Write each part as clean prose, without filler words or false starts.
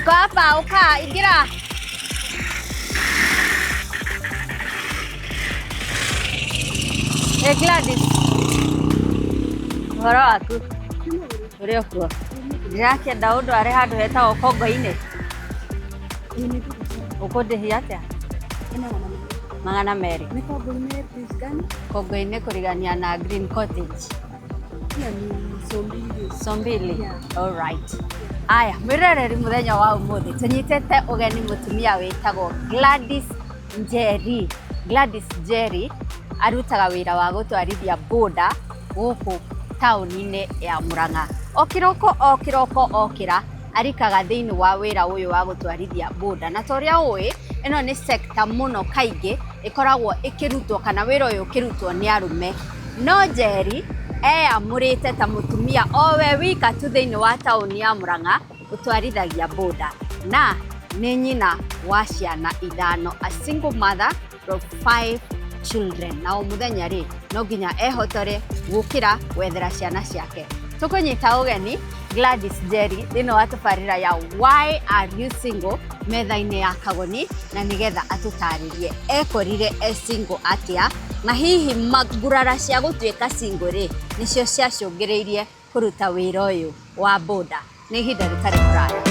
Niko hapa, uka ingira. Hey Gladys, ũhoro waku? Ũrĩ o kuo? Ndĩrakĩenda ũndware handũ hetagwo Kongo-inĩ. Ũkũndĩhia atĩa? 200. Ni Kongo-inĩ place gani? Kongo-inĩ kũrigania na Green Cottage. Hiyo ni 200. 200. Yeah. All right. Aya, mwĩroreri, mũthenya wa ũmũthĩ tũnyitĩte ũgeni mũtumia wĩtagwo Gladys Njeri. Gladys Njeri arutaga wĩra wa gũtwarithia boda gũkũ taũni-inĩ ya Murang'a. O kĩroko o kĩroko okĩra arikaga thĩinĩ wa wĩra ũyũ wa gũtwarithia boda, na ta ũrĩa ũĩ, ĩno nĩ sector mũno kaingĩ ĩkoragwo ĩkĩrutwo kana wĩra ũyũ ũkĩrutwo nĩ arũme, no Njeri eyamũrĩte ta mũtumia o we wika tu thĩinĩ wa taũni ya Murang'a ũtwarithagia boda, na nĩ nyina wa ciana ithano, a single mother of five children, na o mũthenya rĩ, no nginya ehotore gũkĩra gwethera ciana ciake. Tũkũnyita ũgeni Gladys Njeri thĩinĩ wa tabarĩra ya Why Are You Single metha-inĩ ya Kagoni, na nĩgetha atũtarĩrie ekorire e single atĩa, na hihi ngurara cia gũtuĩka single rĩ, nĩcio ciacũngĩrĩirie kũruta wĩra ũyũ wa boda. Nĩ ihinda rĩtarĩ kũraya.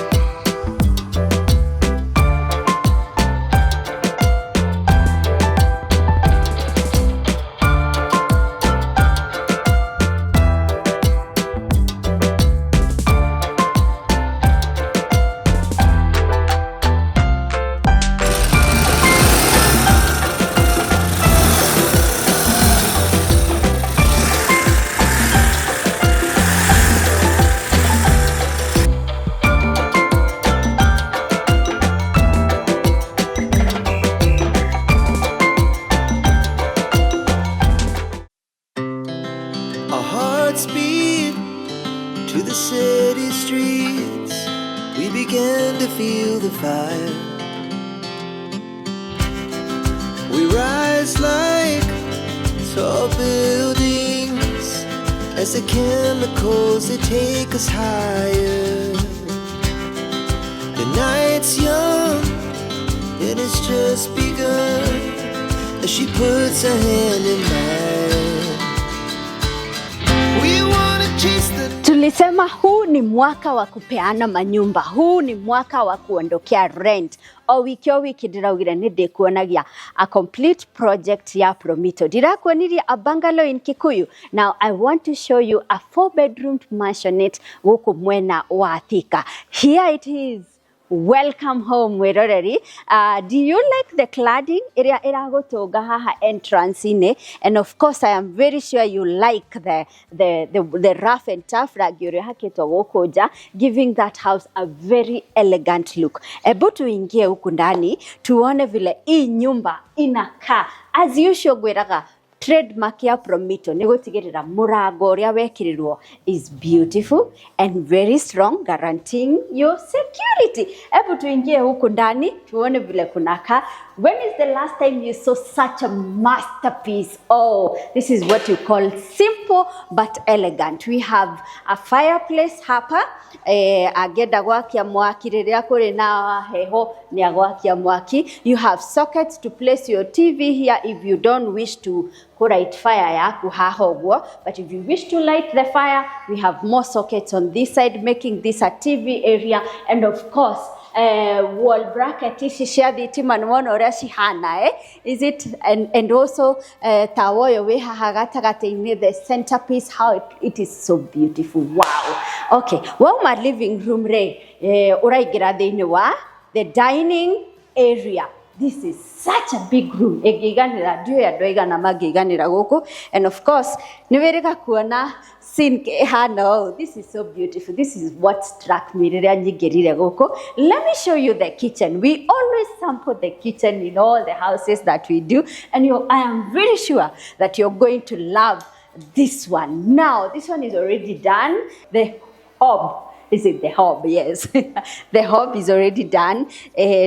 Our hearts beat to the city streets. We began to feel the fire. We rise like tall buildings as the chemicals, they take us higher. The night's young and it's just begun as she puts her hand in mine. We wanna chase the Tulisema huu ni mwaka wa kupeana manyumba, huu ni mwaka wa kuondokea rent. O wiki o wiki ndĩraugire nĩ ndĩkuonagia a complete project ya Promito. Ndĩrakuonirie a bungalow in Kikuyu. Now I want to show you a four bedroom mansionette gũkũ mwena wa Thika. Here it is. Welcome home, mwĩroreri. Do you like the cladding ĩrĩa ĩragũtũnga haha entrance-inĩ? And of course I am very sure you like the rough and tough rangi ũrĩa ũhakĩtwo gũkũ nja, giving that house a very elegant look. Ebu tuingie huku ndani tuone vile hii nyumba inakaa. As usual ngwĩraga, trademark ya Promito nĩ gũtigĩrĩra mũrango ũrĩa wekĩrirwo is beautiful and very strong, guaranteeing your security. Hebu tuingie huku ndani tuone vile kunakaa. When is the last time you saw such a masterpiece? Oh, this is what you call simple but elegant. We have a fireplace hapa. Angĩenda gwakia mwaki rĩrĩa kũrĩ na heho, nĩ agwakia mwaki. You have sockets to place your TV here if you don't wish to light fire yaku haha ũguo, but if you wish to light the fire, we have more sockets on this side, making this a TV area. And of course, wall bracket ici cia thitima, nĩ wona ũrĩa cihana, eh? Is it and also tawa ũyũ wĩ haha gatagatĩ-inĩ, the centerpiece, how it is so beautiful. Wow. Okay, wauma living room rĩ, ũraingĩra thĩinĩ wa the dining area. This is such a big room, ĩngĩiganĩra, ndiũĩ andũ aigana mangĩiganĩra gũkũ. And of course nĩ wĩrĩga kuona sink ĩhana ũũ. This is so beautiful. This is what struck me rĩrĩa nyingĩrire gũkũ. Let me show you the kitchen. We always sample the kitchen in all the houses that we do, and I am very sure that you're going to love this one. Now this one is already done. The hob Is it the hob? Yes. The hob is already done.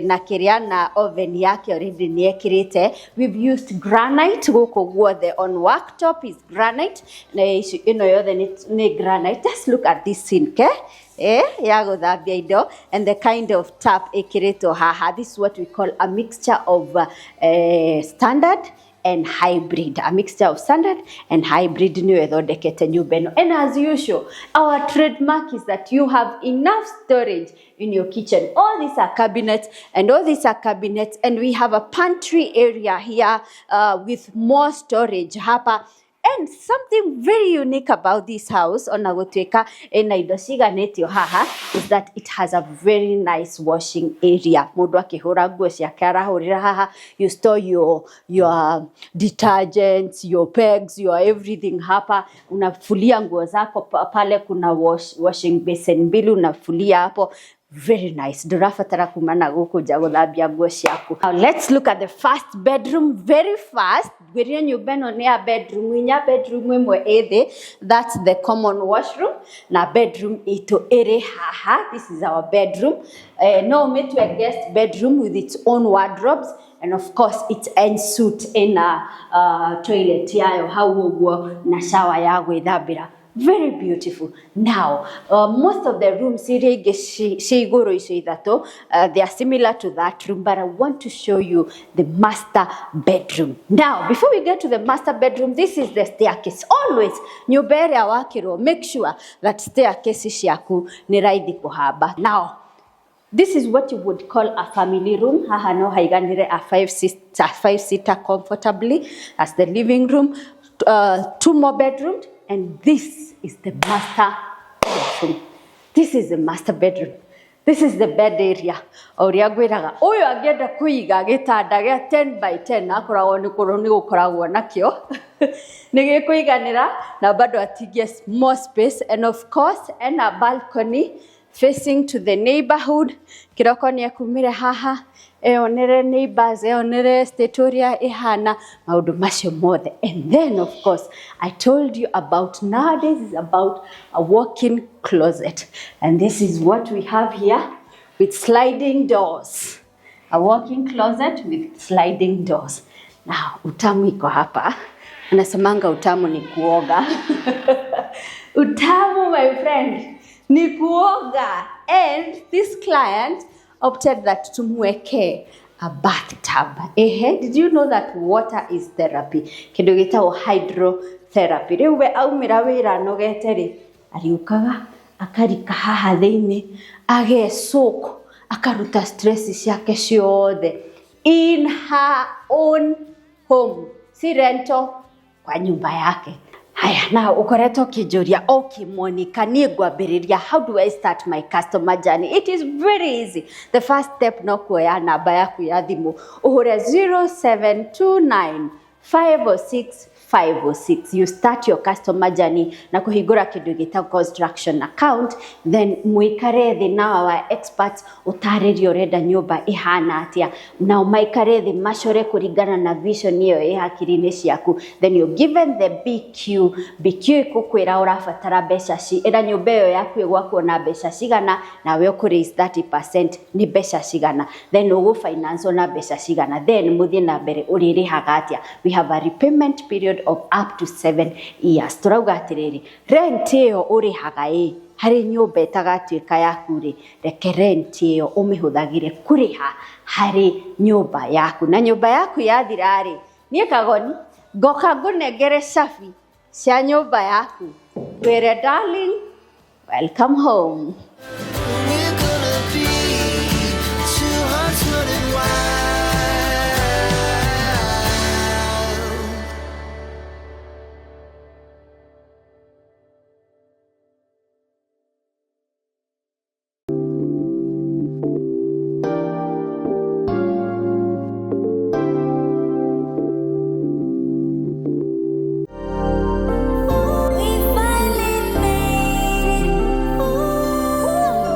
Na kiria na oven yake already ni ekirite. We've used granite guku guothe on worktop is granite. Na ici ino yothe ni granite. Just look at this sink, eh? Ya guthambia indo and the kind of tap ikiritwo haha. This is what we call a mixture of standard and hybrid, a mixture of standard and hybrid niyo ĩthondekete nyũmba ĩno. And as usual, our trademark is that you have enough storage in your kitchen. All these are cabinets and all these are cabinets, and we have a pantry area here with more storage hapa. And something very unique about this house, ona gũtuĩka ĩna indo ciganĩtio haha, is that it has a very nice washing area. Mũndũ akĩhũra nguo ciake arahũrĩra haha. You store your detergents, your pegs, your everything hapa. Unafulia nguo zako pale. Kuna washing basin mbili, unafulia hapo. Very nice. Ndũrabatara kuma na gũkũ nja gũthambia nguo ciaku. Now let's look at the first bedroom very fast. Ngwĩrire nyũmba ĩno nĩ ya bedroom inya, bedroom ĩmwe ĩ thĩ, that's the common washroom, na bedroom itũ ĩrĩ haha. This is our bedroom. No ũmĩtue guest bedroom with its own wardrobes and of course its ensuite ĩna toilet yayo hau ũguo na shower ya gwĩthambĩra. Very beautiful. Now, most of the rooms iria ingĩ cia igũrũ icio ithatũ, they are similar to that room, but I want to show you the master bedroom. Now, before we get to the master bedroom, this is the staircase. Always, nyũmba ĩrĩa wakĩrwo, make sure that staircase ciaku nĩ raithi kũhamba. Now, this is what you would call a family room. Haha no haiganire a 5 seater comfortably as the living room. Two more bedrooms, and this is the master bedroom. This is the master bedroom. This is the bed area. O ũrĩa ngwĩraga, ũyũ angĩenda kũiga gĩtanda gĩa 10 by 10 akoragwo nĩ kũrũ nĩ gũkoragwo nakĩo nĩ gĩkũiganĩra na bado atigie more space, and of course ena balcony facing to the neighborhood. Kĩroko nĩ ekumire haha eonere neighbors, eonere estate ũrĩa ĩhana, maũndũ macio mothe. And then of course I told you about nowadays is about a walk-in closet, and this is what we have here with sliding doors, a walk-in closet with sliding doors. Now utamu iko hapa. Anasemanga utamu ni kuoga. Utamu, my friend, ni kuoga. And this client opted that tumweke a bathtub. Ehe, did you know that water is therapy? Kĩndũ gĩtagwo hydrotherapy. Rĩu we aumĩra wĩra anogete rĩ, ariũkaga akarika haha thĩinĩ, agesoak, akaruta stress ciake ciothe in her own home, si rental, kwa nyumba yake. Haya, na ukoretwo ũkĩnjũria, okay Monica, niĩ ngwambĩrĩria, how do I start my customer journey? It is very easy. The first step no kuoya namba yaku ya thimũ, ũhũre 0729 506 506. You start your customer journey na kũhingũra kĩndũ gĩtagwo construction account, then mũikare thĩ na our experts, ũtarĩrie ũrenda nyũmba ĩhana atĩa, nao maikare thĩ macore kũringana na vision ĩyo ĩ hakiri-inĩ ciaku. Then you're given the BQ. BQ ĩkũkwĩra ũrabatara mbeca ci ĩra nyũmba ĩyo yaku ĩgwakwo na mbeca cigana, nawe ũkũ raise 30% nĩ mbeca cigana, then ũgũ finance na mbeca cigana, then mũthiĩ na mbere ũrĩrĩhaga atĩa. We have a repayment period of up to 7 years. Tũrauga atĩrĩrĩ, rent ĩyo ũrĩhaga ĩ harĩ nyũmba ĩtagatuĩka yaku rĩ, reke rent ĩyo ũmĩhũthagĩre kũrĩha harĩ nyũmba yaku, na nyũmba yaku yathira rĩ, niĩ Kagoni ngoka ngũnengere cabi cia nyũmba yaku, ngwĩre, "Darling, welcome home." We're gonna be two hearts running wild. We finally made it. Ooh.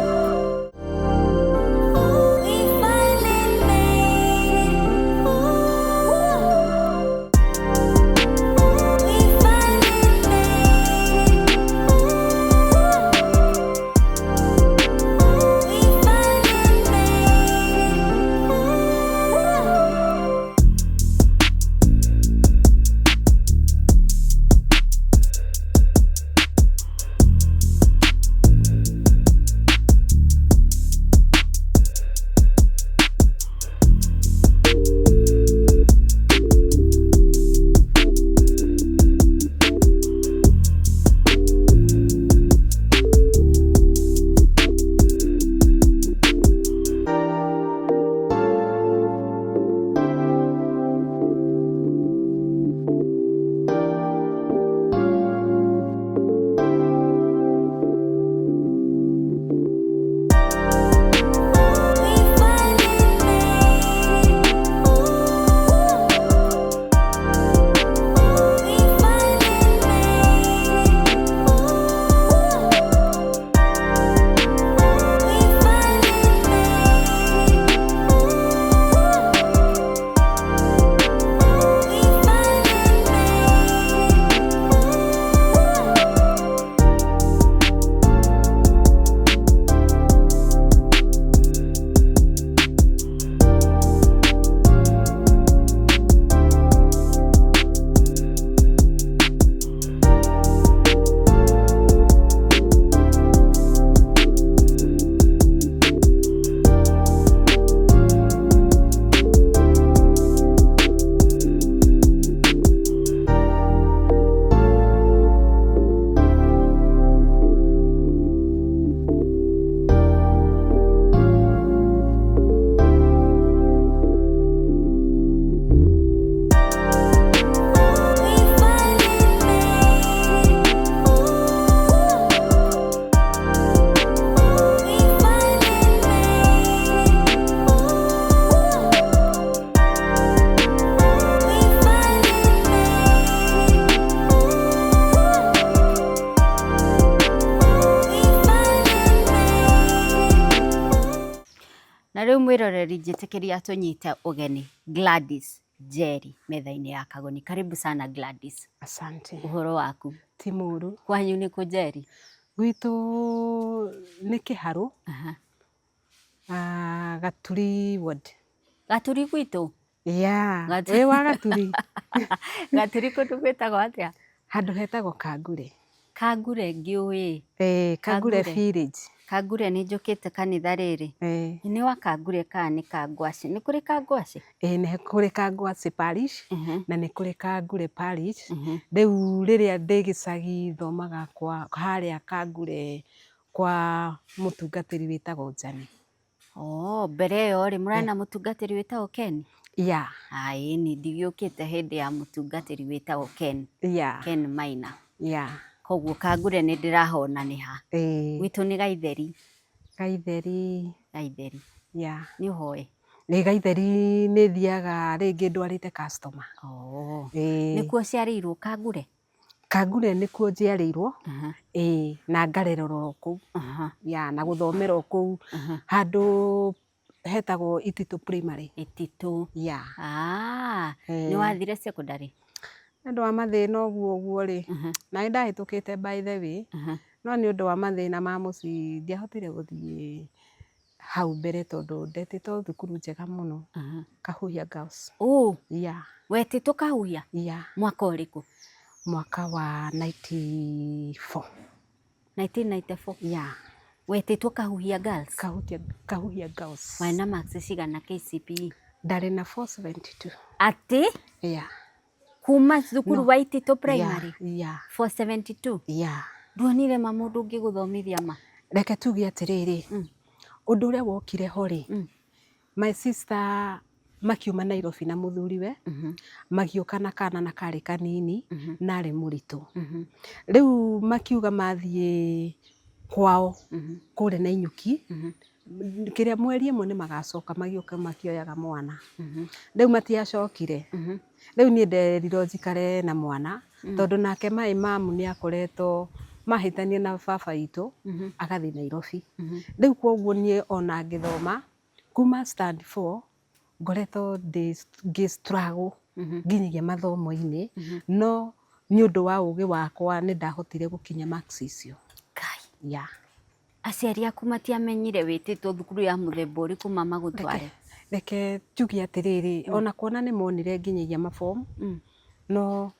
Na rĩu mwĩroreri, njĩtĩkĩria tũnyite ũgeni Gladys Njeri metha-inĩ ya Kagoni. Karibu sana, Gladys. Asante. Ũhoro waku? Ti mũru. Kwanyu nĩ kũ, Njeri? Gwitũ nĩ Kĩharũ. Ah, Gaturi ward. Gaturi gwitũ? Yeah. Wĩ wa Gaturi? Gaturi kũndũ gwĩtagwo atĩa? Handũ hetagwo Kangure. Kangure ngĩũĩ. Eh, Kangure village. Kangure nĩ njũkĩte kanitha rĩrĩ. Nĩ wa Kangure kana nĩ Kangwacĩ? Nĩ kũrĩ Kangwacĩ? Ĩĩ, nĩ kũrĩ Kangwacĩ parish na nĩ kũrĩ Kangure parish. Rĩu rĩrĩa ndĩ gĩcagi thomaga kwa harĩa Kangure kwa mũtungatĩri wĩtagwo Njani. Oh, mbere ĩyo rĩ, mũrarĩ na mũtungatĩri wĩtagwo Ken? Yeah. Ĩĩ, ndigĩũkĩte hĩndĩ ya mũtungatĩri wĩtagwo Ken. Ken Maina. Koguo Kangure nĩ ndĩrahona nĩ ha. Gwitũ nĩ Gaitheri. Gaitheri. Gaitheri. Nĩ ũhoe? Nĩ Gaitheri, nĩ thiaga rĩngĩ ndwarĩte customer. Oh. Nĩkuo ũciarĩirwo, Kangure? Kangure nĩkuo njiarĩirwo. Ĩĩ, na ngarererwo kũu. Yeah, na gũthomera o kũu handũ hetagwo Ititũ Primary. Ititũ. Yeah. Ah, nĩ wathire secondary? Nĩ ũndũ wa mathĩna ũguo ũguo rĩ, na nĩ ndahĩtũkĩte by the way, no nĩ ũndũ wa mathĩna ma mũciĩ ndiahotire gũthiĩ hau mbere tondũ ndetĩtwo thukuru njega mũno, Kahuhia Girls. Oh, Yeah. wetĩtwo Kahuhia? Yeah. Mwaka ũrĩkũ? Mwaka wa 94. 1994? Yeah. Wetĩtwo Kahuhia Girls? Kahuhia Girls. Warĩ na marks cigana KCPE? Ndarĩ na 472. Atĩ? Yeah. Kuma thukuru No. wa Ititũ Primary? Yeah. 472? Yeah. Nduonire ma mũndũ ũngĩgũthomithia ma? Reke tuge atĩrĩrĩ, ũndũ ũrĩa wokire ho rĩ, my sister makiuma Nairobi na mũthuriwe, magĩũka na kana na karĩ kanini na arĩ mũritũ. Rĩu makiuga mathiĩ kwao kũrĩa Nanyuki, kĩrĩa mweri ĩmwe nĩ magacoka, magĩũka makĩoyaga mwana. Rĩu matiacokire. Rĩu niĩ nderirwo njikare na mwana tondũ nake my mum nĩ akoretwo mahĩtania na baba witũ agathiĩ Nairobi. Rĩu koguo niĩ ona ngĩthoma kuma stand 4 ngoretwo ngĩ struggle nginyagia mathomo-inĩ, no nĩ ũndũ wa ũgĩ wakwa nĩ ndahotire gũkinya marks icio. Ngai. Yeah. Aciari aku matiamenyire wĩtĩtwo thukuru ya mũthemba ũrĩkũ mama gũtware? Reke njuge atĩrĩrĩ, ona kuona nĩ monire nginyagia mabomu, no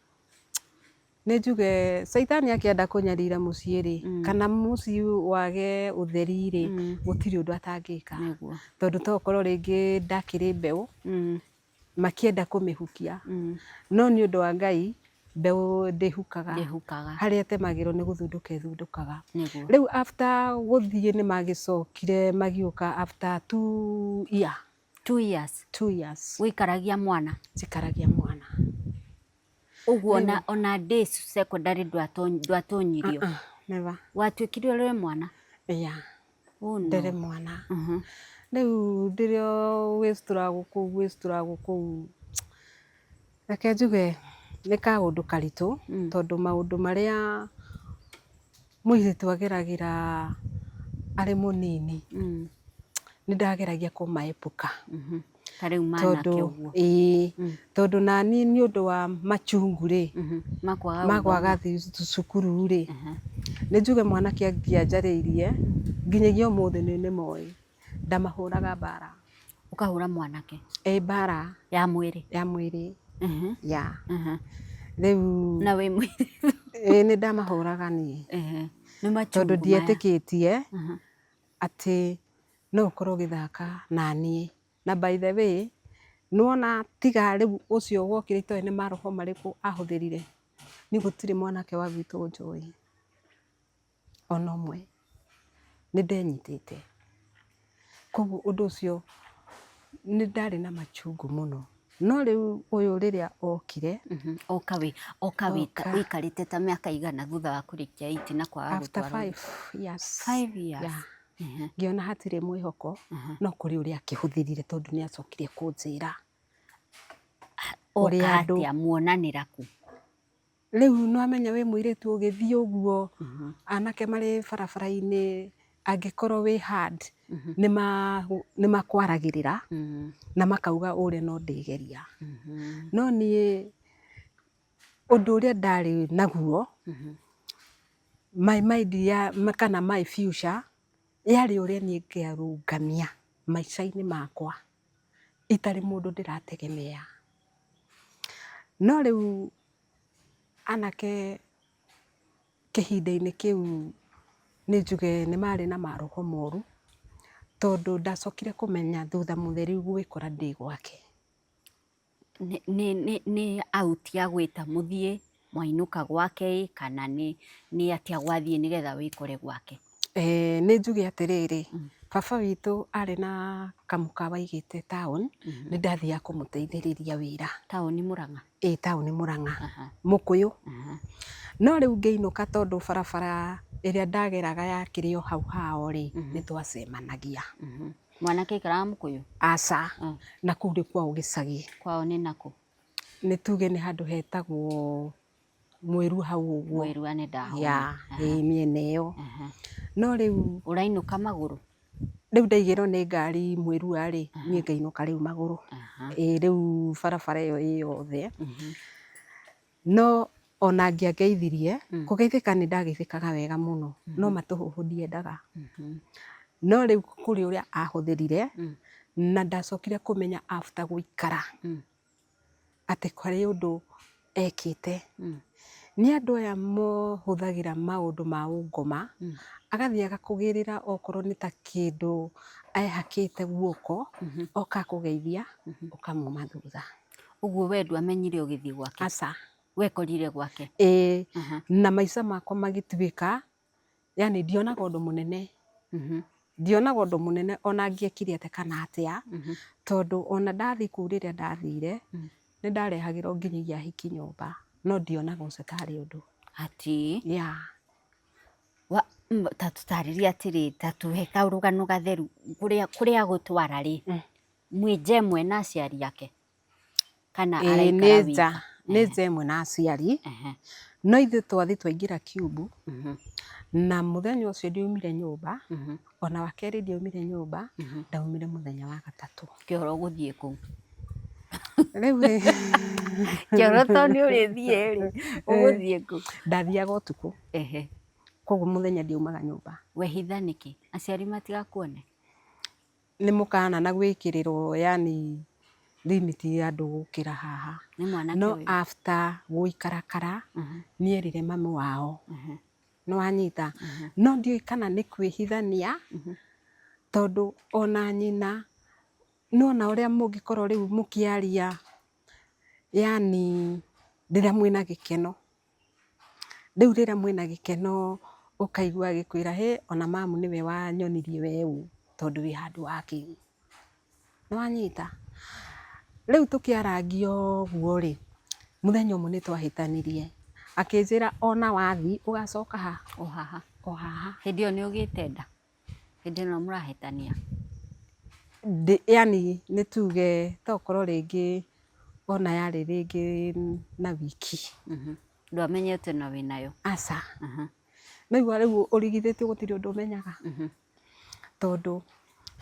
nĩ njuge caitani akĩenda kũnyarira mũciĩ rĩ, kana mũciĩ wage ũtheri rĩ, gũtirĩ ũndũ atangĩka. Tondũ to ũkorwo rĩngĩ ndakĩrĩ mbeũ makĩenda kũmĩhukia, no nĩ ũndũ wa Ngai mbeũ ndĩhukaga. Ndĩhukaga. Harĩa ĩtemagĩrwo nĩ gũthundũka ĩthundũkaga. Rĩu after gũthiĩ nĩ magĩcokire magĩũka after 2 year. 2 years? 2 years. Wĩikaragia mwana? Njikaragia mwana. Ũguo ona days secondary ndwatonyirio? Uh-uh, never. Watuĩkire ũrĩ mwana? Yeah. Oh, no. Ndĩrĩ mwana. Rĩu ndĩrĩ o gwĩ struggle kũu, gwĩ struggle kũu, reke njuge nĩ kaũndũ karitũ tondũ maũndũ marĩa mũirĩtu ageragĩra arĩ mũnini nĩ ndageragia kũmaepuka. Ta rĩu manake Tondũ ũguo. Ĩĩ, tondũ nani nĩ ũndũ wa machungu rĩ, Makwaga magwaga cukuru rĩ, nĩ njuge mwanake angĩanjarĩirie nginyagia ũmũthĩ nĩ moĩ ndamahũraga mbara. Ũkahũra mwanake? Ĩ, mbara. Ya mwĩrĩ? Ya mwĩrĩ ya rĩu. Na wĩ mũirĩtu? Ĩ, nĩ ndamahũraga niĩ. Nĩ Tondũ machungu maya. ndietĩkĩtie atĩ no ũkorwo ũgĩthaka naniĩ. Na by the way, nĩwona tiga rĩu ũcio wokire, itoĩ nĩ maroho marĩkũ ahũthĩrire, niĩ gũtirĩ mwanake wa gwitũ njũĩ ona ũmwe, nĩ ndenyitĩte. Koguo ũndũ ũcio nĩ ndarĩ na machungu mũno, no rĩu ũyũ rĩrĩa okire. Oka wĩ oka wĩ Oka. Wĩikarĩte ta mĩaka igana thutha wa kũrĩkia 8 na kwaga After gũtwarwo? 5 years. 5 years. Yeah. Ngĩona hatirĩ mwĩhoko, no kũrĩ ũrĩa akĩhũthĩrire tondũ nĩ acokire kũnjĩra Oka ũrĩa andũ atĩa, muonanĩra kũ? Rĩu nĩwamenya wĩ mũirĩtu ũgĩthiĩ ũguo, anake marĩ barabara-inĩ. Angĩkorwo wĩ hard, nĩ makwaragĩrĩra na makauga ũrĩa no ndĩgeria. No niĩ ũndũ ũrĩa ndarĩ naguo, my mind ya kana my future yarĩ ũrĩa niĩ ngerũngamia maica-inĩ makwa itarĩ mũndũ ndĩrategemea. No rĩu anake Kĩhinda-inĩ kĩu nĩ njuge nĩ marĩ na maroho moru, tondũ ndacokire kũmenya thutha mũtheri gwĩkora ndĩ gwake. Nĩ out agwĩta mũthiĩ mwainũka gwake ĩ kana nĩ atĩa gwathiĩ nĩgetha wĩkore gwake? Nĩ njuge atĩrĩrĩ, baba witũ arĩ na kamũkawa aigĩte town, nĩ ndathiaga kũmũteithĩrĩria wĩra. Taũni Mũrang'a? Ĩĩ taũni Mũrang'a, Mũkũyũ. No rĩu ngĩinũka tondũ barabara ĩrĩa ndageraga yakĩrĩ o hau hao rĩ, nĩ twacemanagia. Mwanake aikaraga Mũkũyũ? Aca, na kũu nĩ kwao gĩcagi. Kwao nĩ nakũ? Nĩ tuge nĩ handũ hetagwo Mwĩrua hau ũguo. Mwĩrua nĩ ndahona. Ya, ĩĩ mĩena ĩyo. No rĩu Ũrainũka magũrũ? Rĩu ndaigĩrwo nĩ ngari Mwĩrua rĩ, niĩ ngainũka rĩu magũrũ. Ĩĩ rĩu barabara ĩyo ĩ yothe. No ona angĩangeithirie, kũgeithĩka nĩ ndageithĩkaga wega mũno, no matũhũhũ ndiendaga. No rĩu kũrĩ ũrĩa ahũthĩrire, na ndacokire kũmenya after gũikara. Atĩ kwarĩ ũndũ ekĩte. Nĩ andũ aya mahũthagĩra maũndũ ma ũngoma, agathiĩ agakũgĩrĩra okorwo nĩ ta kĩndũ ehakĩte guoko, oka akũgeithia, ũkamuma thutha. Ũguo we ndwamenyire ũgĩthiĩ gwake? Aca. Wekorire gwake? Ĩĩ, na maica makwa magĩtuĩka yani ndionaga ũndũ mũnene ndionaga ũndũ mũnene ona angĩekire atĩa kana atĩa tondũ ona ndathiĩ kũu rĩrĩa ndathire nĩ ndarehagĩrwo nginyagia ahiki nyũmba no ndionaga ũcio tarĩ ũndũ. Atĩ? Yeah. Ta tũtarĩrie atĩrĩ, ta tũhe karũgano gatheru kũrĩa kũrĩa agũtwara rĩ, mwĩ nja ĩmwe na aciari ake? Kana Ĩĩ araikara nĩ nja, wika? nĩ nja ĩmwe na aciari, no ithuĩ twathiĩ twaingĩra kiumbu, na mũthenya ũcio ndiaumire nyũmba, ona wa kerĩ ndiaumire nyũmba, ndaumire mũthenya wa gatatũ. Kĩoro ũgũthiĩ kũ? Rĩu rĩ, Kĩoro to nĩ ũrĩthiĩ rĩ, ũgũthiĩ kũ? Ndathiaga ũtukũ, koguo mũthenya ndiaumaga nyũmba. Wehitha nĩkĩ? Aciari matigakuone? Nĩ mũkana na gwĩkĩrĩrwo yani limit ya andũ gũkĩra haha. Nĩ mwanake No ũyũ. after gũikarakara nĩ erire mami wao. Nĩ wanyita? No ndiũĩ kana nĩ kwĩhithania tondũ ona nyina nĩwona ũrĩa mũngĩkorwo rĩu mũkĩaria yani rĩrĩa mwĩna gĩkeno. Rĩu rĩrĩa mwĩna gĩkeno ũkaigua agĩkwĩra hĩ ona mamu nĩwe wanyonirie we ũ tondũ wĩ handũ wa kĩu. Nĩ wanyita? Rĩu tũkĩarangia ũguo rĩ, mũthenya ũmwe nĩ twahĩtanirie, akĩnjĩra ona wathiĩ ũgacoka ha? O haha. O haha. Hĩndĩ ĩyo nĩ ũgĩte nda? Hĩndĩ ĩno mũrahĩtania? Yani nĩ tuge tokorwo rĩngĩ ona yarĩ rĩngĩ na wiki. Ndwamenyete ona wĩnayo? Aca. Nĩwaigua rĩu ũrigithĩtio gũtirĩ ũndũ ũmenyaga. Tondũ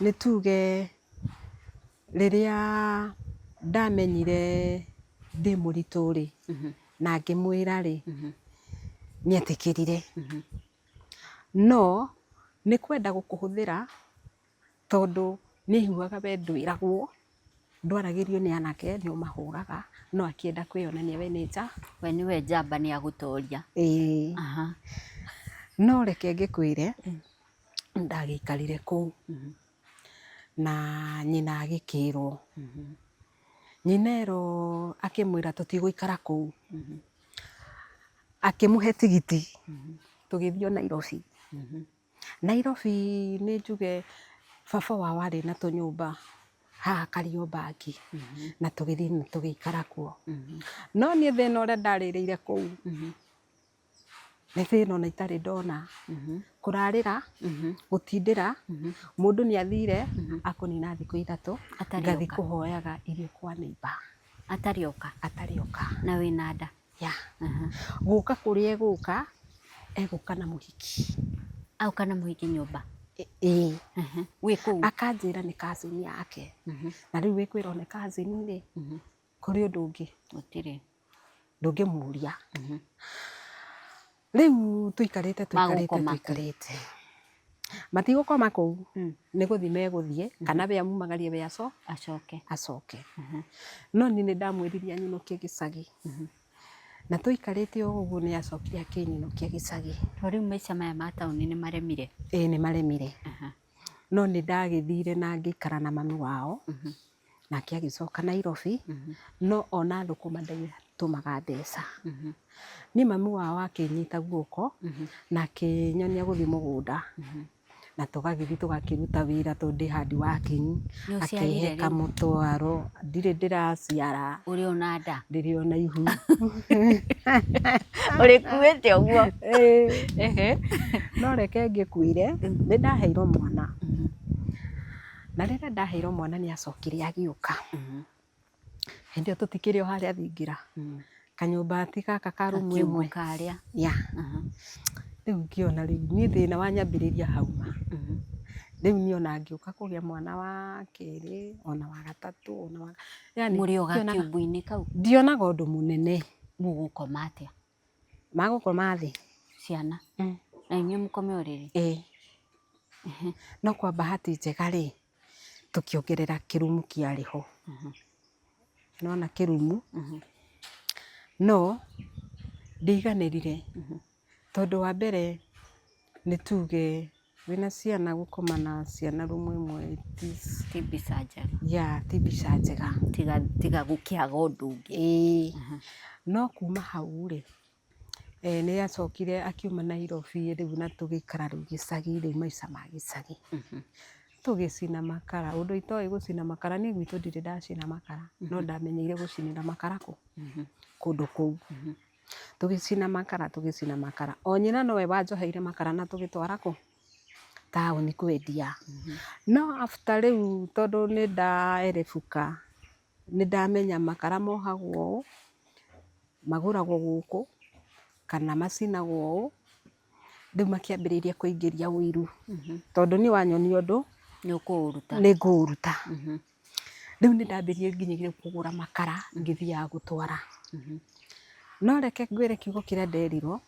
nĩ tuge rĩrĩa ndamenyire ndĩ mũritũ rĩ, na ngĩmwĩra rĩ, nĩ etĩkĩrire. No nĩ kwenda gũkũhũthĩra tondũ nĩ aiguaga we ndwĩragwo, ndwaragĩrio nĩ anake nĩ ũmahũraga, no akĩenda kwĩyonania we nĩ nja. We nĩwe njamba nĩ agũtoria. Ĩĩ. No reke ngĩkwĩre, ndagĩikarire kũu na nyina agĩkĩrwo. Nyina erwo akĩmwĩra tũtigũikara kũu. Akĩmũhe tigiti tũgĩthiĩ o Nairobi. Nairobi nĩ njuge baba wao arĩ na tũnyũmba haha Kariobangi na tũgĩthiĩ na tũgĩikara kuo. No niĩ thĩna ũrĩa ndarĩrĩire kũu nĩ thĩna ona itarĩ ndona. Kũrarĩra, gũtindĩra, mũndũ nĩ athire akũnina thikũ ithatũ ngathiĩ kũhoyaga irio kwa neighbour. Atarĩ oka? Atarĩ oka. Na wĩna nda? Yeah. Gũka kũrĩa egũka, egũka na mũhiki. Agoka na mũhiki nyũmba? Ĩĩ. Wĩ kũu? Akanjĩra nĩ cousin yake. Na rĩu wĩkwĩrwo nĩ cousin rĩ, kũrĩ ũndũ ũngĩ? Gũtirĩ. Ndũngĩmũria. Rĩu tũikarĩte tũikarĩte Magũkoma kũ? Tũikarĩte. Matigũkoma kũu, nĩ gũthiĩ megũthiĩ, kana we amumagarie we acoke. Acoke. No niĩ nĩ ndamwĩrire anyinũkie gĩcagi. Na tũikarĩte o ũguo nĩ acokire akĩnyinũkia gĩcagi. To rĩu maica maya ma taũni nĩ maremire. Ĩĩ, nĩ maremire. No nĩ ndagĩthire na ngĩikara na mami wao, nake agĩcoka Nairobi, no ona thũkũma ndatũmaga mbeca. Niĩ mami wao akĩnyita guoko na akĩnyonia gũthiĩ mũgũnda, na tũgagĩthiĩ tũgakĩruta wĩra tondũ ndĩ hard working. Nĩ Akĩhe ũciarire rĩu? Kamũtwaro, ndirĩ ndĩraciara. Ũrĩ ona nda? Ndĩrĩ ona ihu. Ũrĩkuĩte ũguo? Ĩĩ. No reke ngĩkwĩre, nĩ ndaheirwo mwana. Na rĩrĩa ndaheirwo mwana nĩ acokire agĩũka. Hĩndĩ ĩyo tũtikĩrĩ o harĩa thingira. Kanyũmba ti gaka ka rumu Gakiugũ ĩmwe. Karĩa. Yeah. Rĩu ngĩona rĩu niĩ thĩna wanyambĩrĩria hau ma. Rĩu niĩ ona ngĩũka kũgĩa mwana wa kerĩ, ona wa gatatũ, ona wa yani Mũrĩ o ndionaga gakiumbu-inĩ kau? Ndionaga ũndũ mũnene. Mũgũkoma atĩa? Magũkoma thĩ. Ciana? Na inyuĩ mũkome ũrĩrĩ? Ĩĩ. No kwa bahati njega rĩ, tũkĩongerera kĩrumu kĩarĩ ho. Nĩwona kĩrumu, no ndiaiganĩrire tondũ wa mbere nĩ tuge wĩna ciana gũkoma na ciana rumu ĩmwe it is Ti mbica njega. Yeah, ti mbica njega. Tiga gũkĩaga ũndũ ũngĩ. Ĩĩ. No kuma hau rĩ, nĩ acokire akiuma Nairobi rĩu na tũgĩikara rĩu gĩcagi rĩu maica ma gĩcagi. Tũgĩcina makara, ũndũ itoĩ gũcina makara, niĩ gwitũ ndirĩ ndacina makara, no ndamenyeire gũcinĩra makara kũ? Kũndũ kũu. Tũgĩcina makara, tũgĩcina makara. O nyina nowe wanjoheire makara na tũgĩtwara kũ? Taũni kwendia. No after rĩu tondũ nĩ ndaerebuka, nĩ ndamenya makara mohagwo ũũ, magũragwo gũkũ, kana macinagwo ũũ, rĩu makĩambĩrĩria kũingĩria ũiru. Tondũ niĩ wanyonia ũndũ, Nĩ ũkũũruta. Nĩ ngũũruta. Rĩu nĩ ndambĩrĩirie nginyagia kũgũra makara ngĩthiaga gũtwara. No reke ngwĩre kiugo kĩrĩa nderirwo,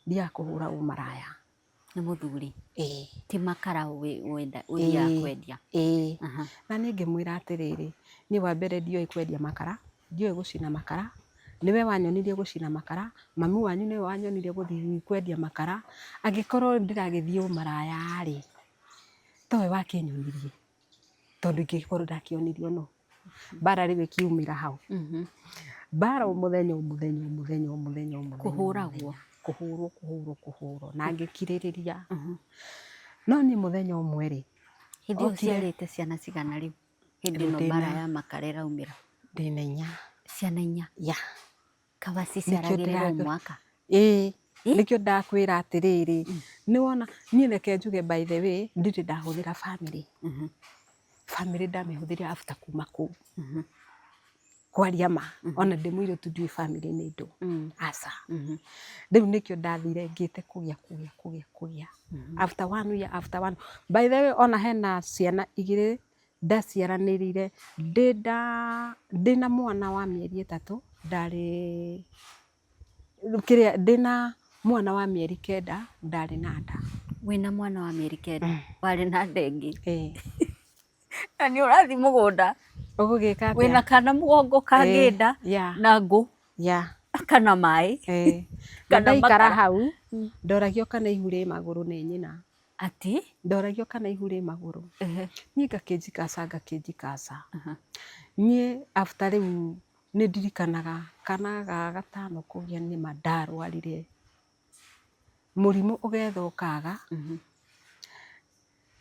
thiaga kũhũra ũmaraya. Nĩ mũthuri? Ĩĩ. Ti makara ũthiaga kwendia? Ĩĩ. Na niĩ ngĩmwĩra atĩrĩrĩ, niĩ wa mbere ndioĩ kwendia makara, ndioĩ gũcina makara, nĩwe wanyonirie gũcina makara, mami wanyu nĩwe wanyonirie gũthiĩ kwendia makara, angĩkorwo ndĩragĩthiĩ ũmaraya rĩ, towe wakĩnyonirie, tondũ ingĩgĩkorwo ndakĩonirio nũ? Mbara rĩu ĩkiumĩra hau. Mbara o mũthenya o mũthenya o mũthenya o mũthenya o mũthenya. Kũhũragwo? Kũhũrwo, kũhũrwo, kũhũrwo na ngĩkirĩrĩria. No niĩ mũthenya ũmwe rĩ, Hĩndĩ ĩyo okire ũciarĩte ciana cigana rĩu? Hĩndĩ ĩno Rĩu mbara ya makara ĩraumĩra? Ndĩna 4. Ciana 4? Yeah. Kaba Nĩkĩo ciciaragĩrĩra o mwaka? Ĩĩ, nĩkĩo ndakwĩra atĩrĩrĩ, nĩwona niĩ reke njuge by the way, ndirĩ ndahũthĩra family. Family ndamĩhũthĩrire after kuma kũu. Kwaria ma, ona ndĩ mũirĩtu ndiũĩ family nĩ ndũ. Aca. Rĩu nĩkĩo ndathire ngĩte kũgĩa kũgĩa kũgĩa kũgĩa. After one year, after one. By the way, ona hena ciana 2 ndaciaranĩrire ndĩna mwana wa mĩeri 3, ndarĩ kĩrĩa ndĩna mwana wa mĩeri 9 ndarĩ na nda. Wĩna mwana wa mĩeri 9 warĩ na nda ĩngĩ? Ĩĩ. Na nĩ ũrathiĩ mũgũnda? Ũgũgĩka atĩa? Wĩna kana mũgongo kangĩnda na ngũ kana maĩ Na kana ndaikara makara. Hau ndoragio kana ihu rĩ magũrũ nĩ nyina. Ati? Ndoragio kana ihu rĩ magũrũ. Niĩ ngakĩnjikaca ngakĩnjikaca. Niĩ after rĩu nĩ ndirikanaga kana ga gatano kũgĩa nĩma ndarwarire mũrimũ ũgetha ũkaga.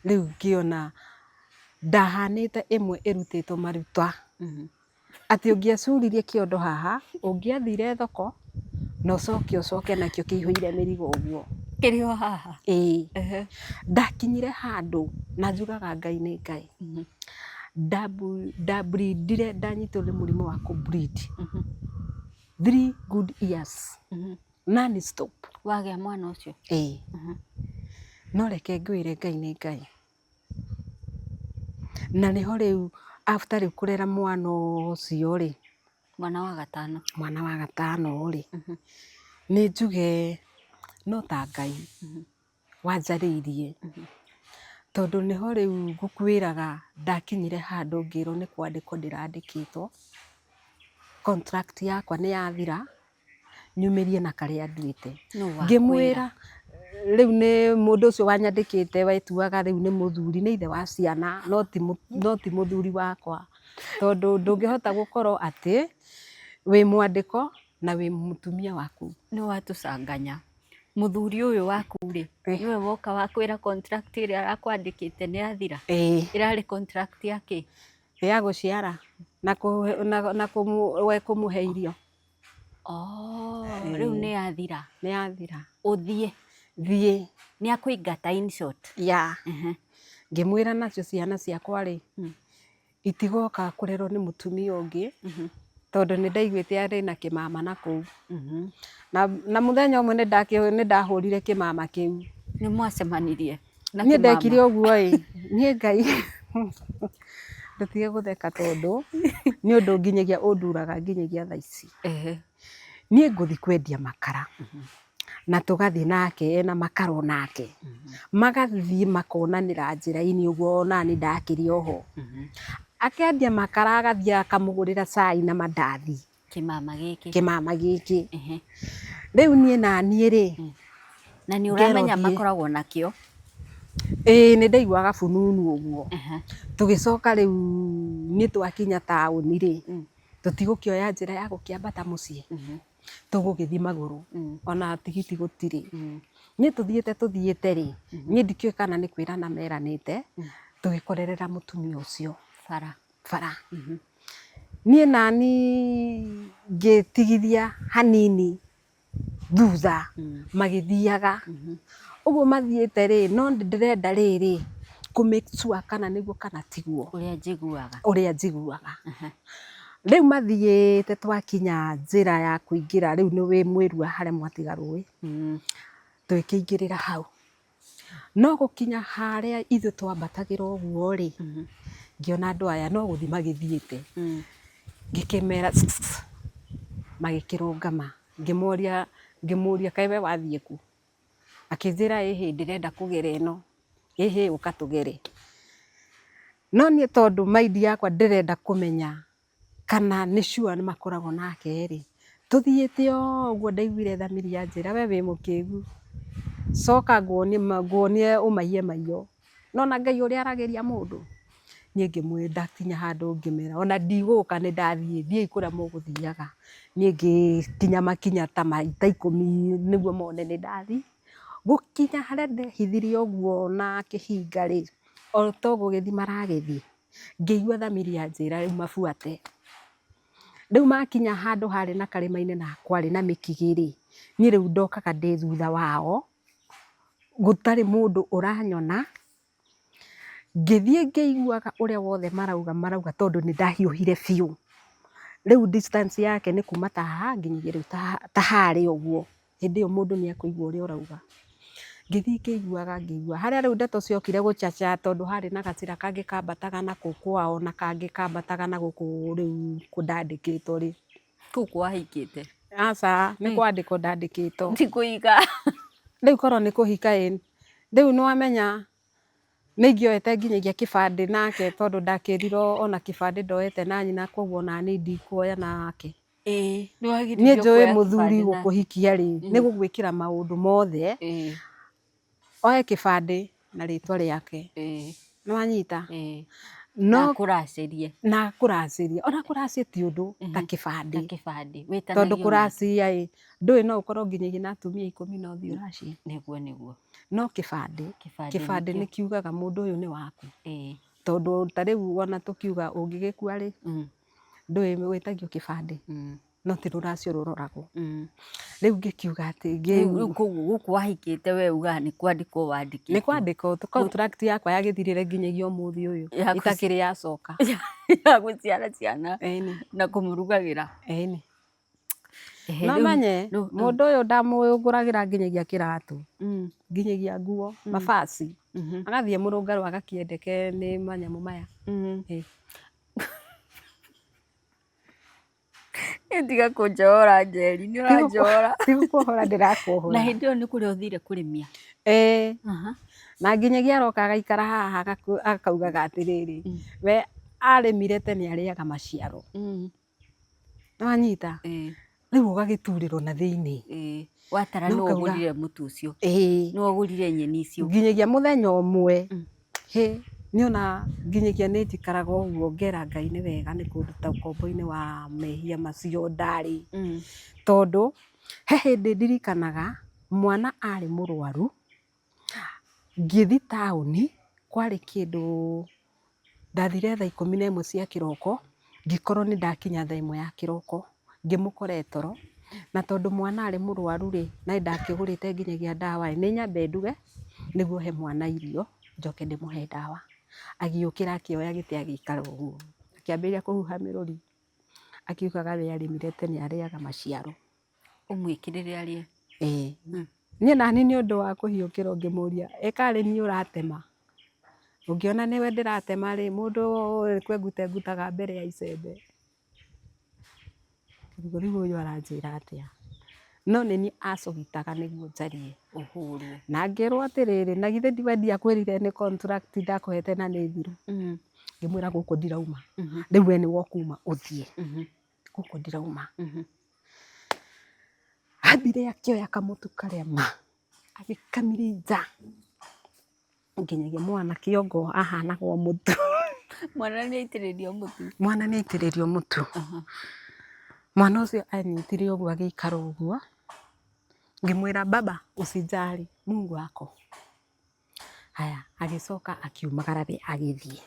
Rĩu ngĩona ndahanĩte ĩmwe ĩrutĩtwo maruta. Atĩ ũngĩacuririe kĩondo haha, ũngĩathire thoko na ũcoke ũcoke nakĩo kĩihũire mĩrigo ũguo. Kĩrĩ o haha? Ĩĩ. Ndakinyire handũ na njugaga Ngai nĩ Ngai. Ndableedire, ndanyitwo nĩ mũrimũ wa kũ bleed. 3 good years. Non stop. Wagĩa mwana ũcio? Ĩĩ. No reke ngwĩre Ngai nĩ Ngai. Na nĩho rĩu after rĩu kũrera mwana ũcio rĩ, Mwana wa gatano. Mwana wa gatano rĩ, nĩ njuge no ta Ngai wanjarĩirie. Tondũ nĩho rĩu ngũkwĩraga ndakinyire handũ ngĩrwo nĩ kwandĩkwo ndĩrandĩkĩtwo, contract yakwa nĩ yathira, nyumĩrie na karĩa nduĩte. Nũ wakwĩra? Ngĩmwĩra rĩu nĩ mũndũ ũcio wanyandĩkĩte wetuaga rĩu nĩ mũthuri, nĩ ithe wa ciana no ti mũthuri wakwa. Tondũ ndũngĩhota gũkorwo atĩ wĩ mwandĩko na wĩ mũtumia waku. Nĩ watũcanganya. Mũthuri ũyũ waku rĩ, nĩwe woka wakwĩra contract ĩrĩa arakwandĩkĩte nĩ yathira? Ĩĩ. Ĩrarĩ contract ya kĩ? Ya gũciara na we kũmũhe irio. Oh, rĩu nĩ yathira. Nĩ yathira. Ũthiĩ. Thiĩ. Nĩ akũingata in short. Yeah. Ngĩmwĩra nacio ciana ciakwa rĩ, itigoka kũrerwo nĩ mũtumia ũngĩ, tondũ nĩ ndaiguĩte arĩ na kĩmama na kũu. Na mũthenya ũmwe nĩ ndahũrire kĩmama kĩu. Nĩ mwacemanirie na Niĩ kĩmama? Ndekire ũguo ĩ, niĩ Ngai ndũtige gũtheka tondũ nĩ ũndũ nginyagia ũnduraga nginyagia thaa ici. Niĩ ngũthiĩ kwendia makara, na tũgathiĩ nake ena makara onake, magathiĩ makonanĩra njĩra-inĩ ũguo onaniĩ ndakĩrĩ oho. Akendia makara agathiĩ akamũgũrĩra cai na mandathi. Kĩmama gĩkĩ. Kĩmama gĩkĩ. Rĩu niĩ naniĩ rĩ, Na nĩ ngerwo ũramenya thiĩ. Makoragwo nakĩo. Ĩĩ nĩ ndaiguaga bununu ũguo. Tũgĩcoka rĩu nĩ twakinya taũni rĩ, tũtigũkĩoya njĩra ya gũkĩambata mũciĩ, tũgũgĩthiĩ magũrũ, ona tigiti gũtirĩ. Niĩ tũthiĩte tũthiĩte rĩ, niĩ ndikĩũĩ kana nĩ kwĩrana meranĩte, tũgĩkorerera mũtumia ũcio bara. Bara. Niĩ nani ngĩtigithia hanini thutha magĩthiaga. Ũguo mathiĩte rĩ, no ndĩrenda rĩrĩ, kũ make sure kana nĩguo kana tiguo. Ũrĩa njiguaga. Ũrĩa njiguaga. Rĩu mathiĩte twakinya njĩra ya kũingĩra, rĩu nĩ wĩ mwĩrua harĩa mwatiga rũĩ, tũgĩkĩingĩrĩra hau. No gũkinya harĩa ithuĩ twambatagĩra ũguo rĩ, ngĩona andũ aya no gũthiĩ magĩthiĩte. Ngĩkĩmera magĩkĩrũgama, ngĩmoria, ngĩmũria kaĩ we wathiĩ kũ? Akĩnjĩra ĩhĩ ndĩrenda kũgera ĩno, ĩhĩ ũka tũgere. No niĩ tondũ mind yakwa ndĩrenda kũmenya kana nĩ sure nĩ makoragwo nake rĩ, tũthiĩte o ũguo ndaiguire thamiri yanjĩra we wĩ mũkĩgu, coka nguonie ũmaiye maiyo. Nĩwona Ngai ũrĩa aragĩria mũndũ? Niĩ ndakinya handũ ngĩmera ona ndigũka nĩ ndathiĩ, thiĩi kũrĩa mũgũthiaga. Niĩ ngĩkinya makinya ta maita 10 nĩguo mone nĩ ndathiĩ. Gũkinya harĩa ndehithirie ũguo na kĩhinga rĩ, o to gũgĩthiĩ maragĩthiĩ, ngĩigua thamiri yanjĩra rĩu mabuate. Rĩu makinya handũ harĩ na karĩma-inĩ na kwarĩ na mĩkigi rĩ, niĩ rĩu ndokaga ndĩ thutha wao, gũtarĩ mũndũ ũranyona, ngĩthiĩ ngĩiguaga ũrĩa wothe marauga marauga tondũ nĩ ndahiũhire biũ. Rĩu distance yake nĩ kuma ta haha nginyagia rĩu ta harĩa ũguo. Hĩndĩ ĩyo mũndũ nĩ ekũigua ũrĩa ũrauga. Ngĩthiĩ ngĩiguaga ngĩiguaga, harĩa rĩu ndeto ciokire gũcaca tondũ harĩ na gacĩra kangĩ kambataga na kũu kwao na kangĩ kambataga na gũkũ rĩu ndandĩkĩtwo rĩ. Kũu kwahikĩte? Aca, nĩ kwandĩkwo ndandĩkĩtwo. Ti kũhika? Rĩu korwo nĩ kũhika ĩ, rĩu nĩ wamenya nĩ ingĩoete nginyagia kĩbandĩ nake tondũ ndakĩrirwo ona kĩbandĩ ndoete na nyina koguo onaniĩ ndikuoya nake. Ĩĩ, Niĩ nĩwagiririo njũĩ kuoya mũthuri kĩbandĩ nake. gũkũhikia rĩ, nĩ gũgwĩkĩra maũndũ mothe, oe kĩbandĩ na rĩtwa rĩake. Nĩ wanyita? No na akũracĩrie. Na akũracĩrie. Ona kũracia ti ũndũ ta kĩbandĩ. Ta kĩbandĩ. Tondũ kũracia ĩ, ndũĩ no ũkorwo nginyagia na atumia 10 na ũthiĩ ũracie. Nĩguo nĩguo. No kĩbandĩ, kĩbandĩ nĩ kiugaga mũndũ ũyũ nĩ waku. Tondũ ta rĩu ona tũkiuga ũngĩgĩkua rĩ, ndũĩ wĩtagio kĩbandĩ, no ti rũracio rũroragwo. Rĩu ngĩkiuga atĩ Rĩu koguo gũkũ wahikĩte we ugaga nĩ kwandĩkwo wandĩkĩtwo. Nĩ kwandĩkwo, contract yakwa yagĩthirire nginyagia ũmũthĩ ũyũ, itakĩrĩ yacoka. Ya gũciara ciana na kũmũrugagĩra. Ĩni. No menye mũndũ ũyũ ndamũgũragĩra nginyagia kĩratũ, nginyagia nguo, mabaci. Agathiĩ mũrũngarũ agakĩendeke nĩ manyamũ maya. Ĩ. Tiga kũnjohora Njeri, nĩ ũranjohora. Ti gũkuohora ndĩrakuohora. Na hĩndĩ ĩyo nĩ kũrĩa ũthire kũrĩmia? Ĩĩ. Na nginyagia aroka agaikara haha akaugaga atĩrĩrĩ, we arĩmire tene arĩaga maciaro. Nĩwanyita? Rĩu ũgagĩturĩrwo na thĩiniĩ. Watara Na nĩwe ũkauga, ũgũrire mũtu ũcio, Ĩĩ. nĩwe ũgũrire nyeni icio. Nginyagia mũthenya ũmwe, hĩ, niĩ ona nginyagia nĩ njikaraga ũguo ngera Ngai nĩ wega nĩ kũnduta ũkombo-inĩ wa mehia macio ndarĩ. Tondũ he hĩndĩ ndirikanaga mwana arĩ mũrwaru, ngĩthiĩ taũni kwarĩ kĩndũ ndathire thaa 11 cia kĩroko, ngĩkorwo nĩ ndakinya thaa 1 ya kĩroko, ngĩmũkora e toro, na tondũ mwana arĩ mũrwaru rĩ, na nĩ ndakĩgũrĩte nginyagia ndawa ĩ, nĩ nyambe nduge nĩguo he mwana irio, njoke ndĩmũhe ndawa. Agĩũkĩra akĩoya gĩtĩ agĩikara ũguo, akĩambĩrĩria kũhuha mĩrũri, akiugaga we arĩmire tene arĩaga maciaro. Ũmwĩkĩrĩre arĩe? Ĩĩ. Niĩ nani nĩ ũndũ wa kũhiũkĩrwo ngĩmũria, ĩ karĩ niĩ ũratema? Ũngĩona nĩwe ndĩratema rĩ, mũndũ nĩ kwengutengutaga mbere ya icembe. Rĩu ũyũ aranjĩra atĩa? No nĩ niĩ acogitaga nĩguo njarie. Ũhũrwo. Na ngĩrwo atĩrĩrĩ, na githĩ ndiwe ndiakwĩrire nĩ contract ndakũhete na nĩ thiru? Ngĩmwĩra gũkũ ndirauma. Rĩu we nĩwe ũkuma ũthiĩ. Gũkũ ndirauma. Ambire akĩoya kamũtu karĩa ma, agĩkamirinja nginyagia mwana kĩongo ahanaga o mũtu. Mwana nĩ aitĩrĩrio mũtu. Mwana nĩ aitĩrĩrio mũtu. Mwana ũcio anyitire ũguo agĩikara ũguo, ngĩmwĩra baba usijali Mungu ako. Haya, agĩcoka akiumagara agĩthiĩ.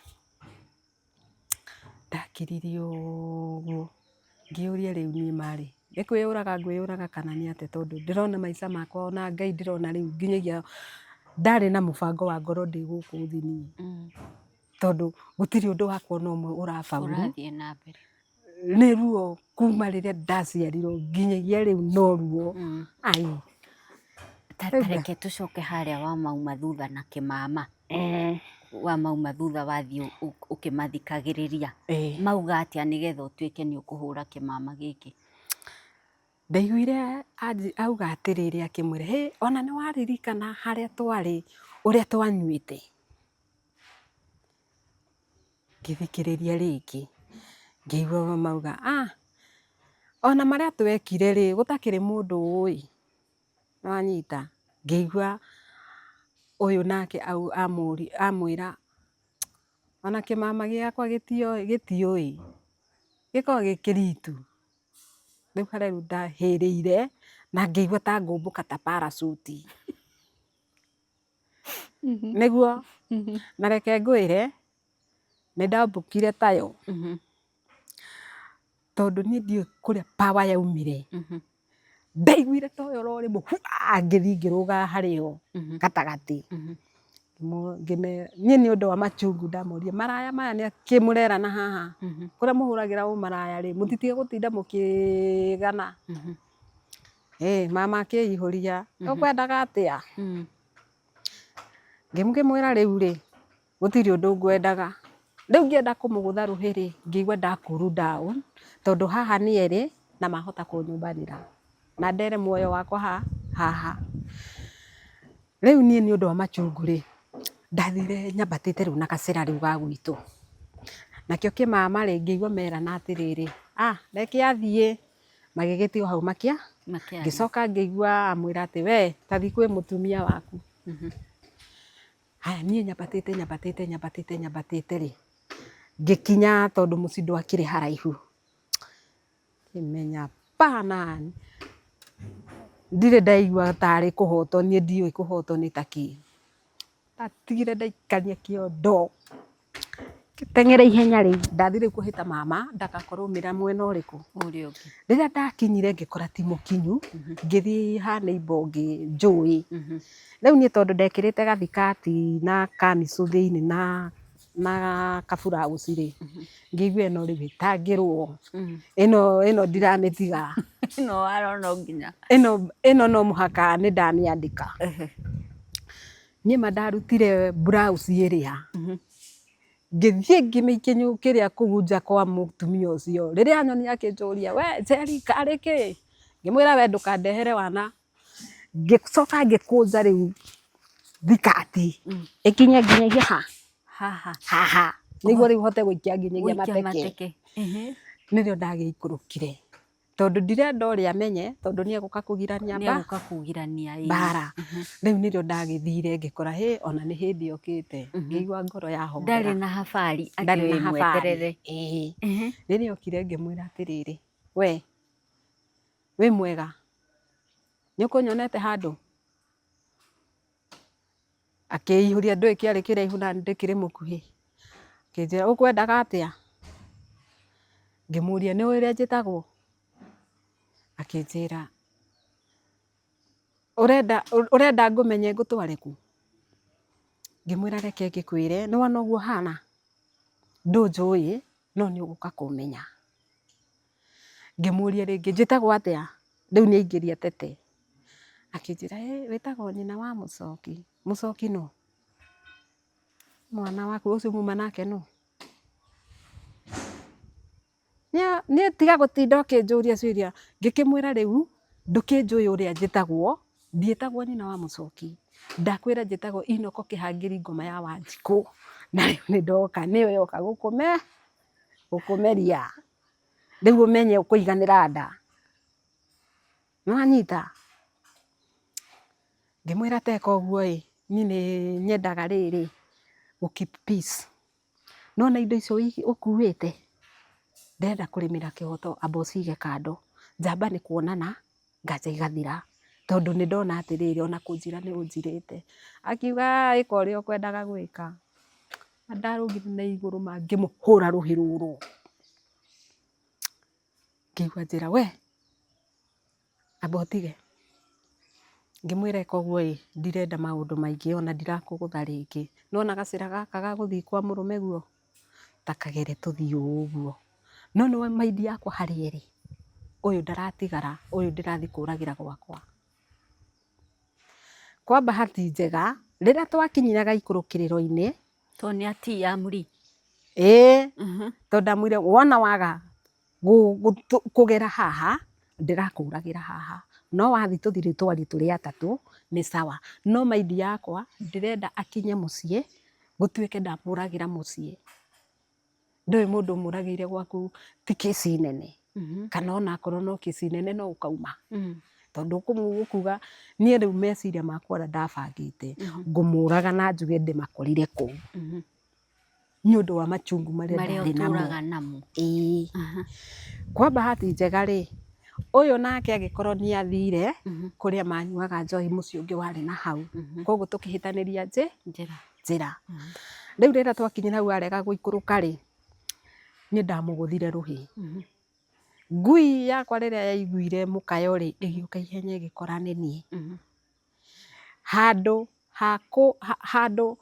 Ndakiririe ũguo, ngĩũria rĩu niĩ ma rĩ, nĩ kwĩyũraga ngwĩyũraga kana nĩ atĩa tondũ ndĩrona maica makwa ona Ngai ndĩrona rĩu nginyagia ndarĩ na mũbango wa ngorwo ndĩ gũkũ thĩ niĩ, tondũ gũtirĩ ũndũ wakwa ona ũmwe ũrabaũrũ. Ũrathiĩ na mbere. Nĩ ruo kuma rĩrĩa ndaciarirwo nginyagia rĩu no ruo. Ai. Ta reke tũcoke harĩa wa mauma thutha na kĩmama. Wa mauma thutha wathiĩ ũkĩmathikagĩrĩria. Mauga atĩa nĩgetha ũtuĩke nĩ ũkũhũra kĩmama gĩkĩ? Ndaiguire auga atĩrĩrĩ akĩmwĩra, hĩ ona nĩ waririkana harĩa twarĩ ũrĩa twanyuĩte? Ngĩthikĩrĩria rĩngĩ, ngĩigua mauga ah, ona marĩa twekire rĩ, gũtakĩrĩ mũndũ ũĩ, nĩwanyita? Ngĩigua ũyũ nake amwĩra ona kĩmama gĩakwa gĩtiũĩ, gĩkoragwo gĩ kĩritu. Rĩu harĩa rĩu ndahĩrĩire na ngĩigua ta ngũmbũka ta parachute. Nĩguo, na reke ngwĩre, nĩ ndambũkire tayo, tondũ niĩ ndiũĩ kũrĩa power yaumire, ndaiguire ta ũyũ ũrorĩ mũhwa ngĩthiĩ ngĩrũga harĩ o gatagatĩ. Niĩ nĩ ũndũ wa machungu ndamoririe maraya maya nĩ akĩ mũrerana haha? Kũrĩa mũhũragĩra ũmaraya rĩ, mũtitige gũtinda mũkĩgana. Ĩĩ mama akĩihũria, ũkwendaga atĩa? Ngĩmwĩra rĩu rĩ, gũtirĩ ũndũ ngwendaga. Rĩu ngĩenda kũmũgũtha rũhĩ rĩ, ngĩigua nda cool down, tondũ haha nĩ erĩ na mahota kũnyumbanĩra na ndere muoyo wakwa haha. Rĩu niĩ nĩ ũndũ wa machungu rĩ, ndathire nyambatĩte rĩu na gacĩra rĩu ga gwitũ. Nakĩo kĩmama rĩ, ngĩigua merana atĩrĩrĩ, ah reke athiĩ. Magĩgĩtigwo hau makĩa, ngĩcoka ngĩigua amwĩra atĩ we ta thiĩ kwĩ mũtumia waku. Haya niĩ nyambatĩte nyambatĩte nyambatĩte nyambatĩte rĩ, ngĩkinya tondũ mũciĩ ndwakĩrĩ haraihu, ngĩmenya pana ndirĩ ndaigua tarĩ kũhotwo niĩ ndiũĩ kũhotwo nĩ ta kĩ. Ndatigire ndaikania kĩondo, ngĩteng'era ihenya rĩ, ndathiĩ rĩu kũhĩta mama ndagakorwo aumĩra mwena ũrĩkũ. Ũrĩa ũngĩ. Rĩrĩa ndakinyire ngĩkora ti mũkinyu, ngĩthiĩ ha neighbour ũngĩ njũĩ. Rĩu niĩ tondũ ndekĩrĩte gathikati na kamicũ thĩiniĩ na kaburauci rĩ, ngĩigua ĩno rĩu ĩtangĩrũo, ĩno ndiramĩtiga. Ĩno waro no nginya. Ĩno no mũhaka nĩ ndamĩandĩka. Niĩ ma ndarutire blouse ĩrĩa, ngĩthiĩ ngĩmĩikia kĩrĩa kũu nja kwa mũtumia ũcio. Rĩrĩa anyonire akĩnjũria, we Njeri karĩ kĩ? Ngĩmwĩra we ndũkandehere wana. Ngĩcoka ngĩkũnja rĩu thikati ĩkinye nginyagia ha? Haha. Haha. Nĩguo rĩu hote gũikia nginyagia Gũikia mateke. mateke. Nĩrĩo ndagĩikũrũkire. Tondũ ndirenda ũrĩa amenye tondũ nĩ egũka kũgirania Nĩ egũka kũgirania, ĩĩ. mbara. Rĩu nĩrĩo ndagĩthire ngĩkora hĩ ona nĩ hĩndĩ okĩte. Ngĩigua ngoro yahorera. Ndarĩ na habari atĩ Ndarĩ na wĩ habari. mweterere. Ĩĩ. Rĩrĩa okire ngĩmwĩra atĩrĩrĩ, we wĩ mwega? Nĩ ũkũnyonete handũ? Akĩihũria ndũĩ kĩarĩ kĩraihu na ndĩkĩrĩ mũkuhĩ. Akĩnjĩra ũkwendaga atĩa? Ngĩmũria nĩ ũĩ ũrĩa njĩtagwo? Akĩnjĩra ũrenda ngũmenye ngũtware kũ? Ngĩmwĩra reke ngĩkwĩre, nĩ wona ũguo hana? Ndũnjũĩ no nĩ ũgũka kũmenya. Ngĩmũria rĩngĩ njĩtagwo atĩa? Rĩu nĩ aingĩria tete. Akĩnjĩra ĩ wĩtagwo nyina wa Mũchoki. Mũchoki nũ? Mwana waku ũcio muma nake nũ? Niĩ tiga gũtinda ũkĩnjũria ciũria. Ngĩkĩmwĩra rĩu ndũkĩnjũĩ ũrĩa njĩtagwo, ndiĩtagwo nyina wa Mũchoki. Ndakwĩra njĩtagwo Inoko Kĩhangĩri ngoma ya Wanjikũ. Na rĩu nĩ ndoka nĩyo yoka gũkũmeria. Rĩu ũmenye ũkũiganĩra nda. Nĩ wanyita? Ngĩmwĩra teka ũguo ĩ, niĩ nĩ nyendaga rĩrĩ, gũ keep peace. Nĩwona indo icio ũkuĩte, ndĩrenda kũrĩmĩra kĩhoto amba ũcige kando. Njamba nĩ kuonana, nganja igathira. Tondũ nĩ ndona atĩrĩrĩ, ona kũnjira nĩ ũnjirĩte. Akiuga ĩka ũrĩa ũkwendaga gwĩka. Na ndarũgire na igũrũ ma ngĩmũhũra rũhĩ rũrũ. Ngĩigua anjĩra we, amba ũtige. Ngĩmwĩra ĩka ũguo ĩ, ndirenda maũndũ maingĩ ona ndirakũgũtha rĩngĩ. Nĩwona gacĩra gaka ga gũthiĩ kwa mũrũme guo, ta kagere tũthiĩ ũguo. No nĩũĩ mind yakwa harĩa ĩrĩ, ũyũ ndaratigara, ũyũ ndĩrathiĩ kũragĩra gwakwa. Kwa bahati njega, rĩrĩa twakinyire gaikũrũkĩrĩro-inĩ, Tondũ nĩ atia amri. Ĩĩ, tondũ ndamwĩrire wona waga kũgera haha, ndĩrakũragĩra haha. No wathiĩ tũthiĩ rĩu twarie tũrĩ atatũ, nĩ sawa. No mind yakwa, ndĩrenda akinye mũciĩ, gũtuĩke ndamũragĩra mũciĩ. Ndũĩ mũndũ ũmũragĩire gwaku ti kĩci nene, kana ona akorwo no kĩci nene no ũkauma. Tondũ ũkuga niĩ rĩu meciria makwa ũrĩa ndabangĩte, ngũmũraga na njuge ndĩmakorire kũu. Nĩ ũndũ wa machungu marĩa Marĩa ndarĩ namo. ũtũraga namo. Ĩĩ. Kwa bahati njega rĩ, ũyũ nake agĩkorwo nĩ athire kũrĩa manyuaga njohi mũciĩ ũngĩ warĩ na hau. Koguo tũkĩhĩtanĩria Njĩra. njĩra. Rĩu rĩrĩa twakinyire hau arega gũikũrũka rĩ, niĩ ndamũgũthire rũhĩ. Ngui yakwa rĩrĩa yaiguire mũkayo rĩ, ĩgĩũka ihenya ĩgĩkora nĩ niĩ. Handũ ha handũ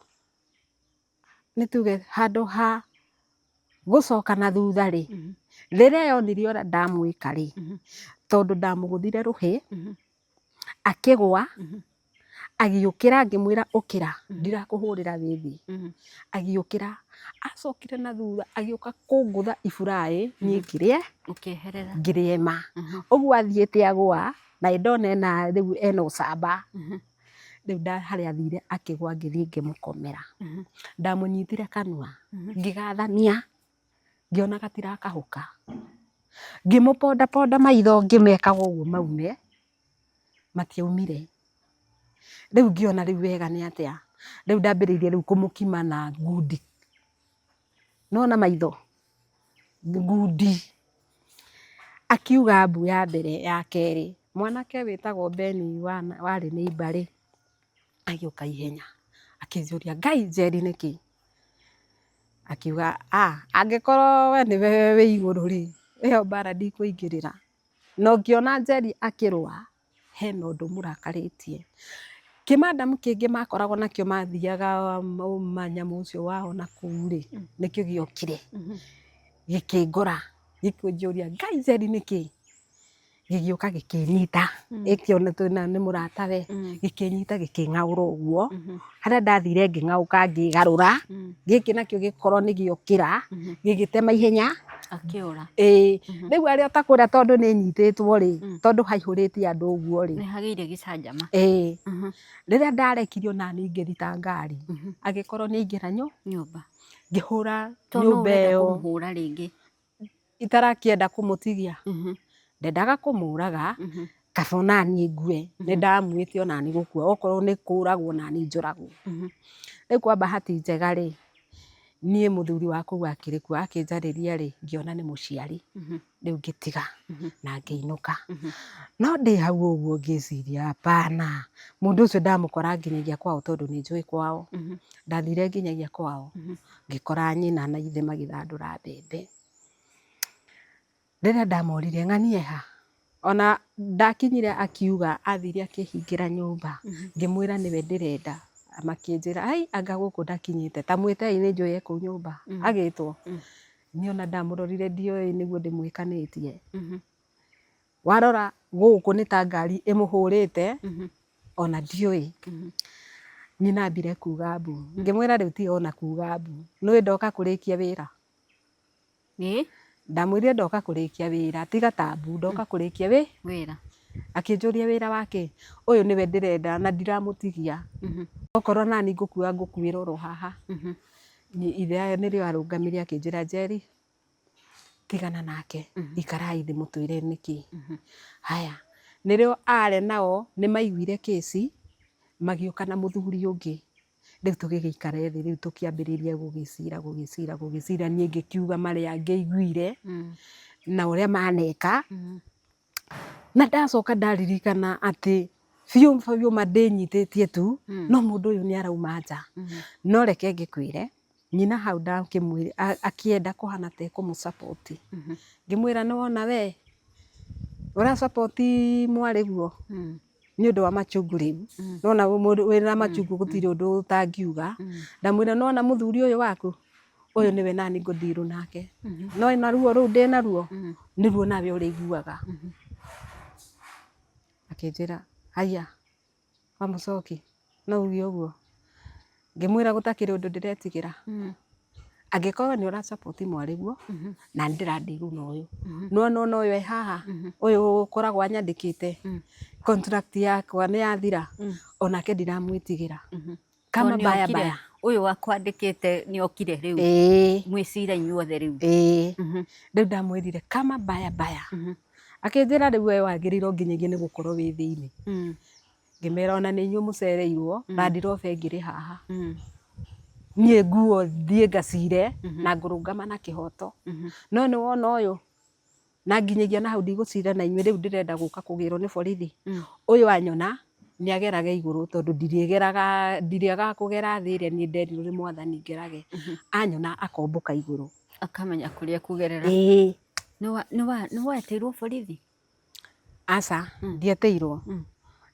nĩ tuge handũ ha gũcoka na thutha rĩ, rĩrĩa yonire ũrĩa ndamwĩka rĩ, tondũ ndamũgũthire rũhĩ, akĩgũa, agĩũkĩra ngĩmwĩra ũkĩra, ndirakũhũrĩra wĩ thĩ. Agĩũkĩra, acokire na thutha agĩũka kũngũtha iburaĩ, niĩ ngĩrĩe, Ũkĩeherera. ngĩrĩema. Ũguo athiĩte agũa, na ndona ena rĩu ena ũcamba. Rĩu harĩa athire akĩgũa ngĩthiĩ ngĩmũkomera. Ndamũnyitire kanua, ngĩgathamia, ngĩona gatirakahũka. Ngĩmũpondaponda maitho ngĩmekaga ũguo maume, matiaumire. Rĩu ngĩona rĩu wega nĩ atĩa, rĩu ndambĩrĩirie rĩu kũmũkima na ngundi. Nĩwona maitho? Ngundi. Akiuga mbu ya mbere, ya kerĩ. Mwanake wĩtagwo Ben warĩ neighbour rĩ, agĩũka ihenya akĩnjũria Ngai Njeri nĩkĩ? Akiuga angĩkorwo we nĩwe wĩ igũrũ rĩ, ĩyo mbara ndikũingĩrĩra. Na ũngĩona Njeri akĩrũa, hena ũndũ ũmũrakarĩtie. Kĩmandamu kĩngĩ makoragwo nakĩo mathiaga manyamũ ũcio wao na kũu rĩ, nĩkĩo gĩokire gĩkĩngora gĩkĩnjũria Ngai Njeri nĩkĩ? Gĩgĩũka gĩkĩnyita, ĩkĩona na nĩ mũratawe, gĩkĩnyita gĩkĩng'aũra ũguo, harĩa ndathire ngĩng'aũka ngĩgarũra, gĩkĩ nakĩo gĩkorwo nĩ gĩokĩra, gĩgĩtema ihenya. Akĩũra. Ĩĩ, rĩu arĩa ta kũrĩa tondũ nĩ nyitĩtwo rĩ, tondũ haihũrĩte andũ ũguo rĩ. Nĩ hagĩire gĩcanjama. Ĩĩ, rĩrĩa ndarekirio nani ngĩthita ngari, agĩkorwo nĩ aingĩra nyũmba. Ngĩhũra Tondũ nyũmba ũrenda ĩyo. Kũmũhũra rĩngĩ. Itarakĩenda kũmũtigia, ndendaga kũmũraga, kaba onaniĩ ngue, nĩ ndamuĩte onaniĩ gũkua, okorwo nĩ kũragwo onaniĩ njũragwo. Rĩu kwa bahati njega rĩ, niĩ mũthuri wa kũu akĩrĩ kuo, akĩnjarĩria rĩ, ngĩona nĩ mũciari, rĩu ngĩtiga na ngĩinũka. No ndĩ hau ũguo ngĩciria hapana, mũndũ ũcio ndamũkora nginyagia kwao tondũ nĩ njũĩ kwao. Ndathire nginyagia kwao, ngĩkora nyina na ithe magĩthandũra mbembe. Rĩrĩa ndamoririe ng'anie ha, ona ndakinyire akiuga athire akĩhingĩra nyũmba, ngĩmwĩra nĩwe ndĩrenda, makĩnjĩra ai anga gũkũ ndakinyĩte, ta mwĩtei nĩ njũĩ e kũu nyũmba, agĩtwo. Niĩ ona ndamũrorire ndioĩ nĩguo ndĩmwĩkanĩtie. Warora gũkũ nĩ ta ngari ĩmũhũrĩte, ona ndiũĩ. Nyina ambire kuga mbu, ngĩmwĩra rĩu tiga ona kuga mbu, nĩũĩ ndoka kũrĩkia wĩra. Ndamwĩrire ndoka kũrĩkia wĩra, tiga ta mbu, ndoka kũrĩkia wĩra. Akĩnjũria wĩra wake, ũyũ nĩwe ndĩrenda na ndiramũtigia. Okorwo nani ngũkua ngũkuĩra oro haha. Ithe nĩrĩo arũngamire akĩnjĩra Njeri, tigana nake, ikarai thĩ mũtwĩre nĩkĩ. Haya, nĩrĩo arĩ nao nĩ maiguire kĩci, magĩũka na mũthuri ũngĩ. Rĩu tũgĩgĩikara thĩ rĩu tũkĩambĩrĩria gũgĩcira gũgĩcira gũgĩcira, niĩ ngĩkiuga marĩa ngĩiguire na ũrĩa maneka. Na ndacoka ndaririkana atĩ biũ biũ ma ndĩnyitĩtie tu, no mũndũ ũyũ nĩ arauma nja. No reke ngĩkwĩre, nyina hau ndakĩmwĩra akĩenda kũhana ta ekũmũ support. Ngĩmwĩra nĩ wona we, ũra support mwarĩguo nĩ ũndũ wa machungu rĩu. Nĩwona wĩna machungu gũtirĩ ũndũ ũtangiuga. Ndamwĩra nĩwona mũthuri ũyũ waku, ũyũ nĩwe nani ngũ deal nake. No na ruo rũu ndĩnaruo, nĩruo nawe ũrĩiguaga. Akĩnjĩra haiya Wamũcoki no uge ũguo? Ngĩmwĩra gũtakĩrĩ ũndũ ndĩretigĩra. Angĩkorwo nĩ ũra support mwarĩguo, na nĩ ndĩra deal na ũyũ. Nĩwona ona ũyũ e haha, ũyũ ũkoragwo anyandĩkĩte, contract yakwa nĩ yathira, onake ndiramwĩtigĩra. Kama baya baya. Ũyũ wakwandĩkĩte nĩ okire rĩu. Ĩĩ. Mwĩcira inyuothe rĩu. Ĩĩ. Rĩu ndamwĩrire kama baya baya. Akĩnjĩra rĩu we wagĩrĩirwo nginyagia nĩ gũkorwo wĩ thĩinĩ. Ngĩmera ona nĩ inyuĩ mũcereirwo, Land Rover ĩngĩrĩ haha. Niĩ nguo thiĩ ngacire na ngũrũngama na kĩhoto. No nĩ wona ũyũ, na nginyagia na hau ndigũcira na inyuĩ rĩu ndĩrenda gũka kũgĩrwo nĩ borithi. Ũyũ anyona nĩ agerage igũrũ tondũ ndirĩgeraga, ndirĩagaga kũgera thĩ ĩrĩa niĩ nderirwo nĩ mwathani ngerage. Anyona akombũka igũrũ. Akamenya kũrĩa ekũgerera. Ĩĩ. Nĩ wetĩirwo borithi? Aca, ndietĩirwo.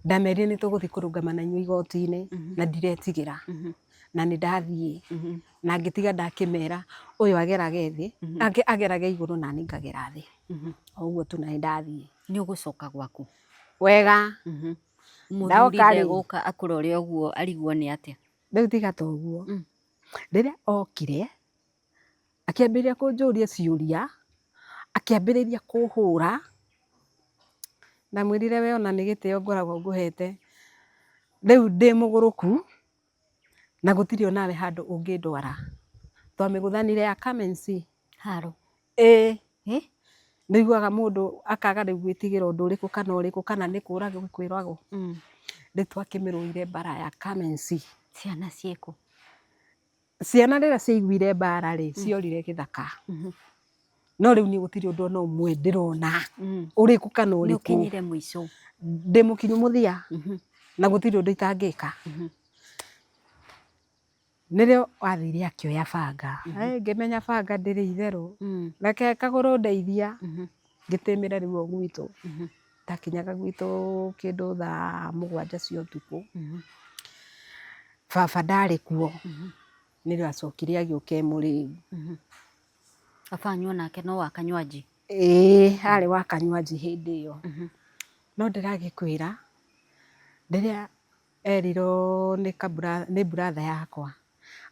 Ndamerire nĩ tũgũthiĩ kũrũngama na inyuĩ igoti-inĩ na ndiretigĩra. Na nĩ ndathiĩ. Na ngĩtiga ndakĩmera ũyũ agerage thĩ, agerage igũrũ nani ngagera thĩ. O ũguo tu na nĩ ndathiĩ. Nĩ ũgũcoka gwaku? Wega. Mũthuri Ndoka rĩ. ndegũka akũrore ũguo arigwo nĩ atĩa? Rĩu tiga ta ũguo. Rĩrĩa okire, akĩambĩrĩria kũnjũria ciũria, akĩambĩrĩria kũhũra, ndamwĩrire we ona nĩ gĩtĩo ngoragwo ngũhete, rĩu ndĩ mũgũrũku, na gũtirĩ onawe handũ ũngĩndwara. Twamĩgũthanire ya come and see. Haro. Ĩĩ. Nĩ ũiguaga mũndũ akaga rĩu gwĩtigĩra ũndũ ũrĩkũ kana ũrĩkũ kana nĩ kũragwo kwĩragwo. Rĩu twakĩmĩrũire mbara ya come and see. Ciana ciĩkũ? Ciana rĩrĩa ciaiguire mbara rĩ, ciorire gĩthaka. No rĩu niĩ gũtirĩ ũndũ ona ũmwe ndĩrona ũrĩkũ kana Nĩ ũrĩkũ. ũkinyire mũico. Ndĩ mũkinyu mũthia na gũtirĩ ũndũ itangĩka. Nĩrĩo athire akĩoya banga. Ngĩmenya banga ndĩrĩ itherũ. Reke kagũrũ ndeithia, ngĩtĩmĩra rĩu o gwitũ. Ndakinyaga gwitũ kĩndũ thaa 7 cia ũtukũ. Baba ndarĩ kuo, nĩrĩo acokire agĩũka e mũrĩu. Baba wanyu onake no wa kanywanji? Ĩĩ arĩ wa Kanywanji hĩndĩ ĩyo. No ndĩragĩkwĩra rĩrĩa erirwo nĩ nĩ brother yakwa,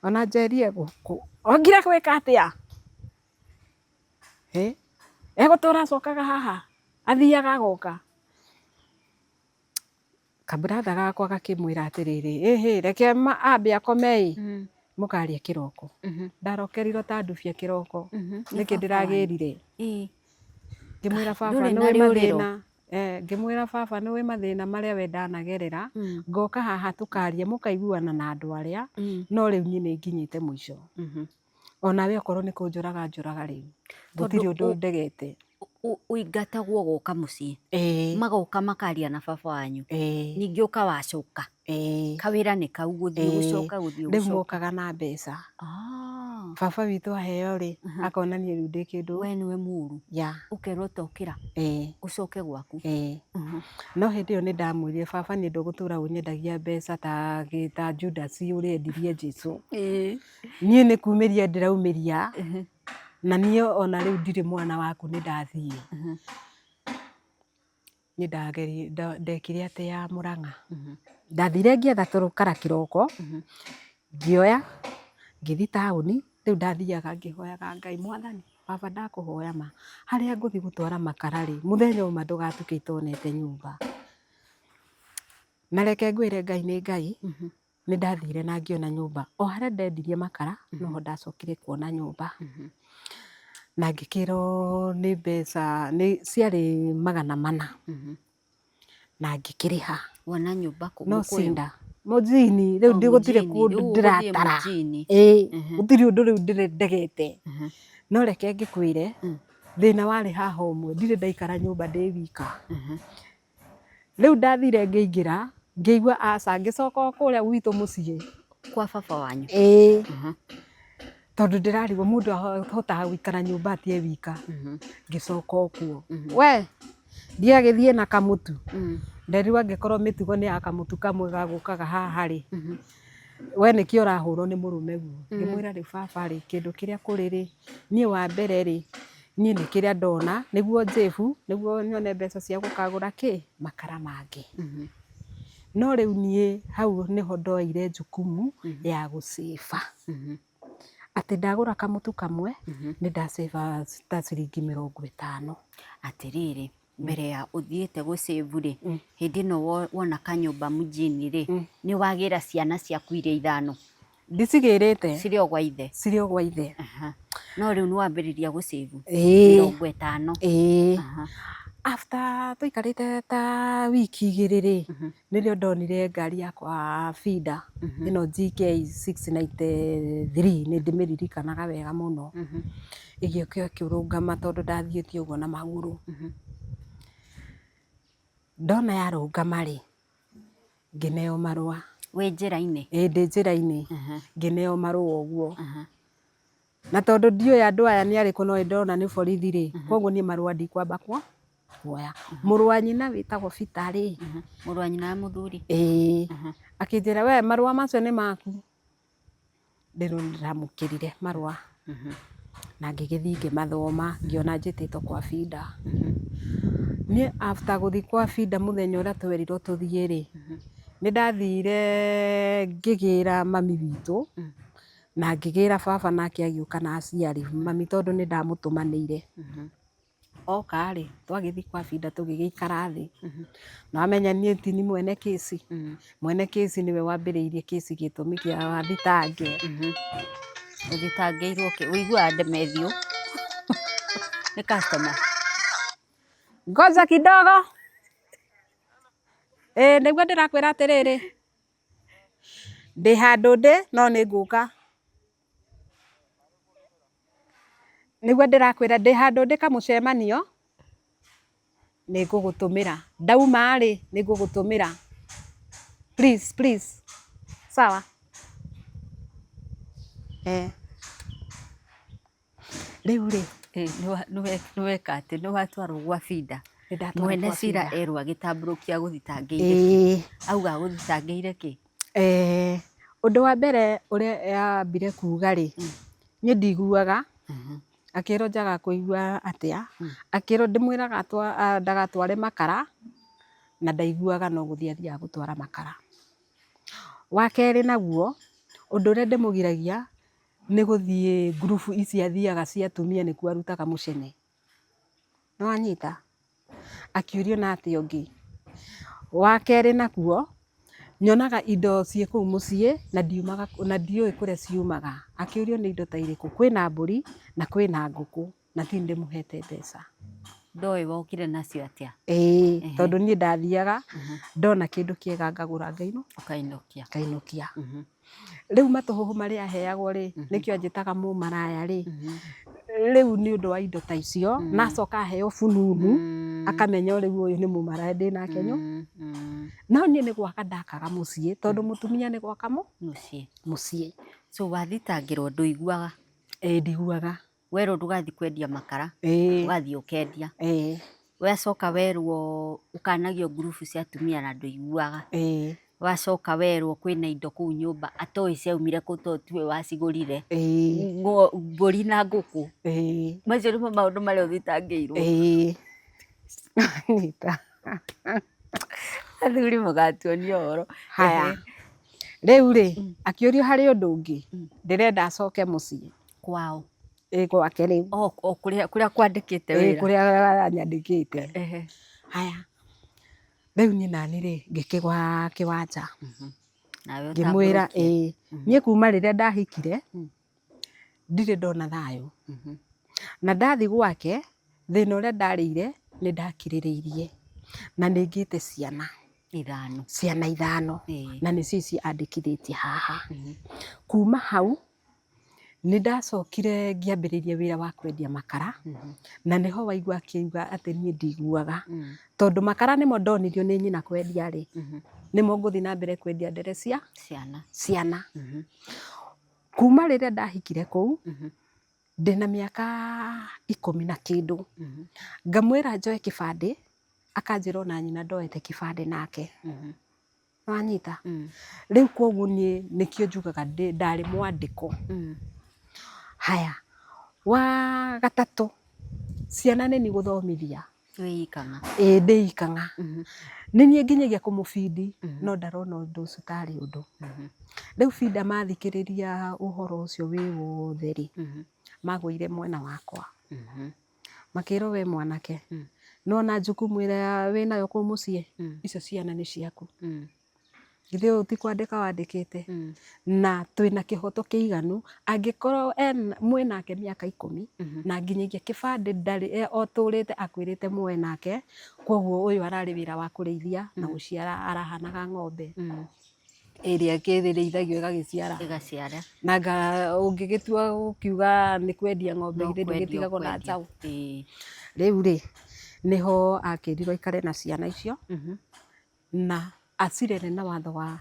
ona njerie gũkũ, okire gwĩka atĩa? Ĩ, egũtũra acokaga haha, athiaga agoka. Ka brother gakwa gakĩmwĩra atĩrĩrĩ, ĩhĩ reke ambe akome ĩ, mũkaria kĩroko. Ndarokerirwo ta ndubia kĩroko, nĩkĩ ndĩragĩrire? Ngĩmwĩra baba nĩũĩ mathĩna, ngĩmwĩra baba nĩũĩ mathĩna marĩa we ndanagerera, ngoka haha tũkaria mũkaiguana na andũ arĩa, no rĩu niĩ nĩ nginyĩte mũico. Onawe okorwo nĩ kũnjũraga njũraga rĩu, gũtirĩ ũndũ ndegete. Ũingatagwo ũgoka mũciĩ, magoka makaria na baba wanyu, ningĩ ũkawacoka, kawĩra nĩ kau gũthiĩ gũcoka gũthiĩ Rĩu gũcoka. Mokaga na mbeca. Baba witũ aheo rĩ, akona niĩ rĩu ndĩ kĩndũ. We nĩwe mũru, ũkerwo tokĩra, ũcoke gwaku. No hĩndĩ ĩyo nĩ ndamwĩrire, baba niĩ ndũgũtũra ũnyendagia mbeca ta Judas ũrĩa endirie Jesu. Niĩ nĩ kumĩria ndĩraumĩria, na niĩ ona rĩu ndirĩ mwana waku nĩ ndathiĩ. Niĩ ndekire atĩa Mũrang'a? Ndathire ngĩetha tũrũkara kĩroko, ngĩoya, ngĩthiĩ taũni, rĩu ndathiaga ngĩhoyaga Ngai, Mwathani baba ndakũhoya ma, harĩa ngũthiĩ gũtwara makara rĩ, mũthenya ũmwe ndũgatuke itonete nyũmba. Na reke ngwĩre Ngai nĩ Ngai, nĩ ndathire na ngĩona nyũmba. O harĩa ndendirie makara, noho ndacokire kuona nyũmba. Na ngĩkĩrwo nĩ mbeca, nĩ ciarĩ 400. Na ngĩkĩrĩha. Wona nyũmba kũ? No Mũkũyũ? cinda. Mũjini, rĩu O gũtirĩ mũjini, kũndũ rĩu ũgũthiĩ ndĩratara. mũjini. Ĩĩ, gũtirĩ ũndũ rĩu ndegete. No reke ngĩkwĩre, thĩna warĩ haha ũmwe, ndirĩ ndaikara nyũmba ndĩ wika. Rĩu ndathire ngĩingĩra, ngĩigua aca, ngĩcoka o kũrĩa gwitũ mũciĩ. Kwa baba wanyu? Ĩĩ. Tondũ ndĩrarigwo mũndũ ahotaga gũikara nyũmba atĩa e wika. Ngĩcoka o kuo. We, ndiagĩthiĩ na kamũtu. Nderirwo angĩkorwo mĩtugo nĩ ya kamũtu kamwe gagũkaga haha rĩ, we nĩkĩo ũrahũrwo nĩ mũrũme guo. Ngĩmwĩra rĩu baba rĩ, kĩndũ kĩrĩa kũrĩ rĩ, niĩ wa mbere rĩ, niĩ nĩ kĩrĩa ndona, nĩguo njĩbu, nĩguo nyone mbeca cia gũkagũra kĩ, makara mangĩ. No rĩu niĩ hau nĩho ndoire jukumu ya gũcĩba. Atĩ ndagũra kamũtu kamwe, nĩ ndacĩba ta ciringi 50. Atĩrĩrĩ, mbere ya ũthiĩte gũcĩbu rĩ, hĩndĩ ĩno wona kanyũmba mjini rĩ, nĩ wagĩra ciana ciaku iria ithano? Ndicigĩrĩte. Cirĩ o gwa ithe? Cirĩ o gwa ithe. No rĩu nĩ wambĩrĩria gũcĩbu? Ĩĩ. 50. Ĩĩ. After tũikarĩte ta wiki 2 rĩ, nĩrĩo ndonire ngari yakwa Fida, ĩno GK 693, nĩ ndĩmĩririkanaga wega mũno. Ĩgĩũka ĩkĩrũgama tondũ ndathiĩte ũguo na magũrũ. Ndona yarũgama rĩ, ngĩneo marũa. Wĩ njĩra-inĩ? Ĩĩ ndĩ njĩra-inĩ, ngĩneo marũa ũguo. Na tondũ ndiũĩ andũ aya nĩ arĩkũ no nĩndĩrona nĩ borithi rĩ, koguo niĩ marũa ndikwamba kuoya. Mũrũ wa nyina wĩtagwo Peter rĩ, Mũrũ wa nyina wa mũthuri? Ĩĩ, akĩnjĩra we marũa macio nĩ maku. Rĩu nĩndamũkĩrire marũa na ngĩgĩthiĩ ngĩmathoma ngĩona njĩtĩtwo kwa Binda. Niĩ after gũthiĩ kwa Binda mũthenya ũrĩa twerirwo tũthiĩ rĩ, nĩndathire ngĩgĩra mami witũ na ngĩgĩra baba nake agĩũka na aciari, mami tondũ nĩndamũtũmanĩire. Oka rĩ, twagĩthiĩ kwa Binda tũgĩgĩikara thĩ, na wamenya niĩ ti niĩ mwene kĩci, mwene kĩci nĩwe wambĩrĩirie kĩci gĩtũmi kĩa thitange. Ũthitangĩirwo kĩ? Ũiguaga ndemethio nĩ customer. Ngoja kidogo. Ĩĩ nĩguo ndĩrakwĩra atĩrĩrĩ, ndĩ handũ ndĩ no nĩ ngũka. Nĩguo ndĩrakwĩra ndĩ handũ ndĩ kamũcemanio, nĩ ngũgũtũmĩra. Ndauma rĩ, nĩ ngũgũtũmĩra. Please, please. Sawa? Eh. Rĩu rĩ, Nĩ weka atĩ nĩ watwarwo gwa Binda. Nĩndatwarwo Mwene gwa cira Binda. Erwo agĩtambũrũkia agũthitangĩire kĩ? Auga agũthitangĩire kĩ? Ũndũ wa mbere ũrĩa ambire kuga rĩ, niĩ ndiguaga. Akĩrwo njaga kũigua atĩa, akĩrwo ndĩmwĩraga ndagatware makara, na ndaiguaga no gũthiĩ athiaga gũtwara makara. Wa kerĩ naguo, ũndũ ũrĩa ndĩmũgiragia nĩ gũthiĩ ngurubu ici athiaga cia atumia nĩkuo arutaga mũcene. Nĩ wanyita? Akĩũrio na atĩa ũngĩ. Wa kerĩ nakuo, nyonaga indo ciĩ kũu mũciĩ na ndiumaga na ndiũĩ kũrĩa ciumaga. Akĩũrio nĩ indo ta irĩkũ, kwĩna mbũri na kwĩna ngũkũ na ti niĩ ndĩmũhete mbeca. Ndoĩ wokire nacio atĩa. Ĩĩ, tondũ niĩ ndathiaga ndona kĩndũ kĩega ngagũra Ũkainũkia. Ngainũkia. Rĩu matũhũhũ marĩa aheagwo rĩ, nĩkĩo anjĩtaga mũmaraya rĩ, rĩu nĩ ũndũ wa indo ta icio, na acoka aheo bununu, akamenya rĩu ũyũ nĩ mũmaraya ndĩ nake No niĩ nĩ gwaka ndakaga mũciĩ, tondũ mũtumia nĩ gwaka mũciĩ. Mũciĩ. So wathitangĩrwo ndũiguaga? Ĩĩ ndiguaga. Werwo ndũgathiĩ kwendia makara, ũgathiĩ ũkendia. Wacoka werwo ũkanagio ngurubu cia atumia na ndũiguaga. Wacoka werwo kwĩna indo kũu nyũmba atoĩ ciaumire kũ tondũ tiwe wacigũrire. Mbũri na ngũkũ. Macio nĩmo maũndũ marĩa ũthitangĩirwo. Nyita. Athuri mũgatuonia ũhoro. Haya. Rĩu rĩ, akĩũrio harĩ ũndũ ũngĩ, ndĩrenda acoke mũciĩ. Kwao. Ĩ gwake rĩu. O kũrĩa kũrĩa kwandĩkĩte wĩra. Kũrĩa anyandĩkĩte. Haya. Rĩu niĩ nani rĩ, ngĩkĩgwa kĩwanja. Nawe Ngĩmwĩra ũtambũrũkie. Ĩĩ. Niĩ kuma rĩrĩa ndahikire, ndirĩ ndona thayũ. Na ndathi gwake, thĩna ũrĩa ndarĩire, nĩ ndakirĩrĩirie. Na nĩ ngĩte ciana. Ithano. Ciana ithano. Na nĩcio ici andĩkithĩtie haha. Kuma hau, nĩ ndacokire ngĩambĩrĩria wĩra wa kwendia makara, na nĩho waigua akiuga atĩ niĩ ndiguaga. Tondũ makara nĩmo ndonirio nĩ nyina kwendia rĩ, nĩmo ngũthiĩ na mbere kwendia ndere cia ciana. Ciana. Kuma rĩrĩa ndahikire kũu, ndĩna mĩaka 10 na kĩndũ. Ngamwĩra njoe kĩbandĩ, akanjĩra ona nyina ndoete kĩbandĩ nake. Nĩwanyita? Rĩu koguo niĩ nĩkĩo njugaga ndarĩ mwandĩko. Haya, wa gatatũ, ciana nĩ niĩ gũthomithia. Wĩ ikang'a. Ĩĩ ndĩ ikang'a. Nĩ niĩ nginyagia kũmũbindi, no ndarona ũndũ ũcio tarĩ ũndũ. Rĩu binda mathikĩrĩria ũhoro ũcio wĩ wothe rĩ, magũire mwena wakwa. Makĩrwo we mwanake, nĩwona jukumu ĩrĩa wĩnayo kũu mũciĩ, icio ciana nĩ ciaku. Githĩ ũyũ ti kwandĩka wandĩkĩte? Na twĩna kĩhoto kĩiganu, angĩkorwo mwĩnake mĩaka 10, na nginyagia kĩbandĩ ndarĩ, otũrĩte akwĩrĩte muoe nake, koguo ũyũ ararĩ wĩra wa kũrĩithia na gũciara arahanaga ng'ombe. Ĩrĩa ĩkĩrĩithagio ĩgagĩciara. Ĩgaciara. Na anga ũngĩgĩtua gũkiuga nĩ kwendia ng'ombe No githĩ kwendia ndũgĩtigagwo na ũkwendia. njaũ. Rĩu rĩ, nĩho akĩrirwo aikare na ciana icio, na acirere na watho wa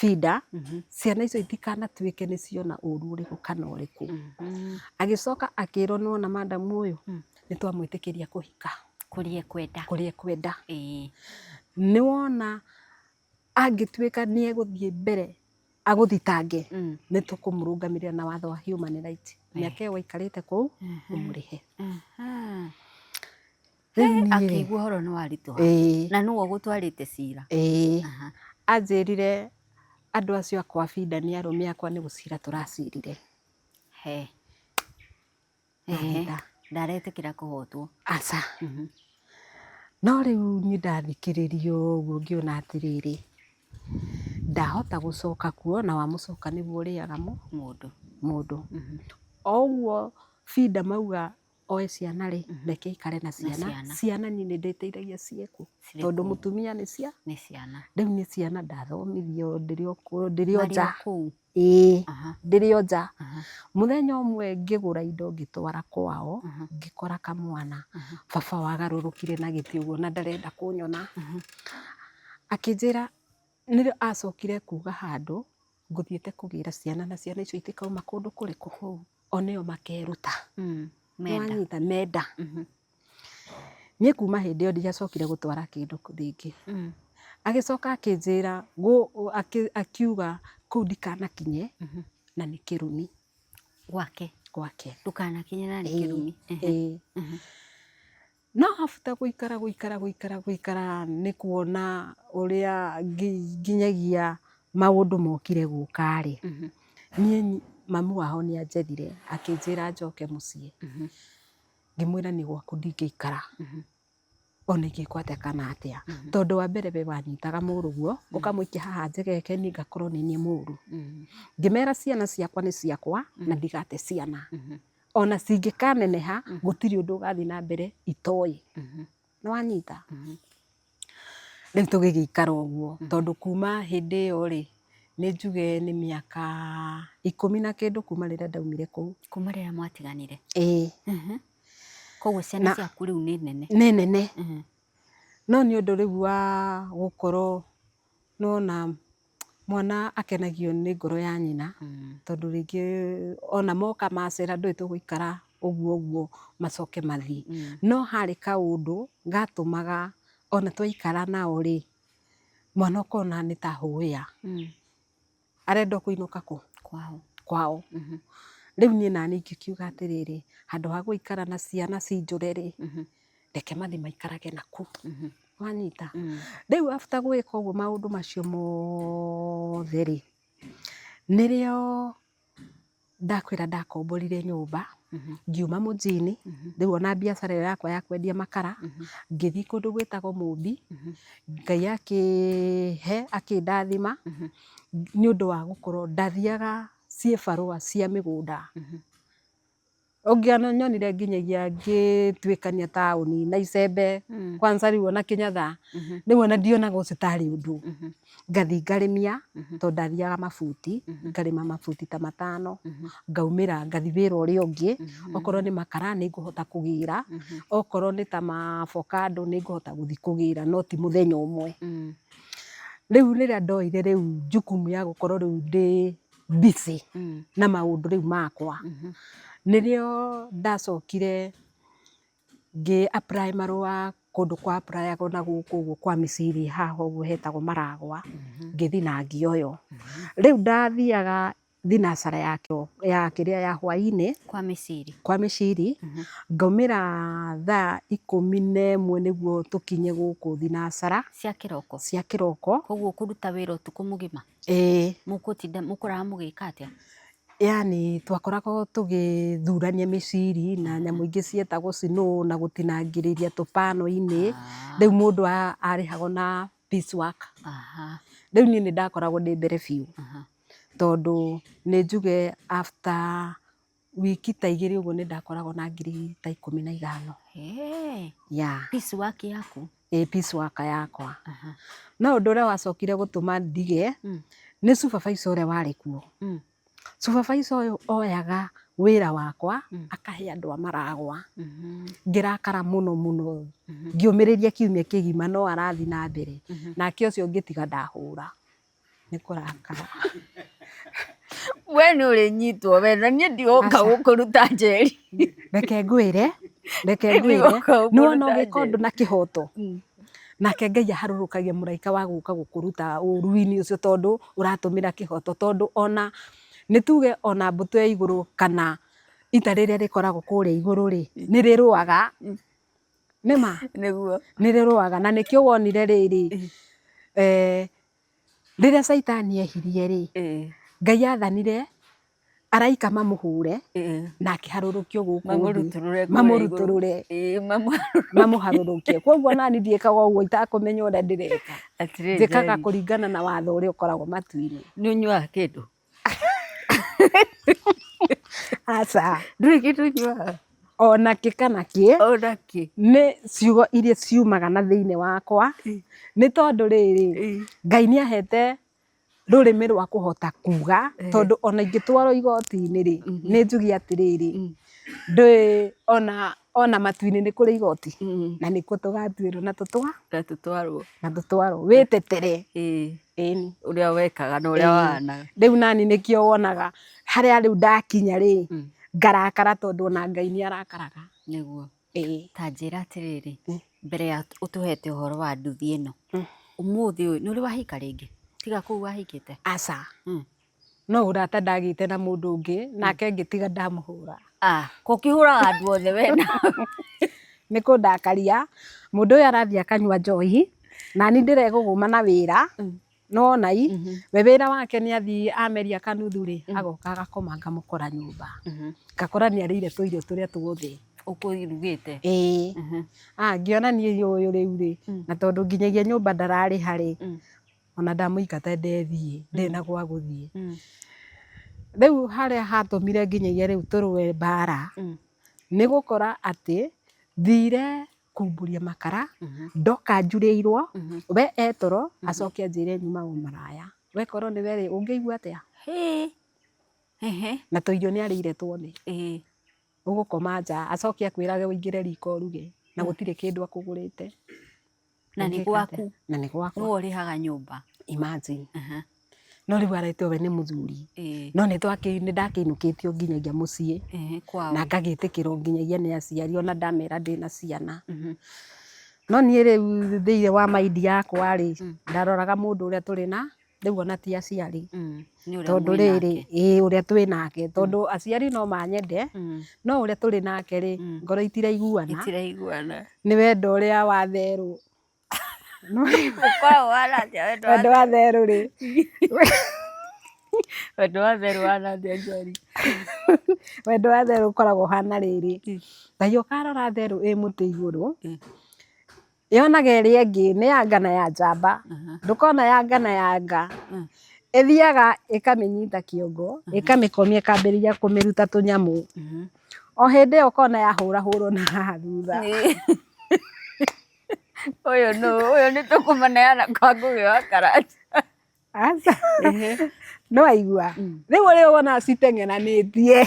binda, ciana icio itikanatuĩke nĩ ciona ũru ũrĩkũ kana ũrĩkũ. Agĩcoka akĩrwo nĩwona madamu ũyũ, nĩ twamwĩtĩkĩria kũhika. Kũrĩa ekwenda. Kũrĩa ekwenda. Nĩwona angĩtuĩka nĩ egũthiĩ mbere agũthitange, nĩ tũkũmũrũngamĩrĩra na watho wa human right. Mĩaka ĩyo waikarĩte kũu, ũmũrĩhe. Rĩu niĩ rĩ, Akĩigua ũhoro nĩ waritũha. Na nĩwe ũgũtwarĩte cira. Ĩĩ. Anjĩrire andũ acio akwa binda nĩ arũme akwa nĩ gũcira tũracirire. He. Nanyita. Ndaretĩkĩra kũhotwo. Aca. No rĩu niĩ ndathikĩrĩria ũguo ngĩona atĩrĩrĩ, ndahota gũcoka kuo na wamũcoka nĩguo ũrĩaga mũndũ. Mũndũ. O ũguo binda mauga oe ciana rĩ, reke aikare na ciana. Ciana. Ciana niĩ nĩ ndĩteithagia ciĩkũ. Cirĩ Tondũ kũu. mũtumia nĩ cia? Nĩ ciana. Rĩu nĩ ciana ndathomithio ndĩrĩ o Marĩ nja. o kũu. Ĩĩ, ndĩrĩ o nja. Mũthenya ũmwe ngĩgũra indo ngĩtwara kwao, ngĩkora kamwana. Baba wagarũrũkire na gĩtĩ ũguo na ndarenda kũnyona. Akĩnjĩra nĩrĩo acokire kuga handũ ngũthiĩte kũgĩra ciana na ciana icio itikauma kũndũ kũrĩkũ. O nĩo makeruta. Menda. Nĩwanyita, menda. Niĩ kuma hĩndĩ ĩyo ndiacokire gũtwara kĩndũ rĩngĩ. Agĩcoka akĩnjĩra akiuga kũu ndikanakinye na nĩ kĩrumi. Gwake. Gwake. Ndũkanakinyĩra nĩ Ĩĩ, kĩrumi. Ĩĩ. No after gũikara gũikara gũikara gũikara nĩ kuona ũrĩa nginyagia maũndũ mokire gũka rĩ, niĩ mamu wao nĩ anjethire akĩnjĩra njoke mũciĩ. Ngĩmwĩra niĩ gwaku ndingĩikara ona ingĩkwo atĩa kana atĩa, tondũ wa mbere we wanyitaga mũrũguo ũkamũikia haha njegeke niĩ ngakorwo nĩ niĩ mũru. Ngĩmera ciana ciakwa nĩ ciakwa na ndigate ciana, ona cingĩkaneneha gũtirĩ ũndũ ũgathiĩ na mbere itoĩ. Nĩ wanyita? Rĩu tũgĩgĩikara ũguo, tondũ kuma hĩndĩ ĩyo rĩ, nĩ njuge nĩ mĩaka 10 na kĩndũ kuma rĩrĩa ndaumire kũu. Kuma rĩrĩa mwatiganire? Ĩĩ. Koguo ciana ciaku rĩu nĩ nene? Nĩ nene. No nĩ ũndũ rĩu wa gũkorwo nĩwona mwana akenagio nĩ ngoro ya nyina, tondũ rĩngĩ ona moka macera ndũĩ tũgũikara ũguo ũguo macoke mathiĩ. No harĩ kaũndũ gatũmaga ona twaikara nao rĩ, mwana ũkona nĩ ta hũĩa, arenda o kũinũka kũ? Kwao. Kwao. Rĩu niĩ naniĩ ngĩkiuga atĩrĩrĩ, handũ ha gũikara na ciana cinjũre rĩ, reke mathiĩ maikarage naku. Wanyita? Rĩu after gwĩka ũguo maũndũ macio mothe rĩ, nĩrĩo ndakwĩra ndakomborire nyũmba, ngiuma mũjini, rĩu ona biacara ĩyo yakwa ya kwendia makara, ngĩthiĩ kũndũ gwĩtagwo Mũmbi, Ngai akĩhe akĩndathima, nĩ ũndũ wa gũkorwo ndathiaga ciĩbarũa cia mĩgũnda. Ũngĩanyonire nginyagia ngĩtuĩkania taũni na icembe, kwanza rĩu ona Kĩnyatha, rĩu ona ndionaga ũcio tarĩ ũndũ. Ngathiĩ ngarĩmia, tondũ ndathiaga mabuti, ngarĩma mabuti ta 5, ngaumĩra ngathiĩ wĩra ũrĩa ũngĩ, okorwo nĩ makara nĩ ngũhota kũgĩra, okorwo nĩ ta mabokando nĩ ngũhota gũthiĩ kũgĩra no ti mũthenya ũmwe. Rĩu rĩrĩa ndoire rĩu jukumu ya gũkorwo rĩu ndĩ busy na maũndũ rĩu makwa, nĩrĩo ndacokire ngĩ apply marũa kũndũ kwa apply agwo na gũkũ ũguo kwa mĩciri haha ũguo hetagwo Maragwa, ngĩthiĩ na ngĩoywo. Rĩu ndathiaga thinacara ya kĩrĩa ya hwainĩ kwa mĩciri, kwa mĩciri, ngaumĩra thaa 11 nĩguo tũkinye gũkũ thinacara cia kĩroko, cia kĩroko. Koguo kũruta wĩra ũtukũ mũgima? Ĩĩ. Mũgũtinda mũkoraga mũgĩka atĩa? Yani twakoragwo tũgĩthurania mĩciri na nyamũ ingĩ cietagwo snow na gũtinangĩrĩria tũpano-inĩ. Rĩu mũndũ arĩhagwo na piece work. Rĩu niĩ nĩ ndakoragwo ndĩ mbere biũ, tondũ nĩ njuge after wiki ta 2 ũguo nĩ ndakoragwo na ngiri ta 15. Yeah. Piece work yaku? Ĩĩ, piece work yakwa. No ũndũ ũrĩa wacokire gũtũma ndige nĩ supervisor ũrĩa warĩ kuo. Supervisor ũyũ oyaga wĩra wakwa akahe andũ a Maragwa. Ngĩrakara mũno mũno, ngĩũmĩrĩria kiumia kĩgima no arathiĩ na mbere. Nake ũcio ngĩtiga ndahũra nĩ kũrakara. We nĩ ũrĩnyitwo we, na niĩ ndigũka Aca. gũkũruta njeri. Reke ngwĩre, reke ngwĩre, Ndigũka nĩ wona gũkũruta ũgĩka ũndũ njeri. na kĩhoto, nake Ngai aharũrũkagia mũraika wa gũka gũkũruta ũru-inĩ ũcio, tondũ ũratũmĩra kĩhoto, tondũ ona nĩ tuge ona mbũtũ ya igũrũ kana ita rĩrĩa rĩkoragwo kũrĩa igũrũ rĩ, nĩ rĩrũaga. Nĩ ma? Nĩguo. Nĩ rĩrũaga, na nĩkĩo wonire rĩrĩ, rĩrĩa Caitani ehirie rĩ, Ngai athanire araika mamũhũre na akĩharũrũkio gũkũ thĩ. Mamũrutũrũre kũrĩa igũrũ. Mamũrutũrũre. Mamũharũrũkie. Koguo nani ndiĩkaga ũguo itakũmenya ũrĩa ndĩreka. Atĩrĩrĩ, Njĩkaga Njeri. kũringana na watho ũrĩa ũkoragwo matu-inĩ. Nĩ ũnyuaga kĩndũ? Aca. Ndũrĩ kĩndũ ũnyuaga? Ona kĩ kana kĩ. Ona kĩ. Nĩ ciugo iria ciumaga na thĩinĩ wakwa, nĩ tondũ rĩrĩ, Ngai nĩ ahete rũrĩmĩ rwa kũhota kuga, tondũ ona ingĩtwarwo igoti-inĩ rĩ, nĩ njuge atĩrĩrĩ, ndũĩ ona matu-inĩ nĩ kũrĩ igoti, na nĩkuo tũgatuĩrwo na tũtwa Na tũtwarwo. Na tũtwarwo, wĩtetere. Ĩni. Ũrĩa wekaga na ũrĩa wahanaga. Rĩu nani nĩkĩo wonaga harĩa rĩu ndakinya rĩ, ngarakara tondũ ona Ngai nĩ arakaraga. Nĩguo. Ĩĩ. Ta njĩra atĩrĩrĩ, mbere ya ũtũhete ũhoro wa nduthi ĩno, ũmũthĩ ũyũ nĩ ũrĩ wahika rĩngĩ? Tiga kũu wahikĩte? Aca. No ũrata ndagĩte na mũndũ ũngĩ nake ngĩtiga ndamũhũra. Ah, kũkĩhũraga andũ othe we na Nĩ kũndakaria, mũndũ ũyũ arathiĩ akanyua njohi, nani ndĩregũgũma na wĩra, nĩwona i, we wĩra wake nĩ athiĩ ameria kanuthu rĩ, agoka agakoma ngamũkora nyũmba, ngakora nĩ arĩire tũirio tũrĩa tuothe. Ũkũrugĩte. Ĩĩ. Ah, ngĩona niĩ ũyũ rĩu rĩ, na tondũ nginyagia nyũmba ndararĩha rĩ, ona ndamũingata ndethiĩ, ndirĩ na gwa gũthiĩ. Rĩu harĩa hatũmire nginyagia rĩu tũrũe mbara, nĩ gũkora atĩ thire kumbũria makara, ndoka njurĩirwo, we etoro, acoke anjĩre nyuma ũmaraya. We korwo nĩwe rĩ, ũngĩigua atĩa? Na tũirio nĩ arĩire tuothe. Ũgũkoma nja, acoke akwĩrage ũingĩre riko ũruge, na gũtirĩ kĩndũ akũgũrĩte. Na nĩ gwaku. Na nĩ gwakwa. Nĩwe ũrĩhaga nyũmba. Imagine. No rĩu aretwo we nĩ mũthuri. No nĩ ndakĩinũkĩtio nginyagia mũciĩ. Na ngagĩtĩkĩrwo nginyagia nĩ aciari ona ndamera ndĩna ciana. No niĩ rĩu thĩinĩ wa mind yakwa rĩ, ndaroraga mũndũ ũrĩa tũrĩ na rĩu ona ti aciari. Tondũ rĩrĩ, ĩĩ ũrĩa twĩ nake, tondũ aciari no manyende, no ũrĩa tũrĩ nake rĩ, ngoro itiraiguana. Itiraiguana. Nĩ wendo ũrĩa wa therũ. Ũkoragwo ũhana atĩa wendo wa Wendo wa therũ rĩ. Wendo wa therũ ũhana atĩa Njeri? Wendo wa therũ ũkoragwo ũhana rĩrĩ, Ngai ũkarora therũ ĩ mũtĩ igũrũ, yonaga ĩrĩa ĩngĩ nĩ yanga na ya njamba, ndũkona yanga na yanga, ĩthiaga ĩkamĩnyita kĩongo, ĩkamĩkomia ĩkambĩrĩria kũmĩruta tũnyamũ, o hĩndĩ ĩyo ũkona yahũrahũrwo na haha thutha. Ũyũ nũ? Ũyũ nĩ tũkũmaneana kwa Ngũgĩ wa Karanja. Aca. No waigua rĩu ũrĩa wona citeng'eranĩtie,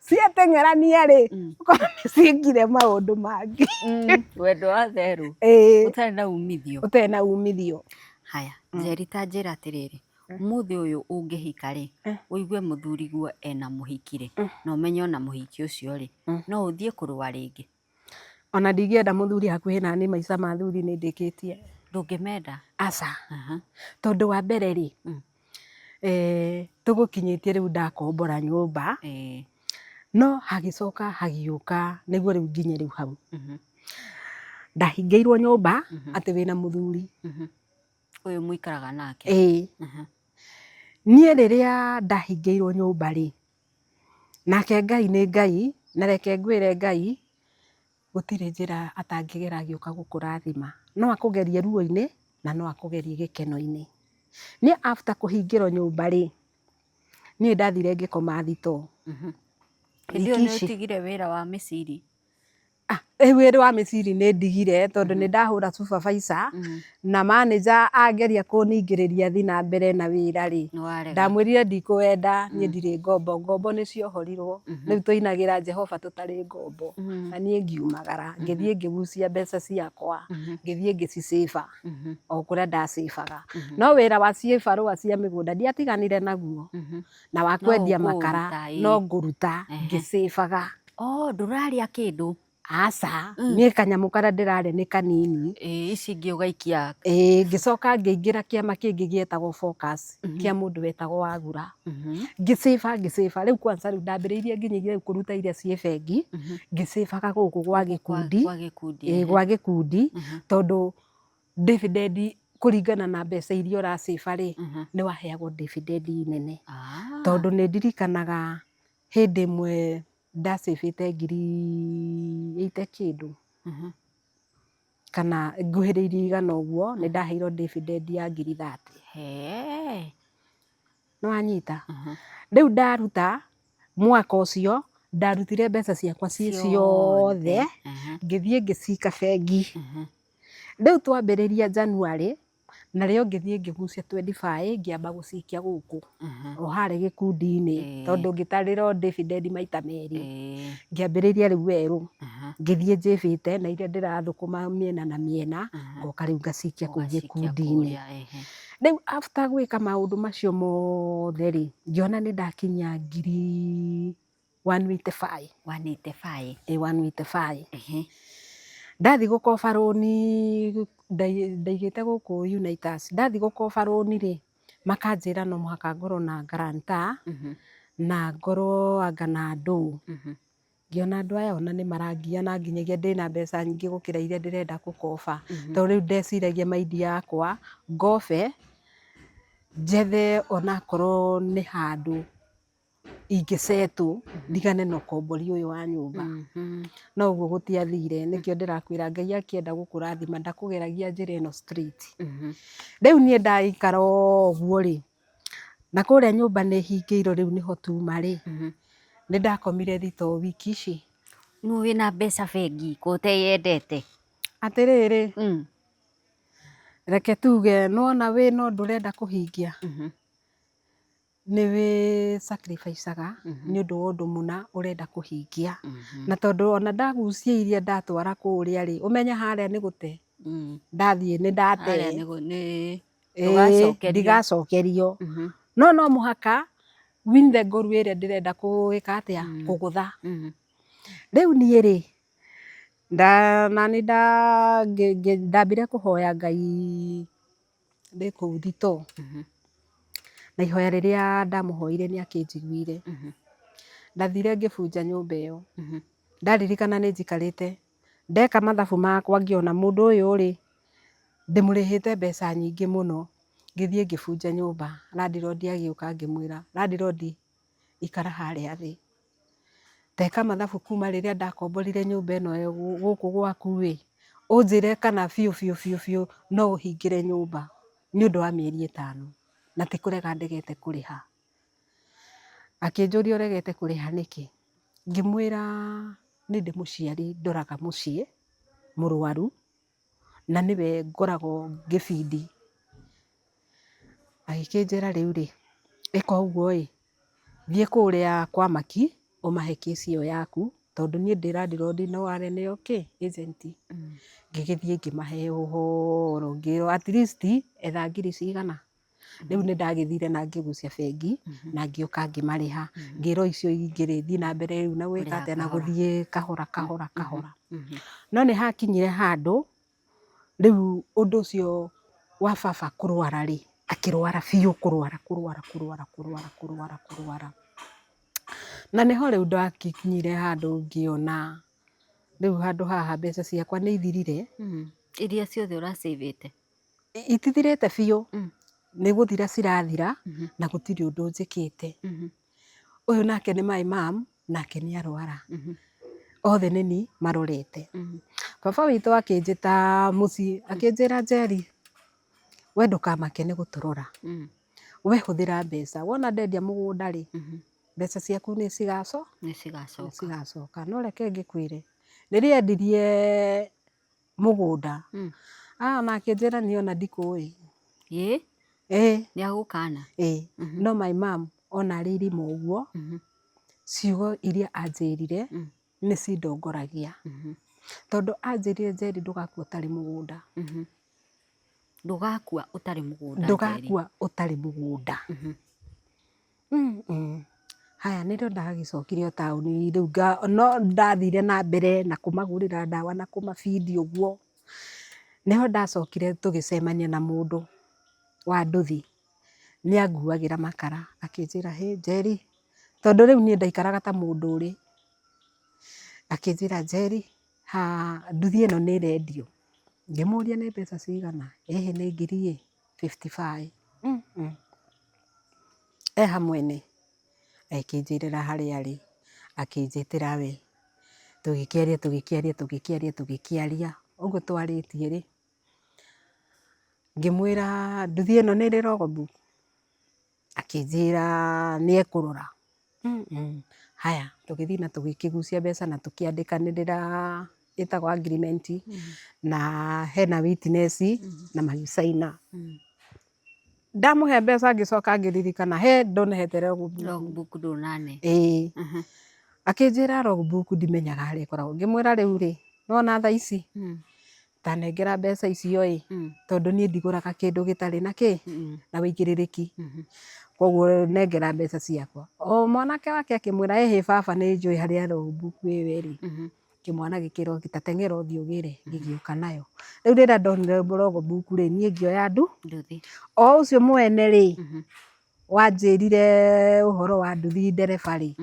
ciateng'erania rĩ, ũkona nĩ ciĩkire maũndũ mangĩ. Wendo wa therũ. Ĩĩ. Ũtarĩ na umithio. Ũtarĩ na umithio. Haya, Njeri ta njĩra atĩrĩrĩ, ũmũthĩ ũyũ ũngĩhika rĩ, ũigue mũthuriguo ena mũhiki rĩ, na ũmenye ona mũhiki ũcio rĩ, no ũthiĩ kũrũa rĩngĩ? Ona ndingĩenda mũthuri hakuhĩ nani, maica ma athuri nĩ ndĩkĩtie. Ndũngĩmenda? Aca. Tondũ wa mbere rĩ, tũgũkinyĩtie rĩu ndakombora nyũmba, no hagĩcoka hagĩũka nĩguo rĩu nginye rĩu hau. Ndahingĩirwo nyũmba atĩ wĩna mũthuri. Ũyũ mũikaraga nake? Ĩĩ. Niĩ rĩrĩa ndahingĩirwo nyũmba rĩ, nake Ngai nĩ Ngai, na reke ngwĩre Ngai, gũtirĩ njĩra atangĩgera agĩũka gũkũrathima. No akũgerie ruo-inĩ, na no akũgerie gĩkeno-inĩ. Niĩ after kũhingĩrwo nyũmba rĩ, niĩ ndathire ngĩkoma thitoo. Hĩndĩ ĩyo nĩ ũtigire wĩra wa mĩciri? Ah, rĩu wĩra wa mĩciri nĩ ndigire tondũ nĩ ndahũra supervisor na manager ageria kũningĩrĩria thiĩ na mbere na wĩra rĩ, ndamwĩrire ndikũwenda, niĩ ndirĩ ngombo, ngombo nĩ ciohorirwo, rĩu tũinagĩra Jehova tũtarĩ ngombo. Na niĩ ngiumagara, ngĩthiĩ ngĩgucia mbeca ciakwa, ngĩthiĩ ngĩcicĩba o kũrĩa ndacĩbaga. No wĩra wa ciĩbarũa cia mĩgũnda ndiatiganire naguo, na wa kwendia makara no ngũruta ngĩcĩbaga. Oh, ndũrarĩa kĩndũ? Aca, niĩ kanyamũ karĩa ndĩrarĩa nĩ kanini. Ĩĩ, ici ingĩ ũgaikia. Ĩĩ, ngĩcoka ngĩingĩra kĩama kĩngĩ gĩetagwo Focus, kĩa mũndũ wetagwo Wagura. Ngĩcĩba ngĩcĩba, rĩu kwanza rĩu ndambĩrĩirie nginyagia rĩu kũruta iria ciĩ bengi, ngĩcĩbaga gũkũ gwa gĩkundi. Gwa gĩkundi. Ĩĩ, gwa gĩkundi, tondũ dividend kũringana na mbeca iria ũracĩba rĩ, nĩ waheagwo dividend nene. Tondũ nĩ ndirikanaga hĩndĩ ĩmwe ndacĩbĩte ngiri ĩite kĩndũ, kana nguhĩrĩirie igana ũguo, nĩ ndaheirwo dividend ya ngiri 30. Nĩ wanyita? Rĩu ndaruta mwaka ũcio, ndarutire mbeca ciakwa ciĩ ciothe, ngĩthiĩ ngĩcika bengi. Rĩu twambĩrĩria January, narĩo ngĩthiĩ ngĩgucia 25 ngĩamba gũcikia gũkũ, o harĩa gĩkundi-inĩ, tondũ ngĩtarĩrwo dividend maita merĩ. Ngĩambĩrĩria rĩu werũ, ngĩthiĩ njĩbĩte na iria ndĩrathũkũma mĩena na mĩena, ngoka rĩu ngacikia kũu gĩkundi-inĩ. Rĩu after gwĩka maũndũ macio mothe rĩ, ngĩona nĩ ndakinyia ngiri 185. 185. Ĩ 185. Ndathiĩ gũkoba rũni, ndaigĩte gũkũ Unaitas, ndathiĩ gũkoba rũni rĩ, Makanjĩra no mũhaka ngorwo na guarantor na ngorwo anga na andũ. Ngĩona andũ aya ona nĩ marangia na nginyagia ndĩna mbeca nyingĩ gũkĩra iria ndĩrenda gũkoba. Tondũ rĩu ndeciragia mind yakwa ngobe njethe onakorwo nĩ handũ ingĩcetwo ndigane na ũkombori ũyũ wa nyũmba. No ũguo gũtiathire nĩkĩo ndĩrakwĩra Ngai akĩenda gũkũrathima ndakũgeragia njĩra ĩno straight. Rĩu niĩ ndaikara ũguo rĩ, na kũrĩa nyũmba nĩ hingĩirwo rĩu nĩho tuma rĩ, nĩ ndakomire thitoo wiki ici. Nũ wĩna mbeca bengi ko ũteyendete? Atĩrĩrĩ, reke tuge nĩwona wĩna ũndũ ũrenda kũhingia, nĩ wĩ sacrifice aga nĩ ũndũ wa ũndũ mũna ũrenda kũhingia. Na tondũ ona ndagucia iria ndatwara kũrĩa rĩ, ũmenye harĩa nĩ gũte, ndathiĩ nĩ ndate. Harĩa nĩ Ĩĩ, ndũgacokerio. Ndigacokerio. No no mũhaka win the goal ĩrĩa ndĩrenda gwĩka atĩa, kũgũtha. Rĩu niĩ rĩ, na nĩ ndambire kũhoya Ngai ndĩ kũu thitoo. Na ihoya rĩrĩa ndamũhoire nĩ akĩnjiguire. Ndathire ngĩbunja nyũmba ĩyo. Ndaririkana nĩ njikarĩte, ndeka mathabu makwa ngĩona mũndũ ũyũ rĩ, ndĩmũrĩhĩte mbeca nyingĩ mũno. Ngĩthiĩ ngĩbunja nyũmba, landlord agĩũka ngĩmwĩra, landlord ikara harĩa thĩ. Ndeka mathabu kuma rĩrĩa ndakomborire nyũmba ĩno gũkũ gwaku ĩ, ũnjĩre kana biũ biũ biũ biũ no ũhingĩre nyũmba nĩ ũndũ wa mĩeri 5 na ti kũrega ndegete kũrĩha. Akĩnjũria ũregete kũrĩha nĩkĩ? Ngĩmwĩra nĩ ndĩ mũciari ndoraga mũciĩ mũrwaru na nĩwe ngoragwo ngĩbindi. Agĩkĩnjĩra rĩu rĩ, ĩka ũguo ĩ, thiĩ kũrĩa kwa Maki ũmahe case ĩyo yaku tondũ niĩ ndĩ landlord no arĩa nĩo kĩ, agent. Ngĩgĩthiĩ ngĩmahe ũhoro ngĩrwo at least etha ngiri cigana. Rĩu nĩ ndagĩthire na ngĩgucia bengi na ngĩũka ngĩmarĩha. Ngĩrwo icio ingĩ rĩ, thiĩ na mbere rĩu na gwĩka atĩa, na gũthiĩ kahora kahora kahora. No nĩ hakinyire handũ rĩu ũndũ ũcio wa baba kũrwara rĩ, akĩrwara biũ kũrwara kũrwara kũrwara kũrwara kũrwara kũrwara. Na nĩho rĩu ndakinyire handũ ngĩona rĩu handũ haha mbeca ciakwa nĩ ithirire. Iria ciothe ũracĩbĩte? Itithirĩte biũ, nĩ gũthira cirathira na gũtirĩ ũndũ njĩkĩte. Ũyũ nake nĩ my mum, nake nĩ arwara. Othe nĩ niĩ marorete. Baba witũ akĩnjĩta mũciĩ, akĩnjĩra Njeri, we ndũkamake nĩ gũtũrora. We hũthĩra mbeca, wona ndendia mũgũnda rĩ, mbeca ciaku nĩ cigacoka. No reke ngĩkwĩre, rĩrĩa endirie mũgũnda, ona akĩnjĩra niĩ ona ndikũĩ. Ĩ? Ĩ. Nĩ agũkana? Ĩ. No my mum ona arĩ irimũ ũguo, ciugo iria anjĩrire nĩ cindongoragia. Tondũ anjĩrire Njeri ndũgakua ũtarĩ mũgũnda. Ndũgakua ũtarĩ mũgũnda, Njeri. Ndũgakua ũtarĩ mũgũnda. Haya nĩrĩo ndagĩcokire o taũni rĩu no ndathire na mbere na kũmagũrĩra ndawa na kũmabindi ũguo. Nĩho ndacokire tũgĩcemania na mũndũ wa nduthi, nĩ anguagĩra makara akĩnjĩra hĩ Njeri, tondũ rĩu niĩ ndaikaraga ta mũndũ ũrĩ, akĩnjĩra Njeri, ha nduthi ĩno nĩ ĩrendio. Ngĩmũria nĩ mbeca cigana, ĩhĩ nĩ ngiri 55. Eha mwene, akĩnjĩrĩra harĩa arĩ, akĩnjĩtĩra we, tũgĩkĩaria tũgĩkĩaria tũgĩkĩaria tũgĩkĩaria, ũguo twarĩtie rĩ, ngĩmwĩra nduthi ĩno nĩ ĩrĩ logbook? Akĩnjĩra nĩ ekũrora. Haya, tũgĩthiĩ na tũgĩkĩgucia mbeca na tũkĩandĩkanĩrĩra ĩtagwo agreement na hena witness na magĩcaina. Ndamũhe mbeca ngĩcoka ngĩririkana he ndũnehete logbook. Logbook ndũnane. Ĩĩ. Akĩnjĩra logbook ndimenyaga harĩa ĩkoragwo. Ngĩmwĩra rĩu rĩ, nĩwona thaa ici, ta nengera mbeca icio ĩ, tondũ niĩ ndigũraga kĩndũ gĩtarĩ na kĩ, na wĩigĩrĩrĩki. Koguo nengera mbeca ciakwa. O mwanake wake akĩmwĩra ĩhĩ baba nĩ njũĩ harĩa logbook ĩyo ĩrĩ. Kĩmwana gĩkĩrwo ta teng'era ũthiĩ ũgĩre, gĩgĩũka nayo. Rĩu rĩrĩa ndonire logbook rĩ, niĩ ngĩoya Nduthi. O ũcio mwene rĩ, wanjĩrire ũhoro wa nduthi ndereba rĩ,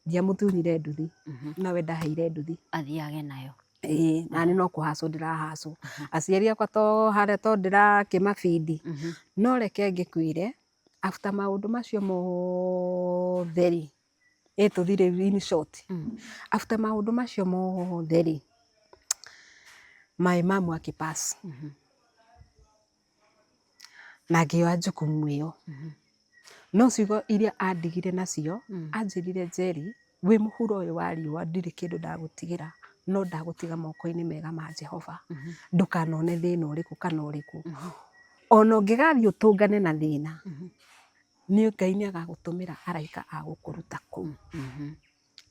ndiamũtunyire nduthi, nowe ndaheire nduthi. Athiage nayo. Ĩĩ, nani no kũhacwo ndĩrahacwo. Aciari akwa to harĩa to ndĩrakĩmabindi. No reke ngĩkwĩre, after maũndũ macio mothe rĩ, ĩ tũthiĩ rĩu in short, after maũndũ macio mothe rĩ, my mum akĩ pass. Na ngĩoya jukumu ĩyo. No ciugo iria andigire nacio, anjĩrire Njeri, wĩ mũhuro ũyũ wa riũa ndirĩ kĩndũ ndagũtigĩra, no ndagũtiga moko-inĩ mega ma Jehova. Ndũkanone thĩna ũrĩkũ kana ũrĩkũ. Ona ũngĩgathiĩ ũtũngane na thĩna, nĩ Ngai nĩ agagũtũmĩra araika a gũkũruta kũu.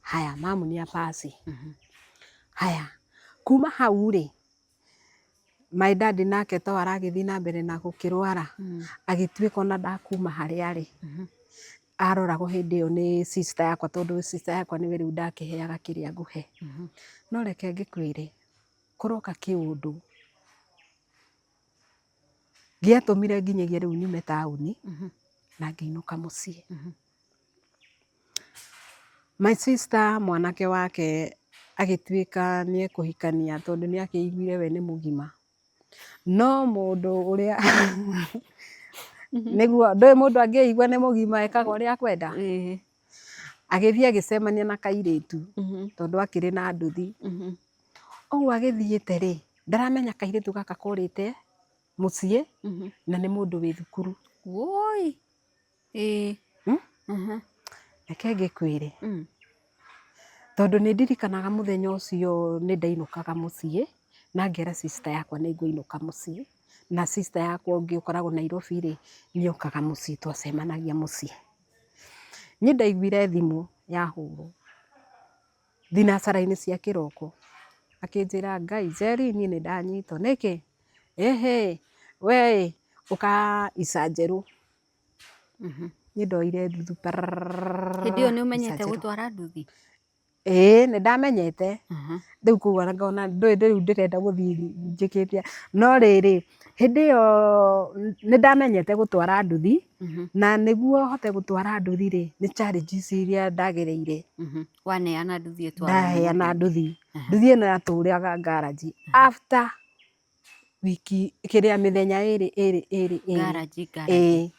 Haya, mamu nĩ a pass. Haya, kuma hau rĩ, my dad nake to aragĩthiĩ na mbere na gũkĩrwara, agĩtuĩka ona ndakuma harĩa arĩ. Aroragwo hĩndĩ ĩyo nĩ sister yakwa tondũ sister yakwa nĩwe rĩu ndakĩheaga kĩrĩa ngũhe. No reke ngĩkwĩre, kũroka kĩũndũ gĩatũmire nginyagia rĩu nyume taũni na ngĩinũka mũciĩ. My sister mwanake wake agĩtuĩka nĩ ekũhikania tondũ nĩ akĩiguire we nĩ mũgima. No mũndũ ũrĩa nĩguo ndũĩ mũndũ angĩigua nĩ mũgima ekaga ũrĩa akwenda. Agĩthiĩ agĩcemania na kairĩtu tondũ akĩrĩ na nduthi. Ũguo agĩthiĩte rĩ, ndaramenya kairĩtu gaka korĩte mũciĩ na nĩ mũndũ wĩ thukuru. Woi. Ĩĩ. Reke ngĩkwĩre, tondũ nĩ ndirikanaga mũthenya ũcio nĩ ndainũkaga mũciĩ, na ngera sister yakwa nĩ ngũinũka mũciĩ, na sister yakwa ũngĩ ũkoragwo Nairobi rĩ, nĩ okaga mũciĩ twacemanagia mũciĩ. Niĩ ndaiguire thimũ yahũrwo thinacara-inĩ cia kĩroko, akĩnjĩra Ngai Njeri niĩ nĩ ndanyitwo. Nĩkĩ? Ĩhĩ we ĩ ũka Ica Njerũ. Niĩ ndoire nduthi Hĩndĩ ĩyo nĩ ũmenyete gũtwara nduthi? Ĩĩ nĩ ndamenyete. Rĩu koguo ngona ndũĩ rĩu ndĩrenda gũthiĩ njĩkĩte no rĩrĩ, hĩndĩ ĩyo nĩ ndamenyete gũtwara nduthi, na nĩguo hote gũtwara nduthi rĩ, nĩ challenges iria ndagereire. Waneana nduthi ĩtwarwo nĩ Ndaheana mũndũ ũngĩ. nduthi, nduthi ĩno yatũraga garage after wiki kĩrĩa mĩthenya ĩrĩ ĩrĩ ĩrĩ ĩrĩ. Garage garage. Ĩĩ.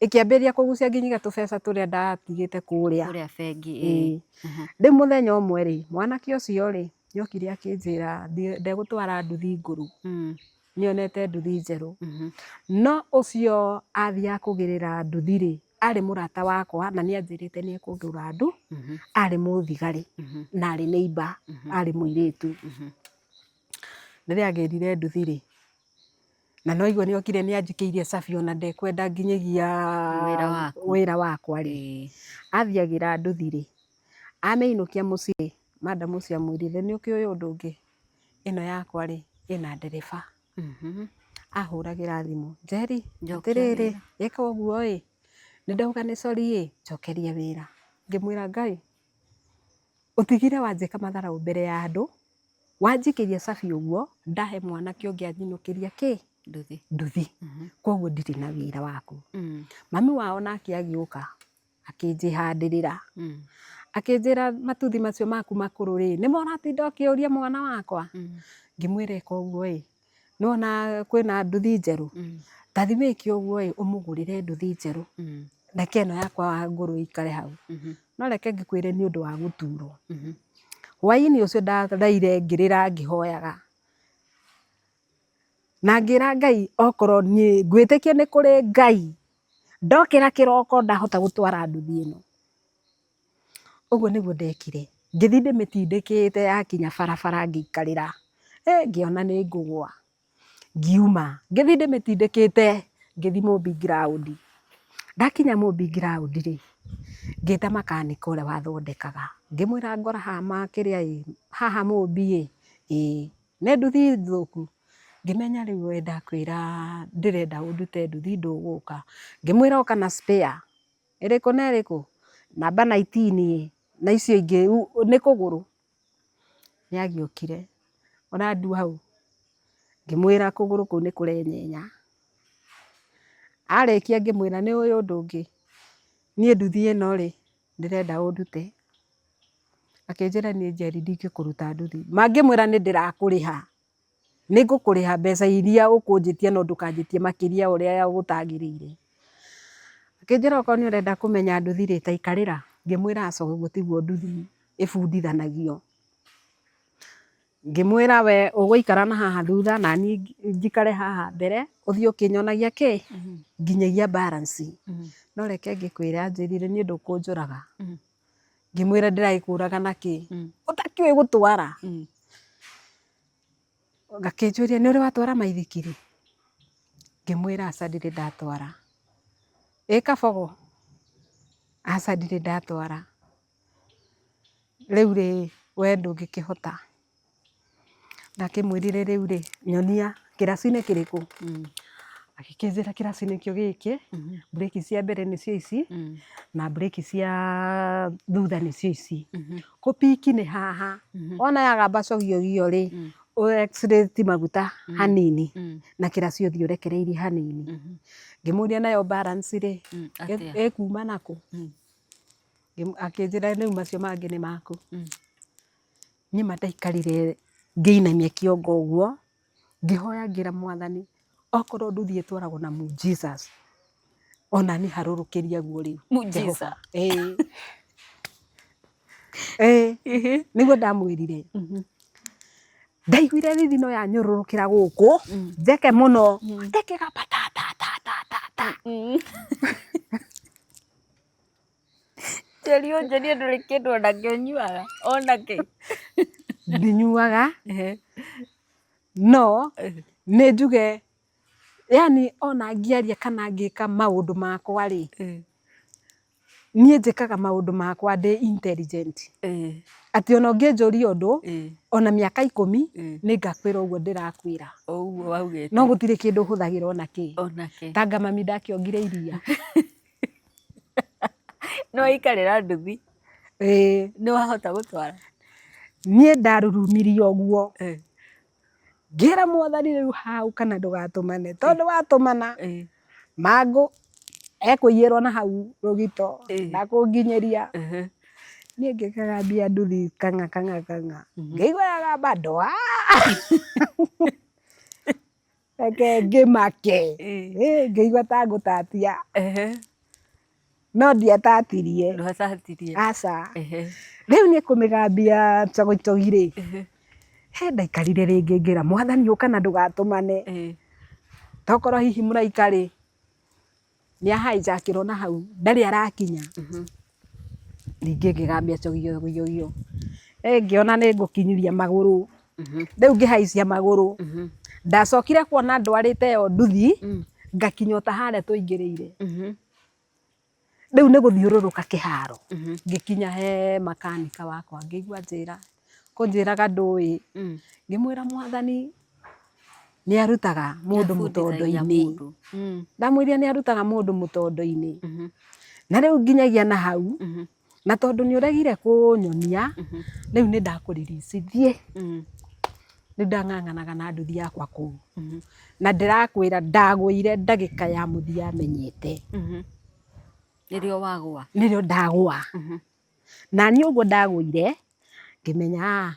Ĩkĩambĩrĩria kũgucia nginyagia tũbeca tũrĩa ndatigĩte kũrĩa. Kũrĩa bengi ĩĩ. Rĩu mũthenya ũmwe rĩ, mwanake ũcio rĩ, nĩ okire akĩnjĩra ndegũtwara nduthi ngũrũ, nĩ onete nduthi njerũ. No ũcio athiaga kũgĩrĩra nduthi rĩ, arĩ mũrata wakwa na nĩ anjĩrĩte nĩ ekũgũra arĩ mũthigari na arĩ neighbour, arĩ mũirĩtu. Rĩrĩa agĩrire nduthi rĩ, na no aigua nĩ okire nĩ anjikĩirie cabi ona ndekwenda nginyagia wĩra wakwa rĩ, athiĩ agĩra nduthi rĩ, amĩinũkia mũciĩ, madam ũcio amwĩrire nĩ ũkĩũĩ ũndũ ũngĩ, ĩno yakwa rĩ, ĩna ndereba. Ahũragĩra thimũ, Njeri atĩrĩrĩ, ĩka ũguo ĩ, nĩ ndauga nĩ sorry ĩ, njokeria wĩra. Ngĩmwĩra Ngai, ũtigire wanjĩka matharaũ mbere ya andũ, wanjikĩria cabi ũguo, ndahe mwanake ũngĩ anyinũkĩria kĩ? Nduthi. Nduthi. Koguo ndirĩ na wĩra waku. Mami wao nake agĩũka akĩnjĩhandĩrĩra. Akĩnjĩra matuthi macio maku makũrũ rĩ, nĩmo ũratinda ũkĩũria mwana wakwa? Ngĩmwĩra ĩka ũguo ĩ, nĩ wona kwĩna nduthi njerũ? Ta thiĩ wĩke ũguo ĩ, ũmũgũrĩre nduthi njerũ. Reke ĩno yakwa ngũrũ ĩikare hau. No reke ngĩkwĩre nĩ ũndũ wa gũturwo. Hwainĩ ũcio ndaraire ngĩrĩra ngĩhoyaga. Na ngĩra Ngai okorwo niĩ ngwĩtĩkia nĩ kũrĩ Ngai, ndokĩra kĩroko ndahota gũtwara nduthi ĩno. Ũguo nĩguo ndekire, ngĩthiĩ ndĩmĩtindĩkĩte yakinya barabara ngĩikarĩra, ngĩona nĩ ngũgwa, ngiuma, ngĩthiĩ ndĩmĩtindĩkĩte ngĩthiĩ Mũmbi ground. Ndakinya Mũmbi ground rĩ, ngĩta makanika ũrĩa wathondekaga, ngĩmwĩra ngora haha kĩrĩa ĩ, haha Mũmbi ĩ, ĩĩ, nĩ nduthi thũku? Ngĩmenya rĩu we ndakwĩra ndĩrenda ũndute nduthi ndũgũka, ngĩmwĩra ũka na spare. Ĩrĩkũ na ĩrĩkũ? Namba 19 ĩ, na icio ingĩ nĩ kũgũrũ. Nĩ agĩũkire, ũrandua hau? Ngĩmwĩra kũgũrũ kũu nĩ kũrenyenya. Arĩkia ngĩmwĩra nĩ ũĩ ũndũ ũngĩ, niĩ nduthi ĩno rĩ, ndĩrenda ũndute. Akĩnjĩra niĩ Njeri ndingĩkũruta nduthi. Ma ngĩmwĩra nĩ ndĩrakũrĩha, nĩ ngũkũrĩha mbeca iria ũkũnjĩtia no ndũkanjĩtie makĩria ya ũrĩa gũtagĩrĩire. Akĩnjĩra okorwo nĩ ũrenda kũmenya nduthi rĩ, ta ikarĩra. Ngĩmwĩra aca ũguo tiguo nduthi ĩbundithanagio. Ngĩmwĩra we ũgũikara na haha thutha na niĩ njikare haha mbere, ũthiĩ ũkĩnyonagia kĩ, nginyagia balance. No reke ngĩkwĩre anjĩrire niĩ ndũkũnjũraga. Ngĩmwĩra ndĩragĩkũraga na kĩ, ũtakĩũĩ gũtwara. Akĩnjũria nĩ ũrĩ watwara maithikiri? Ngĩmwĩra aca ndirĩ ndatwara. Ĩ kabogo? Aca ndirĩ ndatwara. Rĩu rĩ, we ndũngĩkĩhota. Ndakĩmwĩrire rĩu rĩ, nyonia kĩraci nĩ kĩrĩkũ? Agĩkĩnjĩra kĩraci nĩkĩo gĩkĩ, mburĩki cia mbere nĩcio ici, na mburĩki cia thutha nĩcio ici. Kũpiki nĩ haha, wona yagamba cogio rĩ, ũ accelerate maguta hanini, na kĩraci ũthiĩ ũrekereirie hanini. Ngĩmũria nayo balance rĩ, ĩkuma nakũ? Akĩnjĩra rĩu macio mangĩ nĩ maku. Niĩ ma ndaikarire ngĩinamia kĩongo ũguo, ngĩhoya ngĩra mwathani, okorwo nduthi ĩtwaragwo na Jesus, ona niĩ harũrũkĩria guo rĩu. Jehova. Ĩĩ. Ĩĩ, nĩguo ndamwĩrire. Ndaiguire thithino yanyũrũrũkĩra gũkũ, njeke mũno, ĩkĩgamba ta ta ta ta ta ta. Njeri ũnjĩrie ndũrĩ kĩndũ onakĩ ũnyuaga onakĩ. Ndinyuaga, no nĩ njuge yani ona ngĩaria kana ngĩka maũndũ makwa rĩ, niĩ njĩkaga maũndũ makwa ndĩ intelligent. Atĩ ona ũngĩnjũria ũndũ, ona mĩaka 10 nĩ ngakwĩra ũguo ndĩrakwĩra. Ũguo waugĩte. No gũtirĩ kĩndũ hũthagĩra ona kĩ. Onakĩ. Tanga mami ndakĩongire iria. Nĩ waikarĩra nduthi? Ĩĩ. Nĩ wahota gũtwara? Niĩ ndarurumirie ũguo. Ngĩra mwathani rĩu hau kana ndũgatũmane, tondũ watũmana mangũ ekũiyĩrwo na hau rũgito ndakũnginyĩria. Niĩ ngĩkagambia nduthi kang'a kang'a kang'a, ngĩigua yagamba ndwa. Reke ngĩmake, ngĩigua ta ngũtatia. No ndiatatirie. Ndwatatirie. Aca. Rĩu niĩ kũmĩgambia cogoicogi rĩ, he ndaikarire rĩngĩ ngĩra mwathani ũka na ndũgatũmane. Tokorwo hihi mũraika rĩ, nĩ ahaijakĩrwo na hau ndarĩ arakinya. Ningĩ ngĩgambia cogio ngĩona nĩ ngũkinyithia magũrũ. Rĩu ngĩhaicia magũrũ. Ndacokire kuona ndwarĩte ĩyo nduthi, ngakinya o ta harĩa tũingĩrĩire. Rĩu nĩ gũthiũrũrũka kĩharo, ngĩkinya he makanika wakwa ngĩigua anjĩra, kũnjĩraga ndũĩ, ngĩmwĩra mwathani nĩ arutaga mũndũ mũtondo-inĩ. Ndamwĩrire nĩ arutaga mũndũ mũtondo-inĩ. Na rĩu nginyagia na hau, na tondũ nĩ ũregire kũnyonia, rĩu nĩ ndakũ release thiĩ. Rĩu ndang'ang'anaga na nduthi yakwa kũu. Na ndĩrakwĩra ndagũire ndagĩka ya mũthia menyete. Nĩrĩo wagũa? Nĩrĩo ndagũa. Na niĩ ũguo ndagũire, ngĩmenya aa,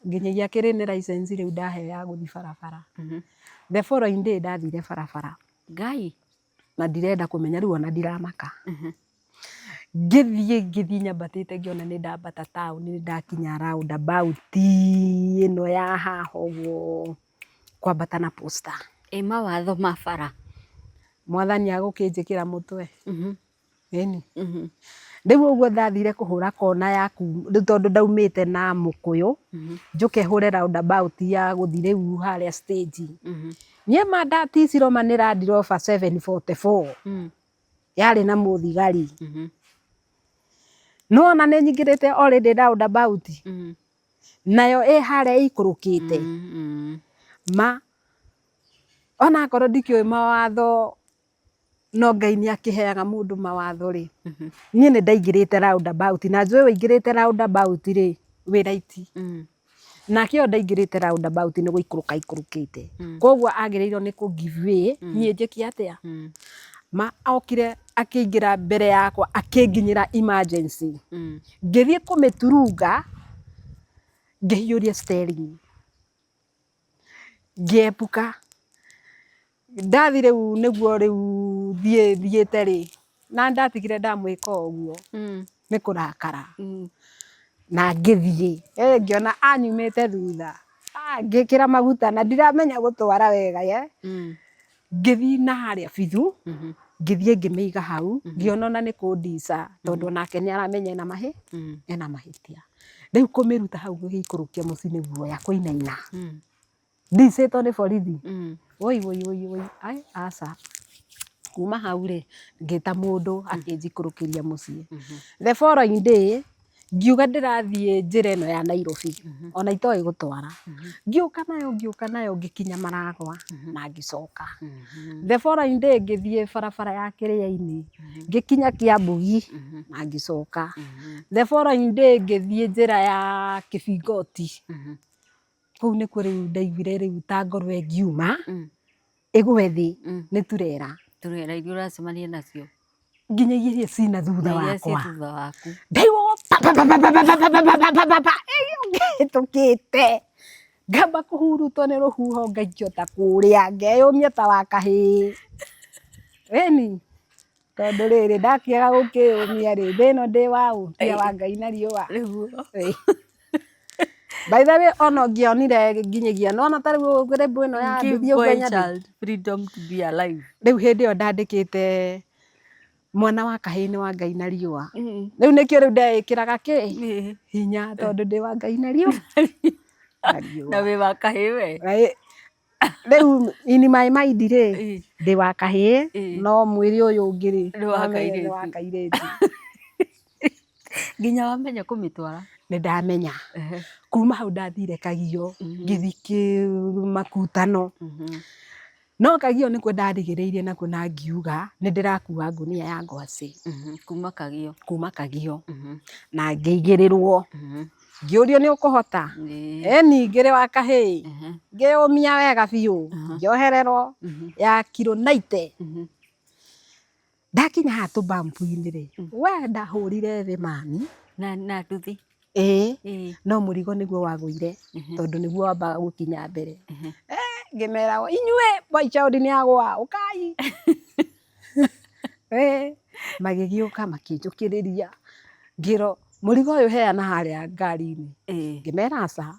nginyagia kĩrĩ nĩ license rĩu ndaheo ya gũthiĩ barabara. The following day ndathire barabara. Ngai! Na ndirenda kũmenya rĩu ona ndiramaka. Ngĩthiĩ ngĩthiĩ nyambatĩte ngĩona nĩ ndambata taũni nĩ ndakinya round about ĩno ya haha ũguo kwambata na Posta. Ĩ mawatho ma bara? Mwathani agũkĩnjĩkĩra mũtwe. Ĩni. Rĩu ũguo ndathire kũhũra kona ya rĩu tondũ ndaumĩte na mũkũyũ, njũke hũre round about ya gũthiĩ rĩu harĩa stage. Niĩ ma ndaticirwo ma nĩ Land Rover 744. Yarĩ na mũthigari. Nĩ wona nĩ nyingĩrĩte already round about. Nayo ĩ harĩa ĩikũrũkĩte. Ma onakorwo ndikĩũĩ mawatho no Ngai nĩ akĩheaga mũndũ mawatho rĩ, niĩ nĩ ndaingĩrĩte round about na njũĩ waingĩrĩte round about rĩ, wĩ right. Nake ũyũ ndaingĩrĩte roundabout nĩ gũikũrũka aikũrũkĩte. Koguo agĩrĩirwo nĩ kũ give way niĩ njĩke atĩa? Ma okire akĩingĩra mbere yakwa akĩnginyĩra emergency. Ngĩthiĩ kũmĩturunga ngĩhiũria steering. Ngĩepuka. Ndathi rĩu nĩguo rĩu thiĩ thiĩte rĩ, na ndatigire ndamwĩka ũguo nĩ kũrakara. Na ngĩthiĩ, ngĩona anyumĩte thutha, ngĩkĩra maguta na ndiramenya gũtwara wega ye. Ngĩthiĩ na harĩa bithu, ngĩthiĩ ngĩmĩiga hau, ngĩona ona nĩ kũndica tondũ onake nĩ aramenya ena mahĩtia. Rĩu kũmĩruta hau ngĩikũrũkia mũciĩ nĩ guoya kũinaina. Ndicĩtwo nĩ borithi. Woi woi woi woi ai aca. Kuma hau rĩ, ngĩta mũndũ akĩnjikũrũkĩria mũciĩ. The following day, ngiuga ndĩrathiĩ njĩra ĩno ya Nairobi, ona itoĩ gũtwara. Ngĩũka nayo ngĩũka nayo ngĩkinya Maragwa na ngĩcoka. The following day ngĩthiĩ barabara ya Kĩrĩainĩ, ngĩkinya Kĩambugi na ngĩcoka. The following day ngĩthiĩ njĩra ya Kĩbingoti. Kũu nĩkuo rĩu ndaiguire rĩu ta ngoro ĩngiuma ĩgwe thĩ nĩ turera. Turera iria ũracemania nacio. Nginyagia iria ciĩ na thutha Na iria ciĩ wakwa. thutha waku. Ndaigua pa pa pa pa pa pa pa pa pa pa pa pa ĩhĩtũkĩte. Ngamba kũhurutwo nĩ rũhuho ngaikio ta kũrĩa ngeyũmia ta wa kahĩĩ. Ĩni tondũ rĩrĩ ndakĩaga gũkĩyũmia rĩ, thĩ ĩno ndĩ waũ tiga wa Ngai na riũa. Nĩguo. By the way ona ũngĩonire nginyagia nĩwona ta rĩu rĩmbo ĩno ya Give nduthi boy ũngenya ndĩ. child freedom to be alive. Rĩu hĩndĩ ĩyo ndandĩkĩte mwana wa kahĩĩ nĩ wa Ngai na riũa. Rĩu nĩkĩo rĩu ndeĩkĩraga kĩ? Hinya tondũ ndĩ wa Ngai na riũa. Na riũa. Na wĩ wa kahĩĩ we. Rĩu in my mind rĩ, ndĩ wa kahĩĩ no mwĩrĩ ũyũ ũngĩ rĩ, Nĩ wa nĩ wa kairĩtu. kairĩtu. Nginya wamenya kũmĩtwara. Nĩ ndamenya. Kuma hau ndathire Kagio, ngĩthiĩ makutano. No Kagio nĩkuo ndarigĩrĩirie nakuo na ngiuga nĩ ndĩrakua ngũnia ya ngwacĩ. Kuma Kagio. Kuma Kagio. Na ngĩigĩrĩrwo. Ngĩũrio nĩ ũkũhota? Ĩni ngĩrĩ wa kahĩĩ. Ngĩyũmia wega biũ, ngĩohererwo ya kiro 90. Ndakinya haha tũ bump -inĩ rĩ, we ndahũrire thĩ mami. Na nduthi. Ĩĩ, no mũrigo nĩguo wagũire tondũ nĩguo wambaga gũkinya mbere. Ngĩmera inyuĩ boy child nĩ agũa, ũkai. Magĩgĩũka makĩnjũkĩrĩria, ngĩrwo mũrigo ũyũ heana harĩa ngari-inĩ. Ngĩmera aca,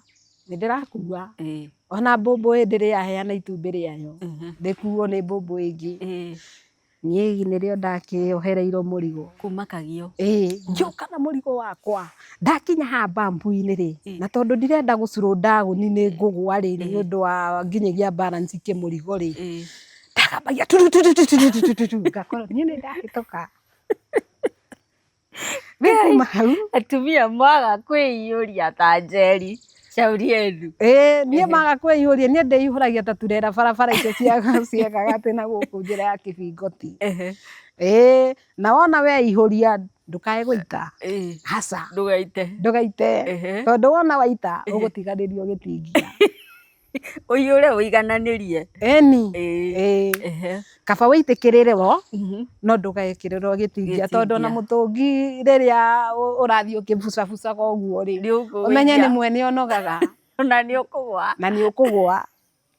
nĩ ndĩrakua. Ona mbũmbũĩ ndĩrĩ yaheana itumbĩ rĩayo, rĩkuo nĩ mbũmbũĩ ĩngĩ. Niĩ nĩrĩo ndakĩohereirwo mũrigo. Kuma Kagio. Ĩĩ, ngĩũka na mũrigo wakwa. Ndakinya haha bump -inĩ rĩ, na tondũ ndirenda gũ slow down nĩ ngũgwa rĩ, nĩ ũndũ wa nginyagia balance kĩmũrigo rĩ, ndagambagia turuturuturuturutu ngakorwo niĩ nĩ ndahĩtũka. Rĩu kuma hau. Atumia mwaga kwĩiyũria ta Njeri, shauri yenu. Ĩĩ niĩ maga kwĩiyũria niĩ ndĩihũragia ta turera barabara icio cia gatagatĩ na gũkũ njĩra ya kĩbingoti. Ĩĩ na wona weihũria ndũkae gũita. Aca. Ndũgaite. Ndũgaite. Tondũ wona waita ũgũtiganĩrio gĩtingia. Ũiyũre ũigananĩrie. Ĩni. Ĩĩ. Kaba wĩitĩkĩrĩrwo no ndũgekĩrĩrwo gĩtingia tondũ ona mũtũngi rĩrĩa ũrathiĩ ũkĩbucabucaga ũguo rĩ, ũmenye nĩ mwene ũnogaga. Na nĩ ũkũgwa. Na nĩ ũkũgwa.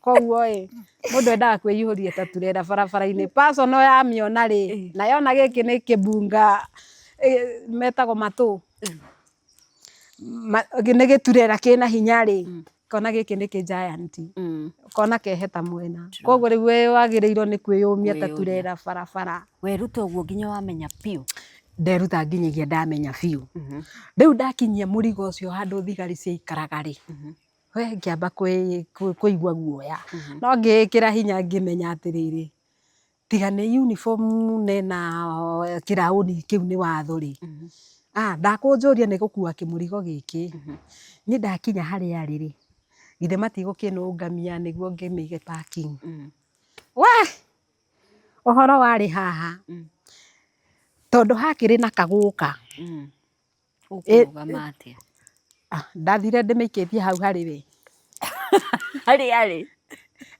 Koguo ĩ, mũndũ endaga kwĩihũria ta turera barabara-inĩ. Personal yamĩona rĩ, na yona gĩkĩ nĩ kĩbunga metagwo matũ, nĩ gĩturera kĩna hinya rĩ, kona gĩkĩ nĩ kĩ giant, kona keheta mwena. Koguo rĩu we wagĩrĩirwo nĩ kwĩyũmia ta turera barabara. Weruta ũguo nginya wamenya biũ? Nderuta nginyagia ndamenya biũ. Rĩu ndakinyia mũrigo ũcio handũ thigari ciaikaraga rĩ, we ngĩamba kũigua guoya, no ngĩĩkĩra hinya ngĩmenya atĩrĩrĩ, tiga nĩ uniform na ĩna kĩraũni kĩu nĩ watho rĩ, ndakũnjũria nĩ gũkua kĩmũrigo gĩkĩ, niĩ ndakinya harĩa arĩ rĩ, githĩ matigũkĩnũngamia nĩguo ngĩmĩige parking. We! Ũhoro warĩ haha, tondũ hakĩrĩ na kagũka. Ũkũrũgama atĩa? Ah, ndathire ndĩmĩikĩtie hau harĩ we. Harĩ arĩ.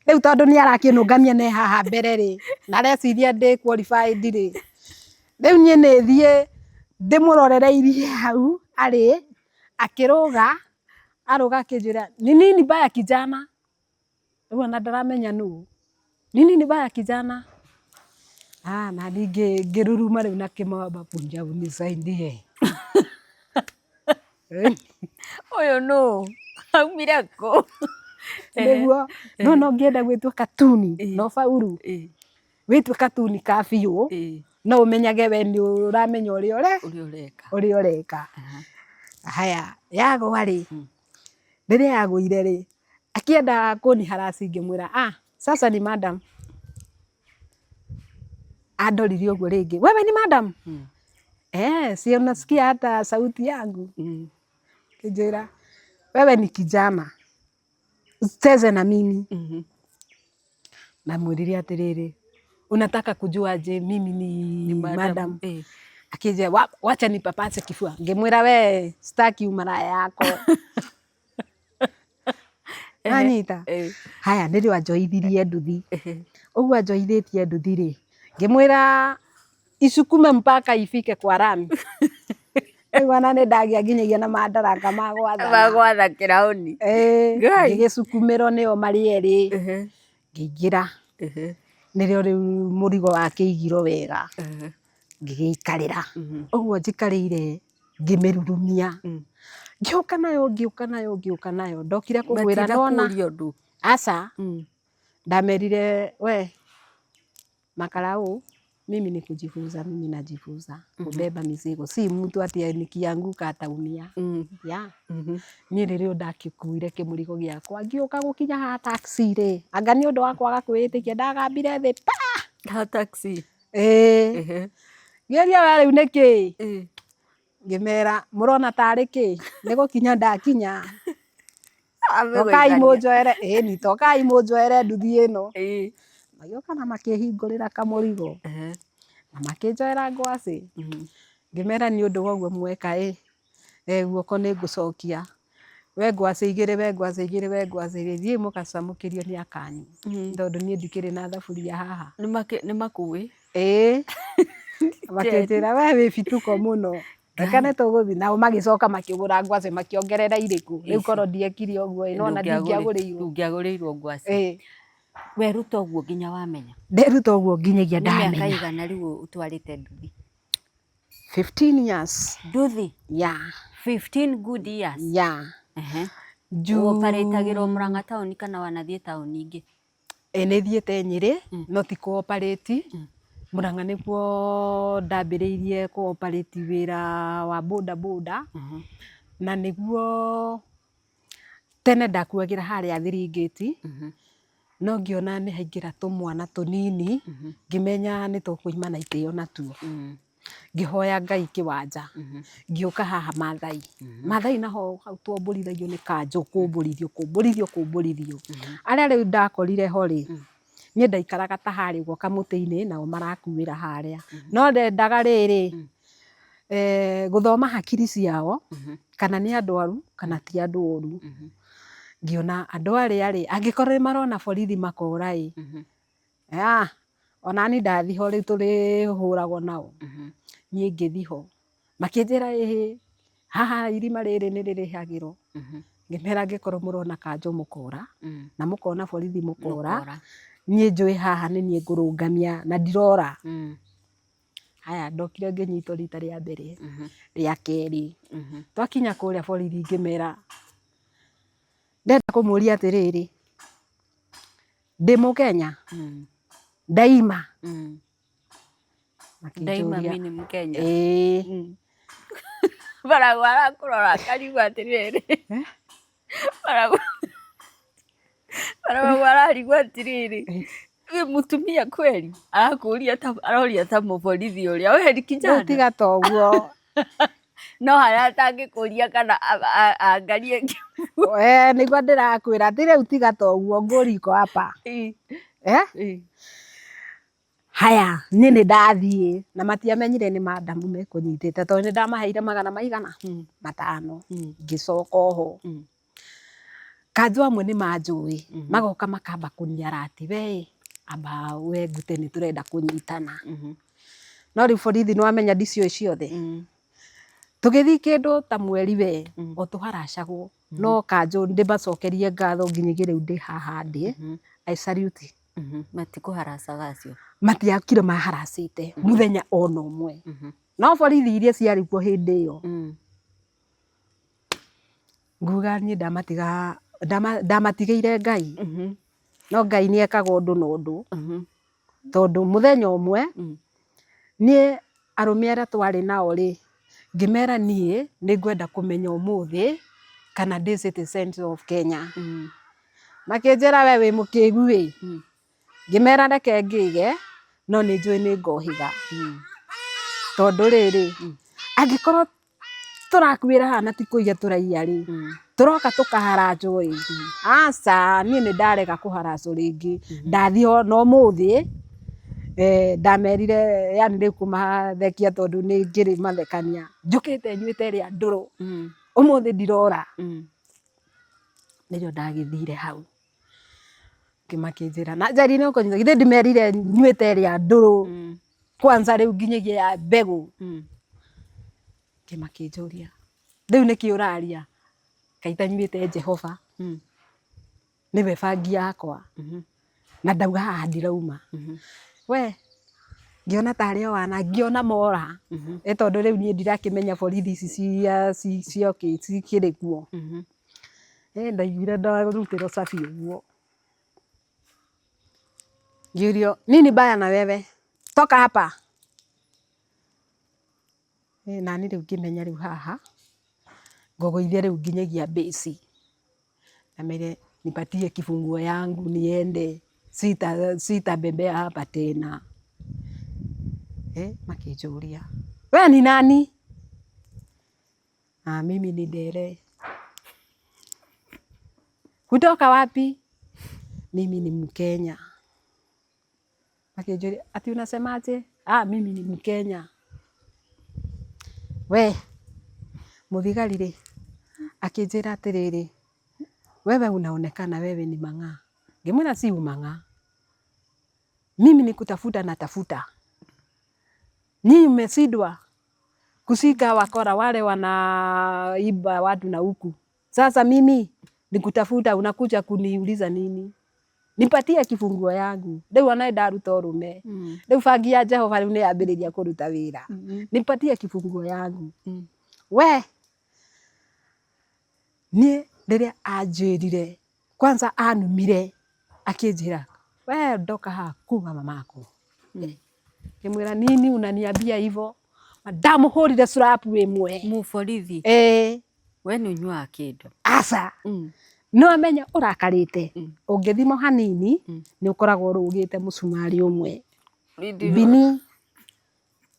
Rĩu tondũ nĩ arakĩnũngamia ne haha mbere rĩ, na areciria ndĩ qualified rĩ, rĩu niĩ nĩ thiĩ ndĩmũrorereirie hau arĩ, akĩrũga, arũga akĩnjĩra ni nini mbaya kijana? Rĩu ona ndaramenya nũ. Ni nini mbaya kijana? Ah, na niĩ ngĩruruma rĩu na kĩmamba kuja unisaidie. Ũyũ nũ? Aumire kũ? Nĩguo, no no ngĩenda gwĩtua katuni no bauru, wĩtue katuni ka biũ, no ũmenyage we nĩ ũramenya ũrĩa ũrĩa ũreka. Ũrĩa ũreka. Haya, yagwa rĩ, rĩrĩa yagũire rĩ, akĩenda kũni harass ngĩmwĩra ah, sasa ni madam. Andorire ũguo rĩngĩ, wewe ni madam? Eh, si unasikia hata sauti yangu? Akĩnjĩra, wewe ni kijana, usicheze na mimi. Namwĩrire atĩrĩrĩ, unataka kujua aje mimi ni madam? Akĩnjĩra, wacha nipapase kifua. Ngĩmwĩra we sitaki umaraya yako. Nanyita? Haya, nĩrĩo anjoithirie nduthi. Ũguo anjoithĩtie nduthi rĩ, ngĩmwĩra isukume mpaka ifike kwa lami. Rĩu ona nĩ ndagĩa nginyagia na mandaraka ma gwathana. Magwatha kĩraũni. Ĩĩ, Ngai. ngĩgĩcukumĩrwo nĩo marĩ erĩ, ngĩingĩra. Nĩrĩo rĩu mũrigo wakĩigirwo wega, ngĩgĩikarĩra. Ũguo njikarĩire ngĩmĩrurumia. Ngĩũka nayo, ngĩũka nayo, ngĩũka nayo. Ndokire kũgwĩra ndona. Matinakũria ũndũ. Aca, ndamerire we makarau, mimi ni kujifunza, mimi najifunza kubeba mizigo, si mtu ati nikianguka ataumia. Yeah. Niĩ rĩrĩa ndakĩkuire kĩmũrigo gĩakwa ngĩũka gũkinya haha taxi rĩ, anga nĩ ũndũ wa kwaga kwĩĩtĩkia ndagambire thĩ pa. Ha taxi. Ĩĩ. Ngĩũria we rĩu nĩkĩ? Ngĩmera mũrona tarĩ kĩ? Nĩ gũkinya ndakinya. Tokai mũnjoere, ĩni tokai mũnjoere nduthi ĩno. Magĩũka na makĩhingũrĩra kamũrigo na makĩnjoera ngwacĩ. Ngĩmera nĩ ũndũ wa ũguo mweka ĩ, guoko nĩ ngũcokia. We ngwacĩ igĩrĩ, we ngwacĩ igĩrĩ, we ngwacĩ igĩrĩ, thiĩi mũgacamũkĩrio nĩ akanyu. Tondũ niĩ ndikĩrĩ na thaburia haha. Nĩ makũĩ. Ĩĩ. Makĩnjĩra we wĩ bituko mũno. Reke nĩ tũgũthiĩ. Nao magĩcoka makĩgũra ngwacĩ makĩongerera irĩkũ. Rĩu korwo ndiekire ũguo ĩ, nĩwona ndingĩagũrĩirwo. Ndũngĩagũrĩirwo ngwacĩ. Ĩĩ. Weruta ũguo nginya wamenya? Nderuta ũguo nginyagia Nĩ mĩaka ndamenya. igana rĩu ũtwarĩte nduthi? 15 years. Nduthi? Yeah. 15 good years? Yeah. Ũoparĩtagĩrwo Murang'a taũni kana wanathiĩ taũni ingĩ? Ĩ nĩ thiĩte Nyĩrĩ, no ti kũ-operate. Murang'a nĩkuo ndambĩrĩirie kũ-operate wĩra wa boda boda. Na nĩguo tene ndakuagĩra harĩa Thiringĩti, no ngĩona nĩ haingĩra tũmwana tũnini, ngĩmenya nĩ tũkũima na itĩo natuo. Ngĩhoya Ngai kĩwanja, ngĩũka haha Maathai. Maathai naho hau twombũrithagio nĩ kanjũ, kũmbũrithio, kũmbũrithio, kũmbũrithio. Arĩa rĩu ndakorire ho rĩ, niĩ ndaikaraga ta harĩa ũguo kamũtĩ-inĩ nao marakuĩra harĩa. No ndendaga rĩrĩ, gũthoma hakiri ciao, kana nĩ andũ oru kana ti andũ oru. Ngĩona andũ arĩa rĩ, angĩkorwo nĩ marona borithi makora ĩ, ah, onani ndathi ho rĩu tũrĩhũragwo nao. Niĩ ngĩthi ho, makĩnjĩra ĩhĩ, haha irima rĩrĩ nĩ rĩrĩhagĩrwo. Ngĩmera angĩkorwo mũrona kanjũ mũkora, na mũkona borithi mũkora, niĩ njũĩ haha nĩ niĩ ngũrũngamia na ndirora. Haya, ndokire ngĩnyitwo rita rĩa mbere, rĩa kerĩ. Twakinya kũrĩa borithi ngĩmera, ndĩrenda kũmũria atĩrĩrĩ, ndĩ mũkenya? Ndaima? Ndaima Makĩnjũria, mi ni Mkenya. Ĩĩ. Baragũ arakũrora akarigwo atĩrĩrĩ. Baragũ ararigwo atĩrĩrĩ, wĩ mũtumia kweli? Arakũria ta aroria ta mũborithi ũrĩa, we ni Rĩu kijana? tiga ta ũguo. No harĩa atangĩkũria kana angarie. Nĩguo ndĩrakwĩra atĩ rĩu tiga ta ũguo ngũri iko hapa. Eh? Haya, niĩ nĩ ndathiĩ na matiamenyire nĩ madamu mekũnyitĩte tondũ nĩ ndamaheire magana maigana 500 ngĩcoka oho. Kanjũ amwe nĩ manjũĩ magoka makamba kũniara atĩ we amba we ngute nĩ tũrenda kũnyitana. No rĩu borithi nĩ wamenya ndiciũĩ ciothe. Tũgĩthiĩ kĩndũ ta mweri we o tũharacagwo no kanjũ ndĩmacokerie ngatho nginyagia rĩu ndĩ haha ndĩ I salute. Matikũharacaga acio? Matiakire maharacĩte mũthenya ona ũmwe. No borithi iria ciarĩ kuo hĩndĩ ĩyo nguga niĩ ndamatiga ndamatigĩire Ngai. No Ngai nĩ ekaga ũndũ na ũndũ tondũ mũthenya ũmwe niĩ arũme arĩa twarĩ nao rĩ, ngĩmera niĩ nĩ ngwenda kũmenya ũmũthĩ kana ndĩ citizen of Kenya. Makĩnjĩra we wĩ mũkĩgu ĩ, ngĩmera reke ngĩge no nĩ njũĩ nĩ ngohĩga. Tondũ rĩrĩ, angĩkorwo tũrakuĩra haha na ti kũiya tũraiya rĩ, tũroka tũkaharanjwo ĩ, aca niĩ nĩ ndarega kũharanjwo rĩngĩ. Ndathiĩ ona ũmũthĩ ndamerire yaani rĩu kũmathekia tondũ nĩ ngĩrĩ mathekania, njũkĩte nyuĩte ĩrĩa ndũrũ, ũmũthĩ ndirora. Nĩrĩo ndagĩthire hau, makĩnjĩra na Njeri nĩ ũkũnyua, githĩ ndimerire nyuĩte ĩrĩa ndũrũ kwanza rĩu nginyagia ya mbegũ. Makĩnjũria rĩu nĩkĩ ũraria, kaĩ itanyuĩte Jehova, nĩwe bangi yakwa, na ndauga haha ndirauma. We ngĩona tarĩ o ana, ngĩona mora, ĩ tondũ rĩu niĩ ndirakĩmenya borithi ici cikĩrĩ kuo. Ndaiguire ndarutĩrwo cabi ũguo, ngĩũrio nini mbaya na wewe toka hapa. Nani rĩu ngĩmenya rĩu haha ngũgũithia rĩu nginyagia base, ndamere nipatie kifunguo yangu niende sitabembea hapa tena. Makĩnjũria we ni nani? Ah, mimi ni Ndere. Kutoka wapi? Mimi ni Mkenya. Makĩnjũria ati unasemaje? Ah, mimi ni Mkenya. We mũthigari rĩ akĩnjĩra atĩrĩrĩ, wewe unaonekana wewe ni mang'aa. Ngĩmwĩra si umang'aa, mimi ni kutafuta natafuta. Nyinyi mmeshindwa kushika wakora wale wanaiba watu na huku. Sasa mimi nikutafuta, unakuja kuniuliza nini? Nipatie kifunguo yangu. Rĩu ona nĩ ndaruta ũrũme. Rĩu bangi ya Jehova rĩu nĩ yambĩrĩria kũruta wĩra. Nipatie kifunguo yangu. We niĩ rĩrĩa anjĩrire kwanza anumire akĩnjĩra we ndoka haha kuma mamako. Ngĩmwĩra nini unaniambia hivyo? Ndamũhũrire slap ĩmwe. Mũborithi? Ĩĩ. We nĩ ũnyuaga kĩndũ? Aca. Nĩ wamenya ũrakarĩte ũngĩthima hanini nĩ ũkoragwo ũrũgĩte mũcumarĩ ũmwe bini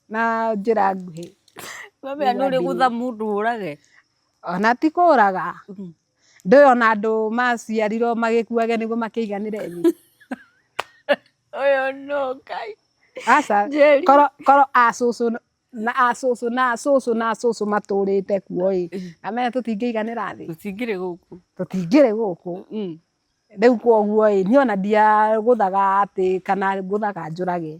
na njĩra nguhĩ. Wamenya nĩ ũrĩgũtha mũndũ ũrage? Ona ti kũraga, ndũĩ ona andũ maciarirwo magĩkuage nĩguo makĩiganĩre thĩ. Ũyũ no Ngai. Aca, korwo acũcũ na acũcũ na acũcũ na acũcũ matũrĩte kuo ĩ, amenya tũtingĩiganĩra thĩ? Tũtingĩrĩ gũkũ. Tũtingĩrĩ gũkũ. Rĩu koguo ĩ, niĩ ona ndiagũthaga atĩ kana ngũthaga njũrage.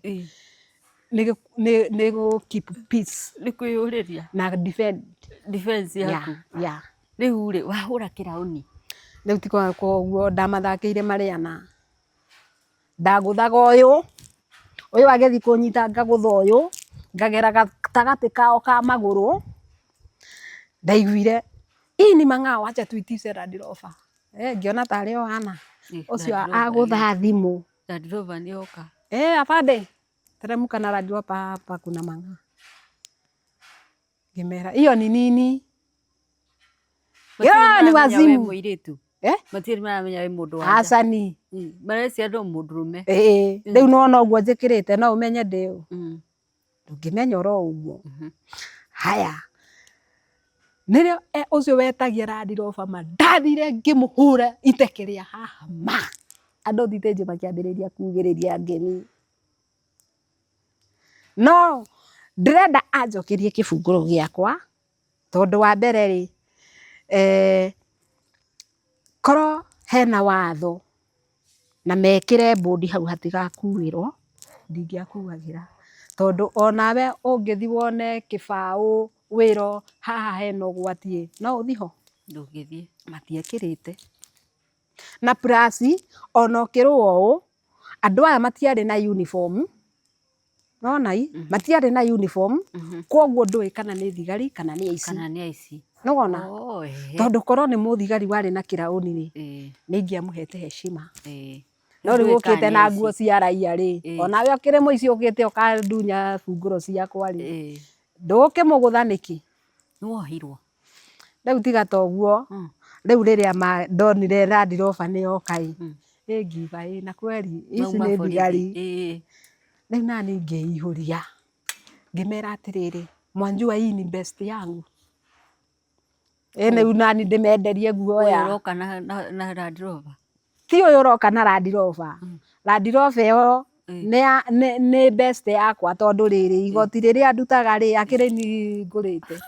Nĩ gũ keep peace. Nĩ kwĩyũrĩria. Na defend. Defense yaku. Yeah. Rĩu rĩ, wahũra kĩraũni? Rĩu ti koguo ndamathakĩire marĩ ana. Ndagũthaga ũyũ, ũyũ agĩthiĩ kũnyita ngagũtha ũyũ, ngagera gatagatĩ kao ka magũrũ. Ndaiguire hii ni mang'ao, wacha tuitishe Land Rover. Ngĩona tarĩ o ana. Ũcio agũtha thimũ. Land Rover nĩ yoka. Afande, teremka na Land Rover hapa kuna mang'ao. Ngĩmera hiyo ni nini? Matirĩ Ni maramenya wĩ wazimu. mũirĩtu? Eh? Matirĩ maramenya wĩ mũndũ wa nja? Aca ni. Mareciria no mũndũrũme. Ĩĩ, rĩu nĩwona ũguo njĩkĩrĩte no ũmenye ndĩ ũ? Ndũngĩmenya oro ũguo. Haya, nĩrĩo ũcio wetagia Land Rover ma ndathire ngĩmũhũra iteke rĩa haha ma. Andũ thitĩnji makĩambĩrĩria kugĩrĩria ngemi. No ndĩrenda anjokerie kĩbungũro gĩakwa tondũ wa mbere rĩ, korwo hena watho na mekĩre mbũndi hau hatigakuĩrwo, ndingĩakuagĩra. Tondũ onawe ũngĩthiĩ wone kĩbaũ wĩrwo haha hena ũgwati ĩ, no ũthiĩ ho? Ndũngĩthiĩ. Matiekĩrĩte. Na plus ona ũkĩrũa ũũ, andũ aya matiarĩ na uniform, nĩwona ĩ, matiarĩ na uniform, koguo ndũĩ kana nĩ thigari kana nĩ aici. Kana nĩ aici. Nĩwona? Oh, ehe. Tondũ korwo nĩ mũthigari warĩ na kĩraũni rĩ, nĩ ingĩamũhete heshima. No rĩu Ndũĩ kana ũkĩte nĩ na aici. nguo cia raia rĩ, onawe ũkĩrĩ mũici ũkĩte ũkandunya bungũro ciakwa rĩ, ndũgũkĩmũgũtha nĩkĩ? Nĩwohirwo? Rĩu tiga ta ũguo, rĩu rĩrĩa ndonire Land Rover nĩ yoka ĩ, ĩ ngiuga ĩ na kweri ici Mauma nĩ borithi. thigari. Rĩu nani ngĩihũria, ngĩmera atĩrĩrĩ, mwanjua hii ni best yangu. Ĩ rĩu nani ndĩmenderie guoya. Ũyũ ũroka na Land Rover. Ti ũyũ ũroka na Land Rover. Land Rover ĩyo nĩ best yakwa tondũ rĩrĩ, igoti rĩrĩa ndutaga rĩ, akĩrĩ niĩ ngũrĩte.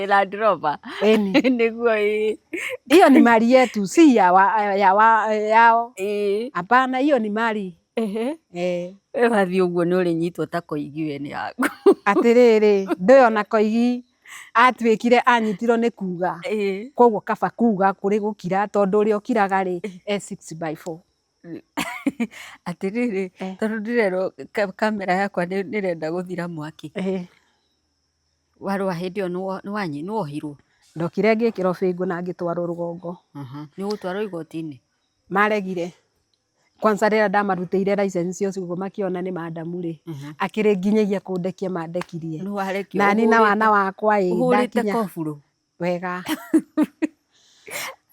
Land Rover. Ĩni. Nĩguo ĩĩ. Hiyo ni mali yetu, si ya wa, ya wa, yao. Hapana, hiyo ni mali. We wathiĩ ũguo nĩ ũrĩnyitwo ta Koigi we nĩ yaku. Atĩrĩrĩ, ndũĩ ona Koigi atuĩkire anyitirwo nĩ kuga. Koguo kaba kuga kũrĩ gũkira tondũ ũrĩa ũkiraga rĩ, e six by four. Atĩrĩrĩ, tondũ ndĩrerwo kamera yakwa nĩ ĩrenda gũthira mwaki. Warũa hĩndĩ ĩyo nĩ wohirwo? Ndokire ngĩkĩrwo bĩngũ na ngĩtwarwo rũgongo. Nĩ ũgũtwarwo igoti-inĩ? Maregire. Kwanza rĩrĩa ndamarutĩire license ũcio ũguo makĩona nĩ madamu rĩ, akĩrĩ nginyagia kũndekia mandekirie. Nĩ warekio Nani na wana wakwa ĩ, ũhũrĩte ndakinya koburo? Wega.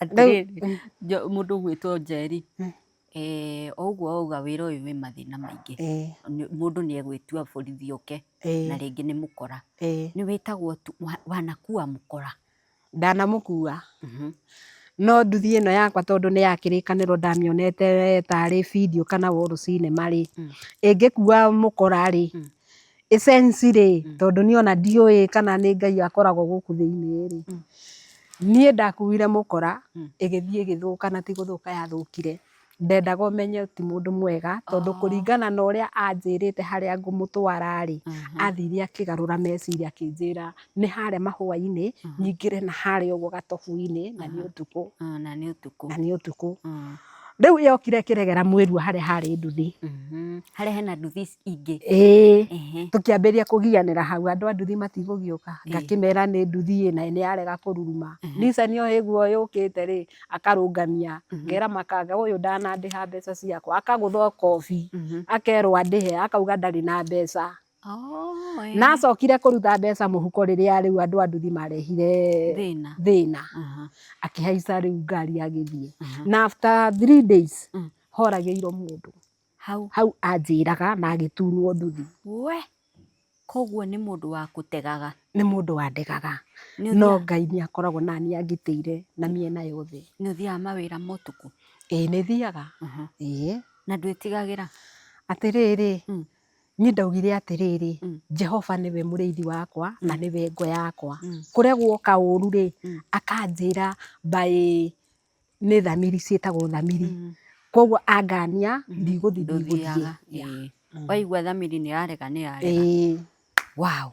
Atĩrĩrĩ, mũndũ ũgwĩtwo Njeri, o ũguo wauga wĩra ũyũ wĩ mathĩna maingĩ, mũndũ nĩ egwĩtua borithi oke na rĩngĩ nĩ mũkora. Nĩ wĩtagwo wanakua mũkora? Ndanamũkua. No nduthi ĩno yakwa tondũ nĩ ya kĩrĩkanĩro ndamĩonete tarĩ video kana World Cinema rĩ, ĩngĩkua mũkora rĩ, ĩcenci rĩ, tondũ niĩ ona ndiũĩ kana nĩ Ngai akoragwo gũkũ thĩiniĩ rĩ, niĩ ndakuire mũkora, ĩgĩthiĩ ĩgĩthũka na ti gũthũka yathũkire. Ndendaga ũmenye ti mũndũ mwega tondũ kũringana na ũrĩa anjĩrĩte harĩa ngũmũtwara rĩ, athire akĩgarũra meciria akĩnjĩra nĩ harĩa mahũa-inĩ, nyingĩre na harĩa ũguo gatobu-inĩ na nĩ ũtukũ. Na nĩ ũtukũ. Na nĩ ũtukũ. Rĩu yokire ĩkĩregera mwĩrua harĩa harĩ nduthi. Harĩa hena nduthi ingĩ. Ĩĩ. Tũkĩambĩrĩria kũgianĩra hau, andũ a nduthi matigũgĩũka. Ngakĩmera nĩ nduthi ĩ na nĩ yarega kũruruma. Nissan o ĩguo yũkĩte rĩ, akarũngamia. Ngera makanga ũyũ ndanandĩha mbeca ciakwa. Akagũthwo kobi, akerwo andĩhe, akauga ndarĩ na mbeca. Na acokire kũruta mbeca mũhuko rĩrĩa rĩu andũ a nduthi marehire thĩna. Akĩhaica rĩu ngari agĩthiĩ. Na after 3 days, horagĩirwo mũndũ. Hau anjĩraga na agĩtunywo nduthi. We, koguo nĩ mũndũ wa gũtegaga. Nĩ mũndũ wandegaga. No Ngai nĩ akoragwo naniĩ angitĩire na mĩena yothe. Nĩ ũthiaga mawĩra ma ũtukũ? Ĩĩ nĩ thiaga. Ĩĩ. Na ndwĩtigagĩra? Atĩrĩrĩ, niĩ ndaugire atĩrĩrĩ, Jehova nĩwe mũrĩithi wakwa na nĩwe ngo yakwa. Kũrĩa guoka ũru rĩ, akanjĩra by nĩ thamiri ciĩtagwo thamiri. Koguo angania ndigũthiĩ, ndigũthiĩ. Waigua thamiri nĩ yarega, nĩ yarega. Wow.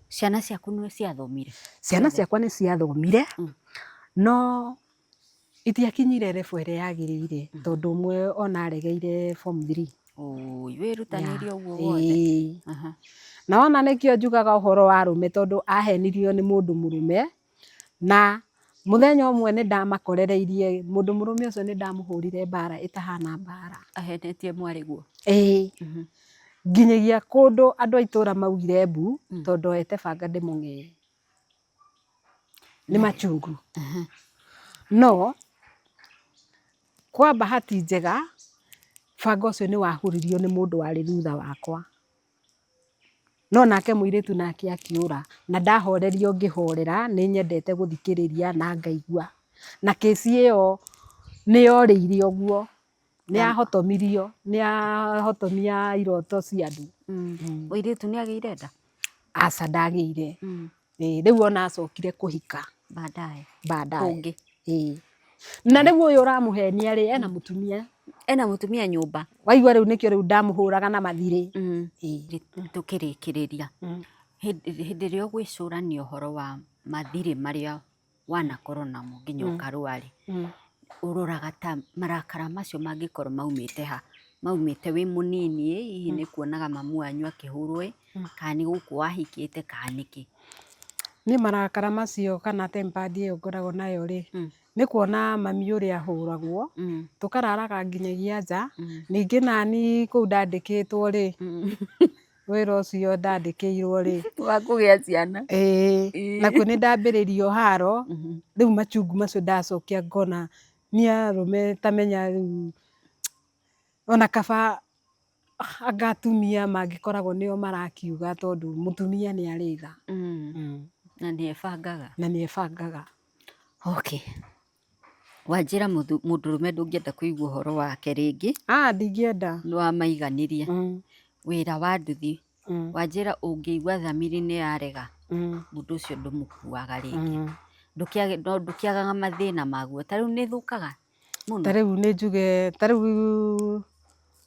Ciana ciaku nĩ ciathomire? Ciana ciakwa nĩ ciathomire, no itiakinyire level ĩrĩa yagĩrĩire, tondũ ũmwe ona aregeire form 3. Ũi, wĩrutanĩirie ũguo wothe. Na wona nĩkĩo njugaga ũhoro wa arũme, tondũ ahenirio nĩ mũndũ mũrũme, na mũthenya ũmwe nĩ ndamakorereirie, mũndũ mũrũme ũcio nĩ ndamũhũrire mbara ĩtahana mbara. Ahenetie mwarĩguo? Ĩĩ. Nginyagia kũndũ andũ a itũra maugire mbu, tondũ oete banga ndĩmũng'ee. Nĩ machungu. No, kwa bahati njega, banga ũcio nĩ wahuririo nĩ mũndũ warĩ thutha wakwa. No nake mũirĩtu nake akĩũra, na ndahorerio ngĩhorera, nĩ nyendete gũthikĩrĩria na ngaigua. Na kĩci ĩyo nĩ yorĩire ũguo. Nĩ ahotomirio, nĩ ahotomia iroto cia andũ. Mũirĩtu nĩ agĩire nda? Aca ndagĩire. Ĩĩ, rĩu ona acokire kũhika. Baadaye. Baadaye. Kũngĩ. Ĩĩ. Na rĩu ũyũ ũramũhenia rĩ, ena mũtumia. Ena mũtumia nyũmba. Waigua rĩu nĩkĩo rĩu ndamũhũraga na mathirĩ. Ĩĩ. Tũkĩrĩkĩrĩria, hĩndĩ ĩrĩa ũgwĩcũrania ũhoro wa mathirĩ marĩa wanakorwo namo nginya ũkarwara, ũroraga ta marakara macio mangĩkorwo maumĩte ha? Maumĩte wĩ mũnini ĩ, hihi nĩ kuonaga mamu wanyu akĩhũrwo ĩ, kana nĩ gũkũ wahikĩte kana nĩkĩ? Niĩ marakara macio kana temper ĩyo ngoragwo nayo rĩ, nĩ kuona mami ũrĩa ahũragwo, tũkararaga nginyagia nja, ningĩ nani kũu ndandĩkĩtwo rĩ, wĩra ũcio ndandĩkĩirwo rĩ, Wa kũgĩa ciana. Ĩĩ, nakuo nĩ ndambĩrĩrio haro, rĩu machungu macio ndacokia ngona niĩ arũme tamenya rĩu ona kaba anga atumia mangĩkoragwo nĩo marakiuga tondũ mũtumia nĩ arĩ tha. Na nĩ ebangaga. Na nĩ ebangaga. Okay. Wanjĩra mũndũrũme ndũngĩenda kũigua ũhoro wake rĩngĩ. Ah, ndingĩenda. Nĩ wamaiganirie. Wĩra wa nduthi. Wanjĩra ũngĩigua thamiri nĩ yarega, mũndũ ũcio ndũmũkuaga rĩngĩ. Ndũkĩagaga mathĩna maguo. Ta rĩu nĩ ĩthũkaga mũno. Ta rĩu nĩ njuge, ta rĩu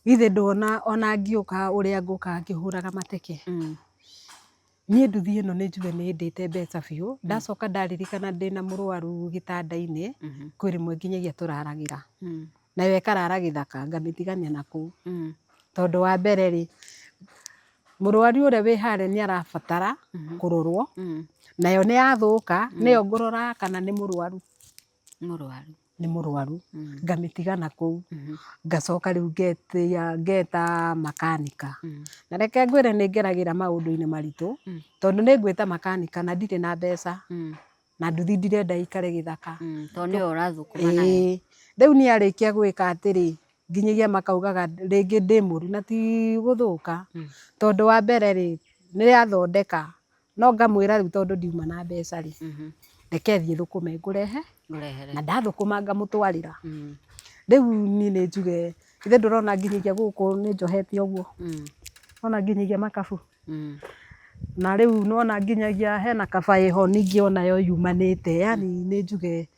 githĩ nduona ona ngĩũka ũrĩa ngũka ngĩhũraga mateke. Niĩ nduthi ĩno nĩ njuge nĩ ĩndĩte mbeca biũ. Ndacoka ndaririkana ndĩna mũrwaru gĩtanda-inĩ, kwĩ rĩmwe nginyagia tũraragĩra. Nayo ĩkarara gĩthaka ngamĩtigania na kũu. Tondũ wa mbere rĩ, mũrwaru ũrĩa wĩ harĩa nĩ arabatara kũrorwo, nayo nĩ yathũka, nĩyo ngũrora kana nĩ mũrwaru. Mũrwaru. Nĩ mũrwaru. Ngamĩtiga na kũu. Ngacoka rĩu ngetia ngeta makanika. Na reke ngwĩre nĩ ngeragĩra maũndũ-inĩ maritũ, tondũ nĩ ngwĩta makanika na ndirĩ na mbeca, na nduthi ndirenda ĩikare gĩthaka. Tondũ nĩwe ũrathũkũma nayo. Ĩĩ. Rĩu niĩ arĩkia gwĩka atĩrĩ, nginyagia makaugaga rĩngĩ ndĩ mũru na ti gũthũka, tondũ wa mbere rĩ, nĩ athondeka, no ngamwĩra rĩu tondũ ndiuma na mbeca rĩ, reke thiĩ thũkũme ngũrehe, na ndathũkũma ngamũtwarĩra. Rĩu niĩ nĩ njuge, githĩ ndũrona nginyagia gũkũ nĩ njohete ũguo, wona nginyagia makabu. Na rĩu nĩwona nginyagia hena kaba ĩho ningĩ onayo yumanĩte, yani nĩ njuge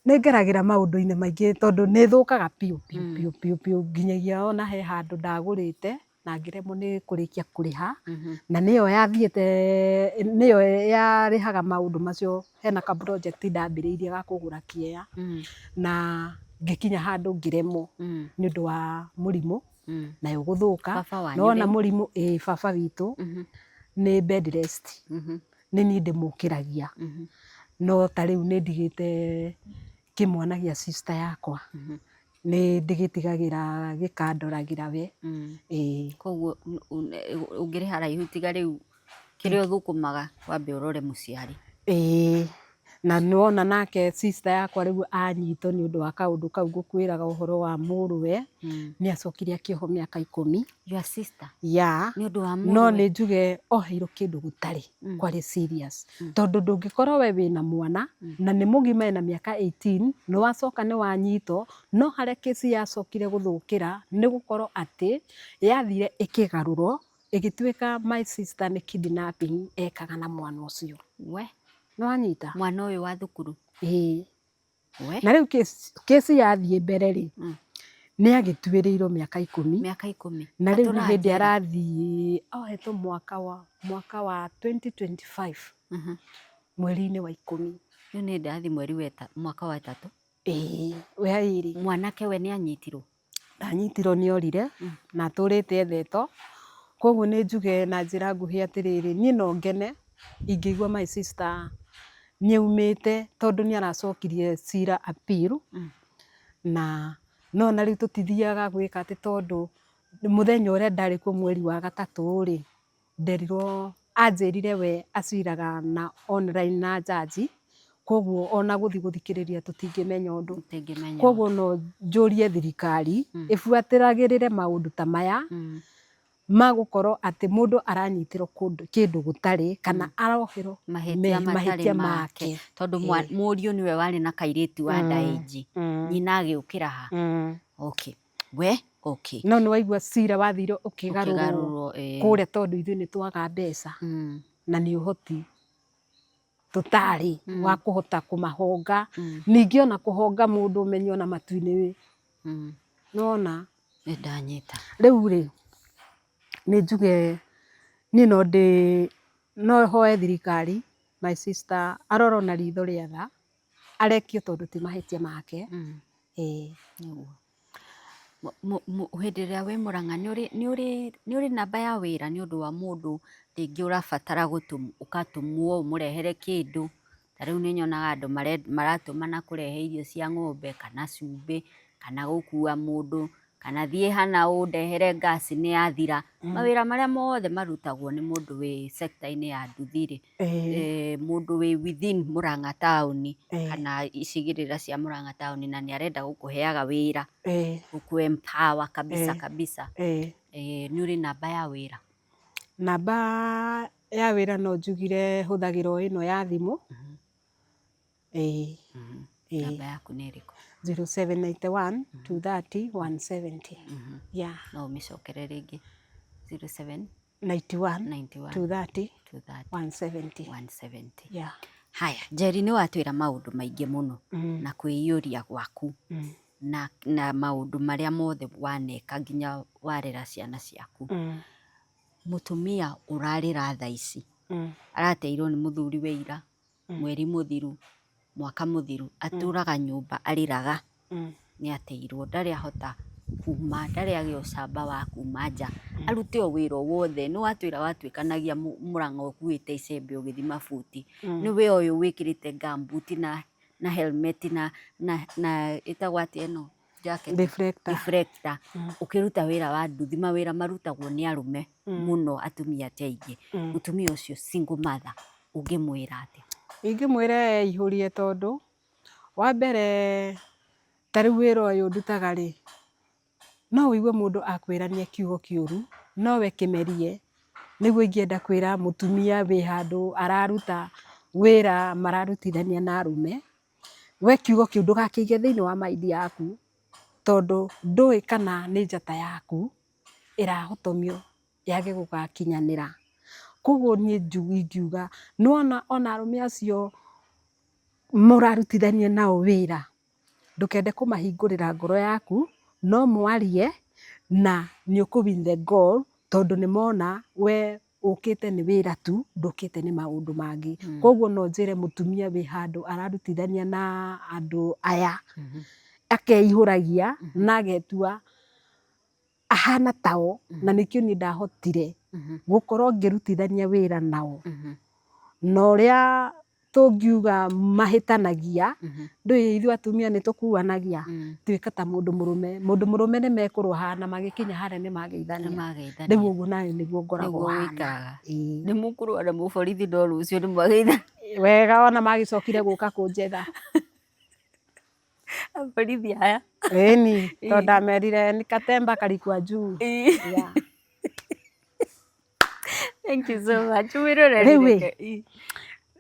nĩ ngeragĩra maũndũ-inĩ maingĩ tondũ nĩ ĩthũkaga biũ biũ biũ biũ biũ nginyagia ona he handũ ndagũrĩte na ngĩremwo nĩ kũrĩkia kũrĩha, na nĩyo yathiĩte, nĩyo yarĩhaga maũndũ macio, hena ka project ndambĩrĩirie ga kũgũra kĩea, na ngĩkinya handũ ngĩremwo nĩ ũndũ wa mũrimũ, nayo gũthũka, Baba wanyu na wona rĩu? mũrimũ, ĩĩ baba witũ nĩ bed rest, nĩ niĩ ndĩmũkĩragia, no ta rĩu nĩ ndigĩte kĩmwana gĩa sister yakwa, nĩ ndĩgĩtigagĩra gĩkandoragĩra we, ĩĩ. Koguo ũngĩrĩ haraihu tiga rĩu kĩrĩa ũthũkũmaga wambe ũrore mũciari. Ĩĩ, na nĩwona nake sister yakwa rĩu anyitwo nĩ ũndũ wa kaũndũ kau ngũkwĩraga ũhoro wa mũrũwe, nĩ acokire akĩohwo mĩaka 10. Your sister? Yeah. Nĩ ũndũ wa No mũrũwe? nĩ njuge oheirwo kĩndũ gũtarĩ, kwarĩ serious. Tondũ ndũngĩkorwo we wĩna mwana, na nĩ mũgima ena mĩaka 18, nĩ wacoka nĩ wanyitwo, no harĩa kĩci yacokire gũthũkĩra, nĩ gũkorwo atĩ, yathire ĩkĩgarũrwo, ĩgĩtuĩka my sister nĩ kidnapping ekaga na mwana ũcio. We? Nĩ wanyita? Mwana ũyũ wa thukuru? Ĩĩ. We? Na rĩu kesi yathiĩ mbere rĩ, nĩ agĩtuĩrĩirwo mĩaka 10. Mĩaka 10. Na rĩu nĩ hĩndĩ Atũraga njera? arathiĩ, ohetwo mwaka wa 2025, mweri-inĩ wa 10. Rĩu nĩ hĩndĩ arathiĩ mweri wa mwaka wa 3. Ĩĩ, wa 2. Mwanake we nĩ anyitirwo? Ndanyitirwo nĩ orire, na atũrĩte ethetwo. Koguo nĩ njuge na njĩra nguhĩ atĩrĩrĩ, niĩ no ngene ingĩigua my sister nĩ aumĩte tondũ nĩ aracokirie cira appeal, na no na rĩu tũtithiaga gwĩka atĩ tondũ mũthenya ũrĩa ndarĩ kuo mweri wa 3 rĩ, nderirwo anjĩrire we aciraga na online na judge, koguo ona gũthiĩ gũthikĩrĩria tũtingĩmenya ũndũ. Tũtingĩmenya. Koguo no njũrie thirikari ĩbuatĩragĩrĩre maũndũ ta maya, Ma gũkorwo atĩ mũndũ aranyitĩrwo kũndũ kĩndũ gũtarĩ kana aroherwo Mahĩtia matarĩ mahĩtia make make. Tondũ mũriũ nĩwe warĩ na kairĩtu wa ndaĩnji, nyina agĩũkĩra ha. Okay, we okay. No nĩ waigua cira wathire ũkĩgarũrwo Ũkĩgarũrwo, kũrĩa tondũ ithuĩ nĩ twaga mbeca na nĩ ũhoti tũtarĩ wa kũhota kũmahonga. Ningĩ ona kũhonga mũndũ ũmenye ona matu-inĩ nĩwona. Nĩ ndanyita. Rĩu rĩ, nĩ njuge niĩ no ndĩ no hoe thirikari my sister arorwo na ritho rĩa tha, arekio tondũ ti mahĩtia make. Ĩĩ. Nĩguo. Hĩndĩ ĩrĩa wĩ Mũrang'a nĩ ũrĩ namba ya wĩra nĩ ũndũ wa mũndũ rĩngĩ ũrabatara ũgatũmwo ũmũrehere kĩndũ? Ta rĩu nĩ nyonaga andũ maratũmana kũrehe irio cia ng'ombe kana cumbĩ kana gũkua mũndũ kana thiĩ hana ũndehere gas nĩ yathira. Mawĩra marĩa mothe marutagwo nĩ mũndũ wĩ sector -inĩ ya nduthi rĩ, mũndũ wĩ within Mũrang'a taũni kana icigĩrĩra cia Mũrang'a taũni na nĩ arenda gũkũheaga wĩra, gũkũ empower kabisa kabisa, nĩ ũrĩ namba ya wĩra? Namba ya wĩra no njugire hũthagĩra o ĩno ya thimũ. Ĩĩ. Namba yaku nĩ ĩrĩkũ? 0791 230 170. Yeah. No ũmĩcokere rĩngĩ. 07 91 91 230 230 170. 170. Yeah. Haya, Njeri nĩ watwĩra maũndũ maingĩ mũno na kwĩiyũria gwaku na maũndũ marĩa mothe waneka nginya warera ciana ciaku. Mũtumia ũrarĩra thaa ici arateirwo nĩ mũthuri we ira, mweri mũthiru, mwaka mũthiru, atũraga nyũmba arĩraga nĩ ateirwo, ndarĩ ahota kuma, ndarĩ agĩa ũcamba wa kuma nja arute o wĩra o wothe. Nĩ watwĩra watuĩkanagia mũrang'a ũkuĩte icembe ũgĩthima buti, nĩwe ũyũ wĩkĩrĩte gumboot na helmet na ĩtagwo atĩa ĩno jacket? Reflector. Reflector. Ũkĩruta wĩra wa nduthi, mawĩra marutagwo nĩ arũme mũno, atumia ti aingĩ. Mũtumia ũcio single mother ũngĩmwĩra atĩa? Ingĩmwĩra eihũrie tondũ wa mbere ta rĩu wĩra ũyũ ndutaga rĩ, no ũigue mũndũ akwĩrania kiugo kĩũru, no we kĩmerie. Nĩguo ingĩenda kwĩra mũtumia wĩ handũ araruta wĩra mararutithania na arũme, we kiugo kĩu ndũgakĩige thĩinĩ wa mind yaku, tondũ ndũĩ kana nĩ njata yaku ĩrahotomio yage gũgakinyanĩra. Koguo niĩ ingiuga nĩwona ona arũme acio mũrarutithania nao wĩra, ndũkende kũmahingũrĩra ngoro yaku, no mwarie na nĩ ũkũ win the goal, tondũ nĩ mona we ũkĩte nĩ wĩra tu, ndũkĩte nĩ maũndũ mangĩ. Koguo no njĩre mũtumia wĩ handũ ararutithania na andũ aya, akeihũragia na agetua ahana tao, na nĩkĩo niĩ ndahotire gũkorwo ngĩrutithania wĩra nao. Na ũrĩa tũngiuga mahĩtanagia, ndũĩ ithuĩ atumia nĩ tũkuanagia, tuĩka ta mũndũ mũrũme. Mũndũ mũrũme nĩ mekũrũa haha na magĩkinya harĩa nĩ mageithania. Rĩu ũguo nawe nĩguo ngoragwo Nĩguo hana. wĩikaraga. Ĩĩ. Nĩ mũkũrũa na mũborithi no rũciũ nĩ mwageithania. Wega ona magĩcokire gũka kũnjetha. Borithi aya. Ĩni, tondũ ndamerire ni katemba kalikuwa juu. Yeah. Thank you so much. Mwĩroreri Rĩu ĩ, reke.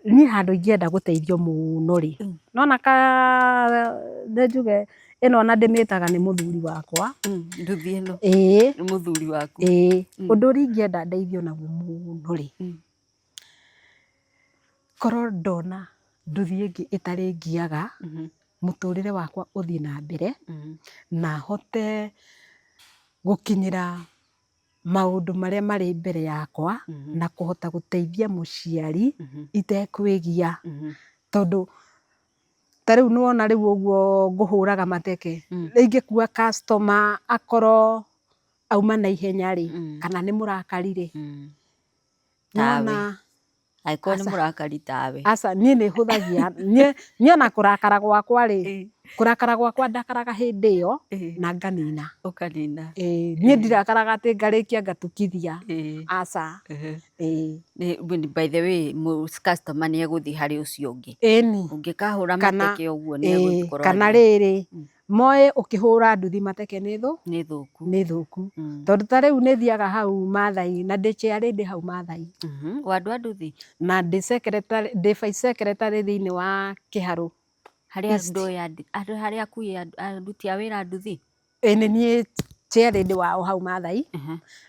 Niĩ handũ ingĩenda gũteithio mũno rĩ, nona ka nĩ njuge ĩno ona ndĩmĩtaga nĩ mũthuri wakwa. Nduthi ĩno. Ĩĩ. Nĩ mũthuri waku. Ĩĩ. Ũndũ ũrĩa ingĩenda ndeithio naguo mũno rĩ, korwo ndona nduthi ĩngĩ ĩtarĩ ngiaga, mũtũrĩre wakwa ũthiĩ na mbere, na hote gũkinyĩra maũndũ marĩa marĩ mbere yakwa, na kũhota gũteithia mũciari itekwĩgia. Tondũ ta rĩu nĩwona rĩu ũguo ngũhũraga mateke, ingĩkua customer akorwo auma na ihenya rĩ, kana nĩ mũrakari rĩ, nĩwona Angĩkorwo nĩ mũrakari tawe. Aca, niĩ nĩ hũthagia, niĩ ona kũrakara gwakwa rĩ, kũrakara gwakwa ndakaraga hĩndĩ ĩyo na nganina. Ũkanina. Ĩĩ, niĩ ndirakaraga atĩ ngarĩkia ngatukithia. Aca. Ĩĩ. By the way, customer nĩ egũthiĩ harĩ ũcio ũngĩ. Ĩni. Ũngĩkahũra mateke ũguo nĩ egũkorwo Kana rĩrĩ, Moĩ ũkĩhũra nduthi mateke nĩ thũ Nĩ thũku. Nĩ thũku. Tondũ ta rĩu nĩ thiaga hau Mathai na ndĩ chair lady hau Mathai. Wa andũ a nduthi? Na ndĩ secretary, ndĩ vice secretary thĩinĩ wa Kĩharũ Harĩa East. Andũ aya harĩa akui aruti a wĩra a nduthi? Ĩĩ nĩ niĩ chair lady wao hau Mathai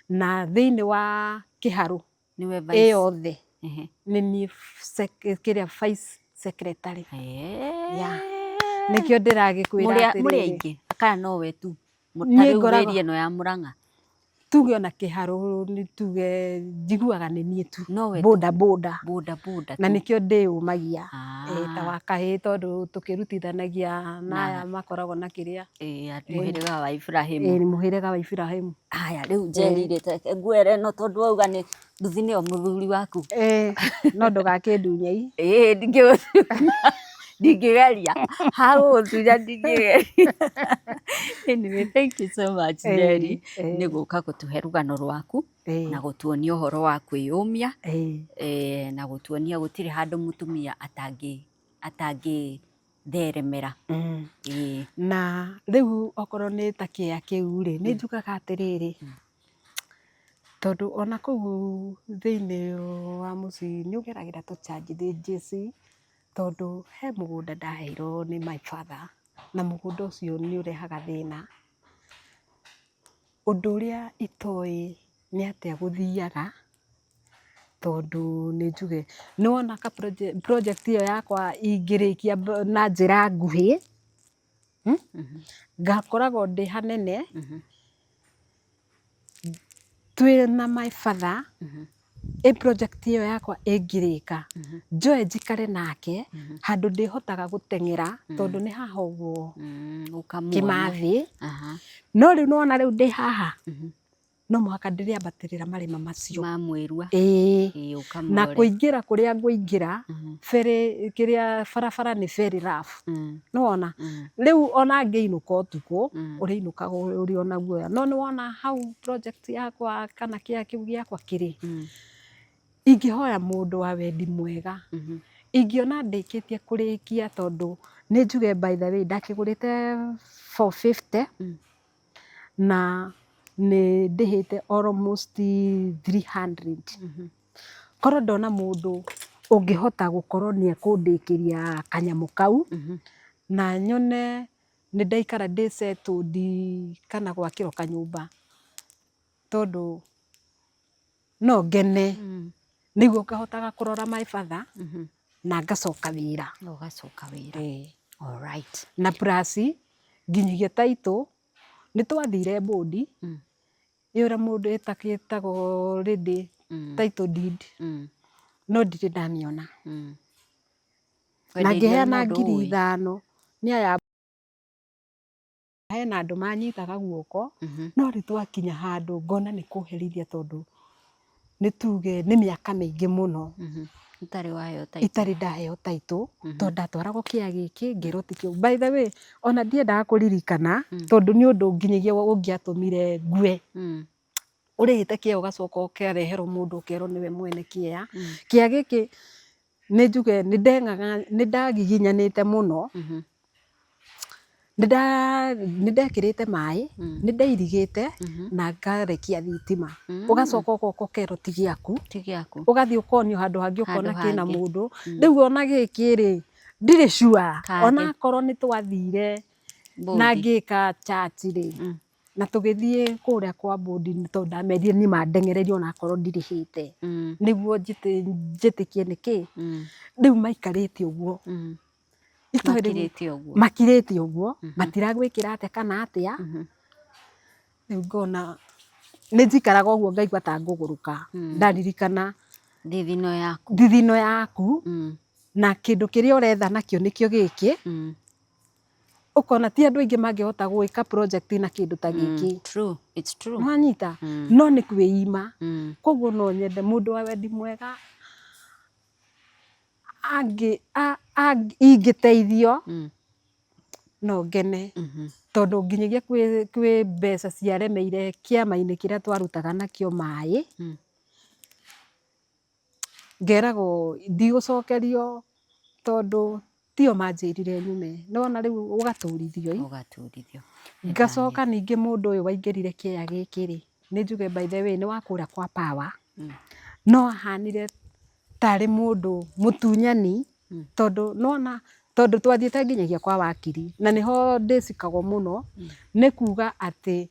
na thĩinĩ wa Kĩharũ Nĩwe ĩ vice. Yothe nĩ niĩ kĩrĩa vice secretary. Yeah. Nĩkĩo ndĩragĩkwĩra Mũrĩ atĩrĩrĩ. Mũrĩ aingĩ kana no we tu? Ta Niĩ rĩu ngoragwo- area ĩno ya Mũrang'a. Tuge ona Kĩharũ nĩ tuge njiguaga nĩ niĩ tu. No we tu. Boda boda. Boda boda Na tu. nĩkĩo ndĩyũmagia ta wa kahĩĩ tondũ tũkĩrutithanagia na aya makoragwo na kĩrĩa. Ĩĩ, mũhĩrĩga wa Ibrahĩmu. Ĩĩ, mũhĩrĩga wa Ibrahĩmu. Haya rĩu Njeri rĩ, reke nguere ĩno tondũ wauga nĩ nduthi nĩyo mũthuri waku. Ĩĩ, no ndũgakĩndunye ii. Ĩĩ ndingĩgeria ha gũgũtunya ndingĩgeria. Anyway, thank you so much Njeri nĩ gũka gũtũhe rũgano rwaku na gũtuonia ũhoro wa kwĩyũmia na gũtuonia gũtirĩ handũ mũtumia atangĩtheremera. Ĩĩ. Na rĩu okorwo nĩ ta kĩea kĩu rĩ, nĩ njugaga atĩrĩrĩ, tondũ ona kũu thĩinĩ wa mũciĩ nĩ ũgeragĩra tũ challenges tondũ he mũgũnda ndaheirwo nĩ my father na mũgũnda ũcio nĩ ũrehaga thĩna. Ũndũ ũrĩa itoĩ nĩ atĩa gũthiaga, tondũ nĩ njuge nĩ wona ka project ĩyo yakwa ingĩrĩkia na njĩra nguhĩ, ngakoragwo ndĩ hanene twĩna my father. Ĩ project ĩyo yakwa ĩngĩrĩka, njoe njikare nake handũ ndĩhotaga gũteng'era tondũ nĩ haha ũguo Ũkamuona. Kĩmathĩ. No rĩu nĩwona rĩu ndĩ haha, no mũhaka ndĩrĩambatĩrĩra marĩma macio. Ma mwĩrua. Ĩĩ. Ĩĩ, Na ũkamũrore. kũingĩra kũrĩa ngũingĩra, very kĩrĩa barabara nĩ very rough. Nĩwona rĩu ona ngĩinũka ũtukũ, ũrĩinũkaga ũrĩ ona guoya. No nĩwona hau project yakwa kana kĩea kĩu gĩakwa kĩrĩ, ingĩhoya mũndũ wa wendi mwega, ingĩona ndĩkĩtie kũrĩkia, tondũ nĩ njuge by the way ndakĩgũrĩte 450 na nĩ ndĩhĩte almost 300. Korwo ndona mũndũ ũngĩhota gũkorwo nĩ ekũndĩkĩria kanyamũ kau na nyone nĩ ndaikara ndĩ settled kana gwakĩrwo kanyũmba, tondũ no ngene nĩguo ngahotaga kũrora my father na ngacoka wĩra. Na ũgacoka wĩra. Ĩĩ. Alright. Na plus nginyagia title nĩ twathire board ĩ ũrĩa mũndũ ĩtagwo ready title deed, no ndirĩ ndamĩona. Na Wendeirio nĩ ngĩheana mũndũ ngiri ũĩ? ithano nĩ aya hena andũ manyitaga guoko, no rĩu twakinya handũ ngona nĩ kũherithia tondũ nĩ tuge nĩ mĩaka mĩingĩ mũno Ũtarĩ waheo title. Itarĩ ndaheo title, tondũ ndatwaragwo kĩea gĩkĩ ngĩrwo ti kĩo. By the way, ona ndiendaga kũririkana tondũ nĩ ũndũ nginyagia ũngĩatũmire ngue. Ũrĩhĩte kĩea ũgacoka ũkareherwo mũndũ ũkerwo nĩwe mwene kĩea. Kĩea gĩkĩ nĩ njuge nĩ ndeng'aga, nĩ ndagiginyanĩte mũno. Nĩ ndekĩrĩte maĩ, nĩ ndairigĩte na ngarekia thitima. Ũgacoka ũgoka ũkerwo ti gĩaku. Ti gĩaku. Ũgathiĩ ũkonio handũ hangĩ ũkona Handũ kĩna hangĩ. Mũndũ. Rĩu ona gĩkĩ rĩ, ndirĩ sure. Kangĩ. Onakorwo nĩ twathire na Board. Ngĩka church rĩ, na tũgĩthiĩ kũrĩa kwa board tondũ ndamerire niĩ mandengererie onakorwo ndirĩhĩte nĩguo njĩtĩkie nĩkĩ. Rĩu maikarĩte ũguo. Itoĩ rĩu Makirĩte ũguo. Makirĩte ũguo, matiragwĩkĩra atĩa kana atĩa. Rĩu ngona nĩ njikaraga ũguo ngaigua ta ngũgũrũka ndaririkana Thithino yaku. Thithino yaku na kĩndũ kĩrĩa ũretha nakĩo nĩkĩo gĩkĩ. Ũkona ti andũ aingĩ mangĩhota gwĩka project na kĩndũ ta gĩkĩ. True. It's true. Nĩwanyita? No nĩ kwĩima. Koguo no nyende mũndũ wa wendi mwega ingĩteithio no ngene tondũ nginyagia kwĩ mbeca ciaremeire kĩama-inĩ kĩrĩa twarutaga nakĩo maĩ, ngeragwo ndigũcokerio tondũ Tio manjĩrire nyume, nĩwona rĩu ũgaturithio ĩ. Ũgaturithio. Ngacoka ningĩ mũndũ ũyũ waingĩrire kĩea gĩkĩ rĩ, nĩ njuge by the way nĩ wa kũrĩa kwa Power, no ahanire tarĩ mũndũ mũtunyani, tondũ nĩwona tondũ twathiĩte nginyagia kwa wakiri, na nĩho ndĩcikagwo mũno, nĩ kuga atĩ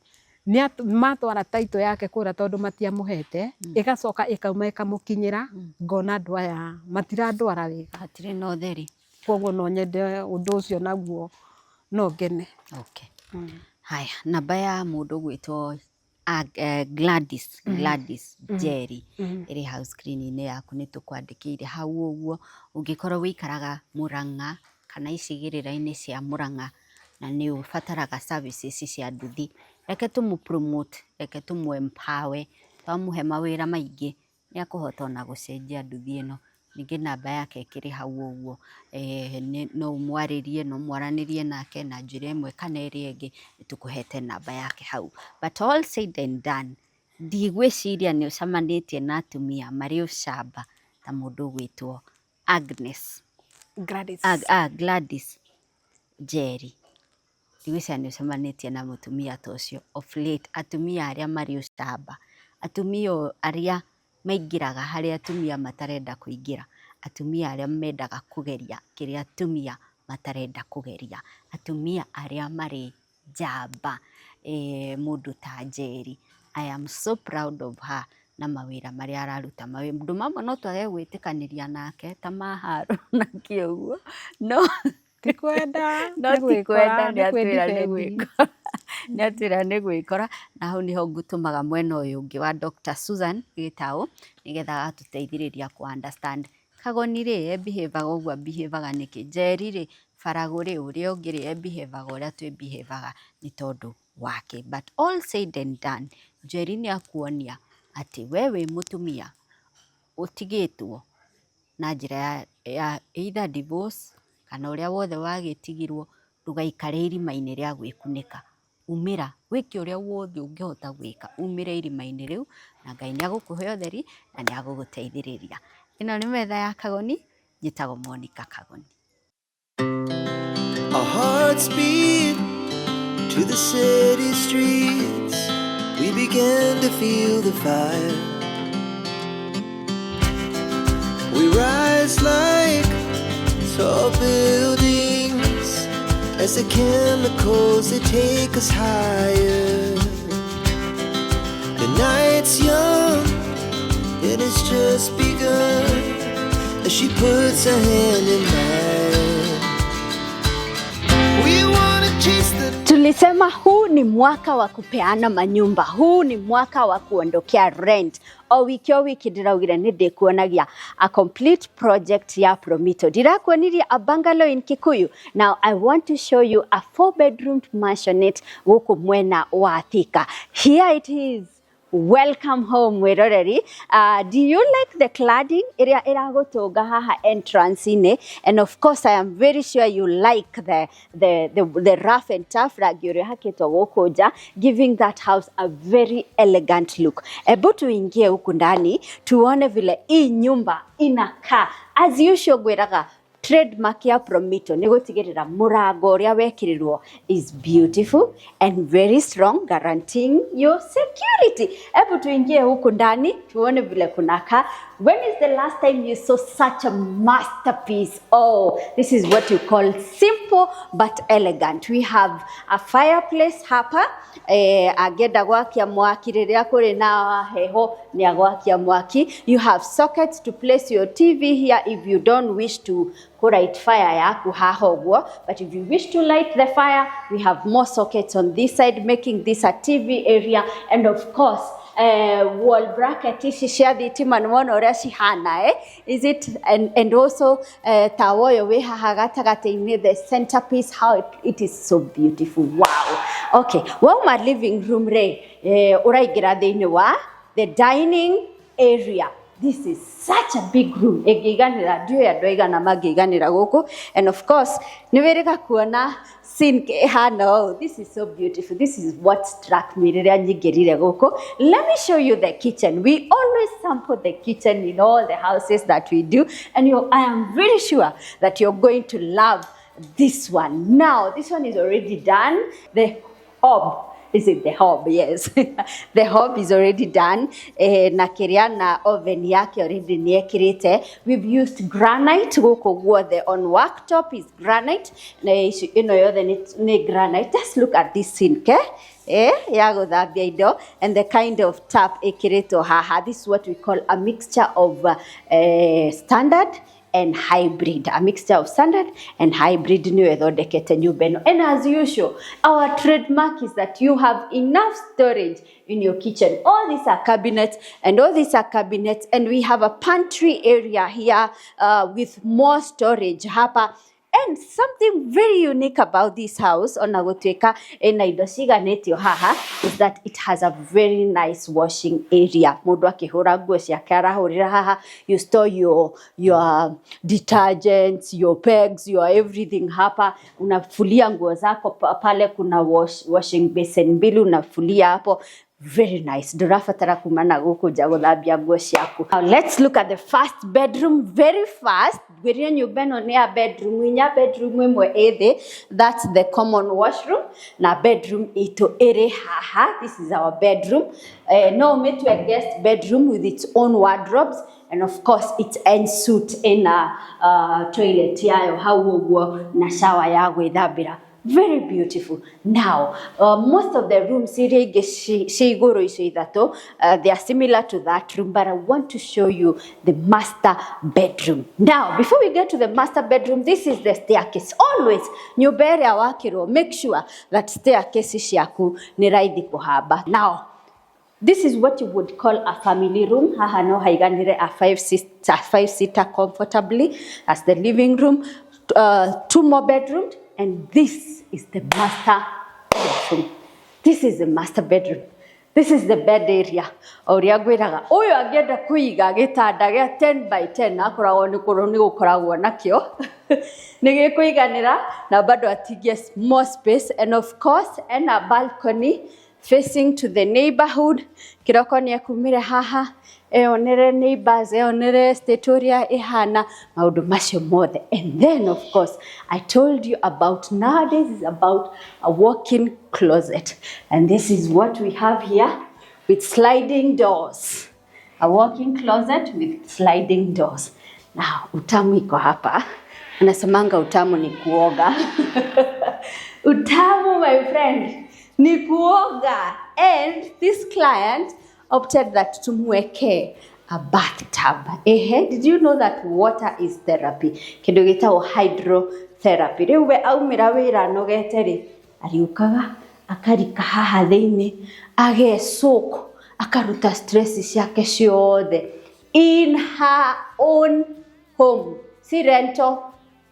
matwara title yake kũrĩa tondũ matiamũhete, ĩgacoka ĩkauma ĩkamũkinyĩra, ngona andũ aya matirandwara wega. Hatirĩ na ũtheri. Koguo no nyende ũndũ ũcio naguo no ngene. Okay. Haya, namba ya mũndũ ũgwĩtwo Gladys, Gladys Njeri ĩrĩ hau screen-inĩ yaku, nĩ tũkwandĩkĩire hau ũguo. Ũngĩkorwo wĩikaraga Murang'a kana icigĩrĩra-inĩ cia Murang'a na nĩ ũbataraga services cia nduthi, reke tũmũ promote, reke tũmũ empower, twamũhe mawĩra maingĩ nĩ akũhota ona gũcenjia nduthi ĩno. Ningĩ namba yake ĩkĩrĩ hau ũguo, no ũmwarĩrie, no mwaranĩrie nake na njĩra ĩmwe kana ĩrĩa ĩngĩ, nĩ tũkũhete namba yake hau. But all said and done, ndigwĩciria nĩ ũcemanĩtie na atumia marĩ ũcamba ta mũndũ ũgwĩtwo Agnes. Gladys. Gladys Njeri. Ndigwĩciria nĩ ũcemanĩtie na mũtumia ta ũcio of late, atumia arĩa marĩ ũcamba, atumia arĩa maingĩraga harĩa atumia matarenda kũingĩra, atumia arĩa mendaga kũgeria kĩrĩa atumia matarenda kũgeria, atumia arĩa marĩ njamba, mũndũ ta Njeri. I am so proud of her na mawĩra marĩa araruta. Maũndũ mamwe no twage gwĩtĩkanĩria nake ta ma haro na kĩ ũguo, no Ti kwenda, no nĩ ti gwĩkora, kwenda, nĩ nĩ atwĩra nĩ kwĩ-defend. Gwĩkora, nĩ atwĩra nĩ gwĩkora, na hau nĩho ngũtũmaga mwena ũyũ ũngĩ wa Dr. Susan Gĩtaũ nĩgetha agatũteithĩrĩria kũ understand Kagoni rĩ, e behave-aga ũguo behave-aga nĩkĩ, Njeri rĩ, Faragũ rĩ, ũrĩa ũngĩ rĩ, e behave-aga ũrĩa twĩ behave-aga nĩ tondũ wake. But all said and done, Njeri nĩ akuonia atĩ we wĩ mũtumia ũtigĩtwo na njĩra ya either divorce kana ũrĩa wothe wagĩtigirwo, ndũgaikare irima-inĩ rĩa gwĩkunĩka, umĩra wĩke ũrĩa wothe ũngĩhota gwĩka umĩre irima-inĩ rĩu, na Ngai nĩ agũkũhe ũtheri na nĩ agũgũteithĩrĩria. Ĩno nĩ metha ya Kagoni, njĩtagwo Monica Kagoni. Our hearts beat to the city streets. We began to feel the fire. We rise like tall buildings as the chemicals, they take us higher. The night's young and it's just begun as she puts her hand in mine. We wanna chase the Tulisema huu ni mwaka wa kupeana manyumba, huu ni mwaka wa kuondokea rent. O wiki o wiki ndĩraugire nĩ ndĩkuonagia a complete project ya Promito. Ndĩrakuonirie a bungalow in Kikuyu. Now I want to show you a 4 bedroom mansionette gũkũ mwena wa Thika. Here it is. Welcome home, mwĩroreri. Do you like the cladding ĩrĩa ĩragũtũnga haha entrance-inĩ? And of course I am very sure you like the rough and tough rangi ũrĩa ũhakĩtwo gũkũ nja, giving that house a very elegant look. Ebu tuingie huku ndani tuone vile hii nyumba inakaa. As usual ngwĩraga trademark ya Promito nĩ gũtigĩrĩra mũrango ũrĩa wekĩrirwo is beautiful and very strong, guaranteeing your security. Hebu tuingie huku ndani tuone vile kunakaa. When is the last time you saw such a masterpiece? Oh, this is what you call simple but elegant. We have a fireplace hapa. Angĩenda gwakia mwaki rĩrĩa kũrĩ na heho nĩ agwakia mwaki. You have sockets to place your TV here if you don't wish to light fire yaku haha ũguo, but if you wish to light the fire, we have more sockets on this side, making this a TV area. And of course, wall bracket ici cia thitima, nĩ wona ũrĩa cihana, eh? Is it and also tawa ũyũ wĩ haha gatagatĩ-inĩ, the centerpiece, how it is so beautiful. Wow. Okay, wauma living room rĩ, ũraingĩra thĩinĩ wa the dining area. This is such a big room, ĩngĩiganĩra, ndiũĩ andũ aigana mangĩiganĩra gũkũ. And of course nĩ wĩrĩga kuona sink ĩhana ũũ. This is so beautiful. This is what struck me rĩrĩa nyingĩrire gũkũ. Let me show you the kitchen. We always sample the kitchen in all the houses that we do, and I am very sure that you're going to love this one. Now, this one is already done. The hob. Is it the hob? Yes. The hob is already done. Na kiria na oven yake already nĩ ekĩrĩte. We've used granite gũkũ guothe. On worktop is granite. Na ici ĩno yothe nĩ granite. Just look at this sink, eh? Ya gũthambia indo, and the kind of tap ĩkĩrĩtwo haha. This is what we call a mixture of standard and hybrid. A mixture of standard and hybrid nĩyo ĩthondekete nyũmba ĩno. And as usual, our trademark is that you have enough storage in your kitchen. All these are cabinets, and all these are cabinets, and we have a pantry area here with more storage hapa. And something very unique about this house, ona gũtuĩka ĩna indo ciganĩtio haha, is that it has a very nice washing area. Mũndũ akĩhũra nguo ciake arahũrĩra haha. You store your detergents, your pegs, your everything hapa. Unafulia nguo zako pale. Kuna washing basin mbili, unafulia hapo. Very nice. Ndũrabatara kuma na gũkũ nja gũthambia nguo ciaku. Now let's look at the first bedroom very fast. Ngwĩrire nyũmba ĩno nĩ ya bedroom inya. Bedroom ĩmwe ĩ thĩ, that's the common washroom, na bedroom itũ ĩrĩ haha. This is our bedroom. No ũmĩtue guest bedroom with its own wardrobes and, of course, its ensuite ina toilet yayo hau ũguo na shower ya gwĩthambĩra. Very beautiful. Now, most of the rooms iria ingĩ ci igũrũ icio ithatũ, they are similar to that room, but I want to show you the master bedroom. Now, before we get to the master bedroom, this is the staircase. Always nyũmba ĩrĩa wakĩrwo, make sure that staircase ciaku nĩ raithi kũhamba. Now, this is what you would call a family room. Haha no haiganire a five seater comfortably as the living room. Two more bedrooms, and this is the master bedroom. This is the master bedroom. This is the bed area. O ũrĩa ngwĩraga, ũyũ angĩenda kũiga gĩtanda gĩa 10 by 10, akoragwo nĩ kũrũ nĩ gũkoragwo nakĩo nĩ gĩkũiganĩra na bado atigie more space. And of course, ena balcony facing to the neighborhood. Kĩroko nĩ ekumire haha eyonere neighbors, eyonere state ũrĩa ĩhana, maũndũ macio mothe. And then, of course, I told you about nowadays is about a walk-in closet, and this is what we have here with sliding doors. A walk-in closet with sliding doors. Now, utamu iko hapa. Anasemanga utamu ni kuoga. Utamu, my friend, ni kuoga. And this client opted that tumweke a bathtub. Ehe, did you know that water is therapy? Kĩndũ gĩtagwo hydrotherapy. Rĩu we aumĩra wĩra anogete rĩ, ariũkaga akarika haha thĩinĩ, agecook, akaruta stress ciake ciothe in her own home, si rental,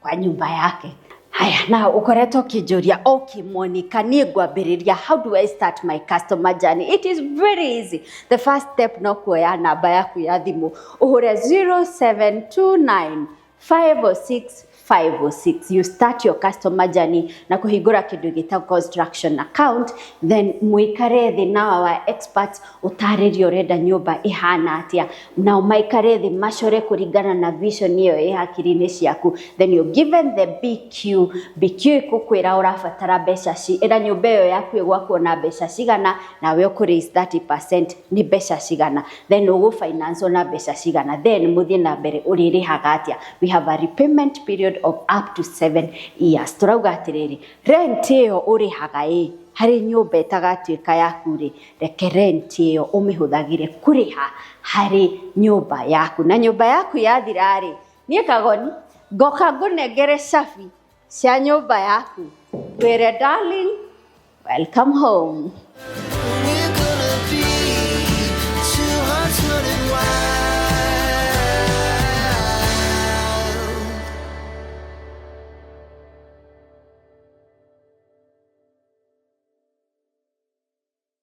kwa nyumba yake. Haya, na ukoretwo ũkĩnjũria, "Okay Monica, niĩ ngwambĩrĩria, how do I start my customer journey?" It is very easy. The first step no kuoya namba yaku ya thimũ, ũhũre 0729 506 506. You start your customer journey na kũhingũra kĩndũ gĩtagwo construction account. Then mũikare thĩ na our experts, ũtarĩrie ũrenda nyũmba ĩhana atĩa, nao maikare thĩ macore kũringana na vision ĩyo ĩ hakiri-inĩ ciaku. Then you're given the BQ. BQ ĩkũkwĩra ũrabatara mbeca ci ĩra nyũmba ĩyo yaku ĩgwakwo na mbeca cigana, nawe ũkũ raise 30% nĩ mbeca cigana, then ũgũ finance na mbeca cigana, then mũthiĩ na mbere ũrĩrĩhaga atĩa. We have a repayment period of up to 7 years. Tũrauga atĩrĩrĩ, rent ĩyo ũrĩhaga ĩ harĩ nyũmba ĩtagatuĩka yaku rĩ, reke rent ĩyo ũmĩhũthagĩre kũrĩha harĩ nyũmba yaku, na nyũmba yaku yathira rĩ, niĩ Kagoni ngoka ngũnengere cabi cia nyũmba yaku, ngwĩre, "Darling, welcome home."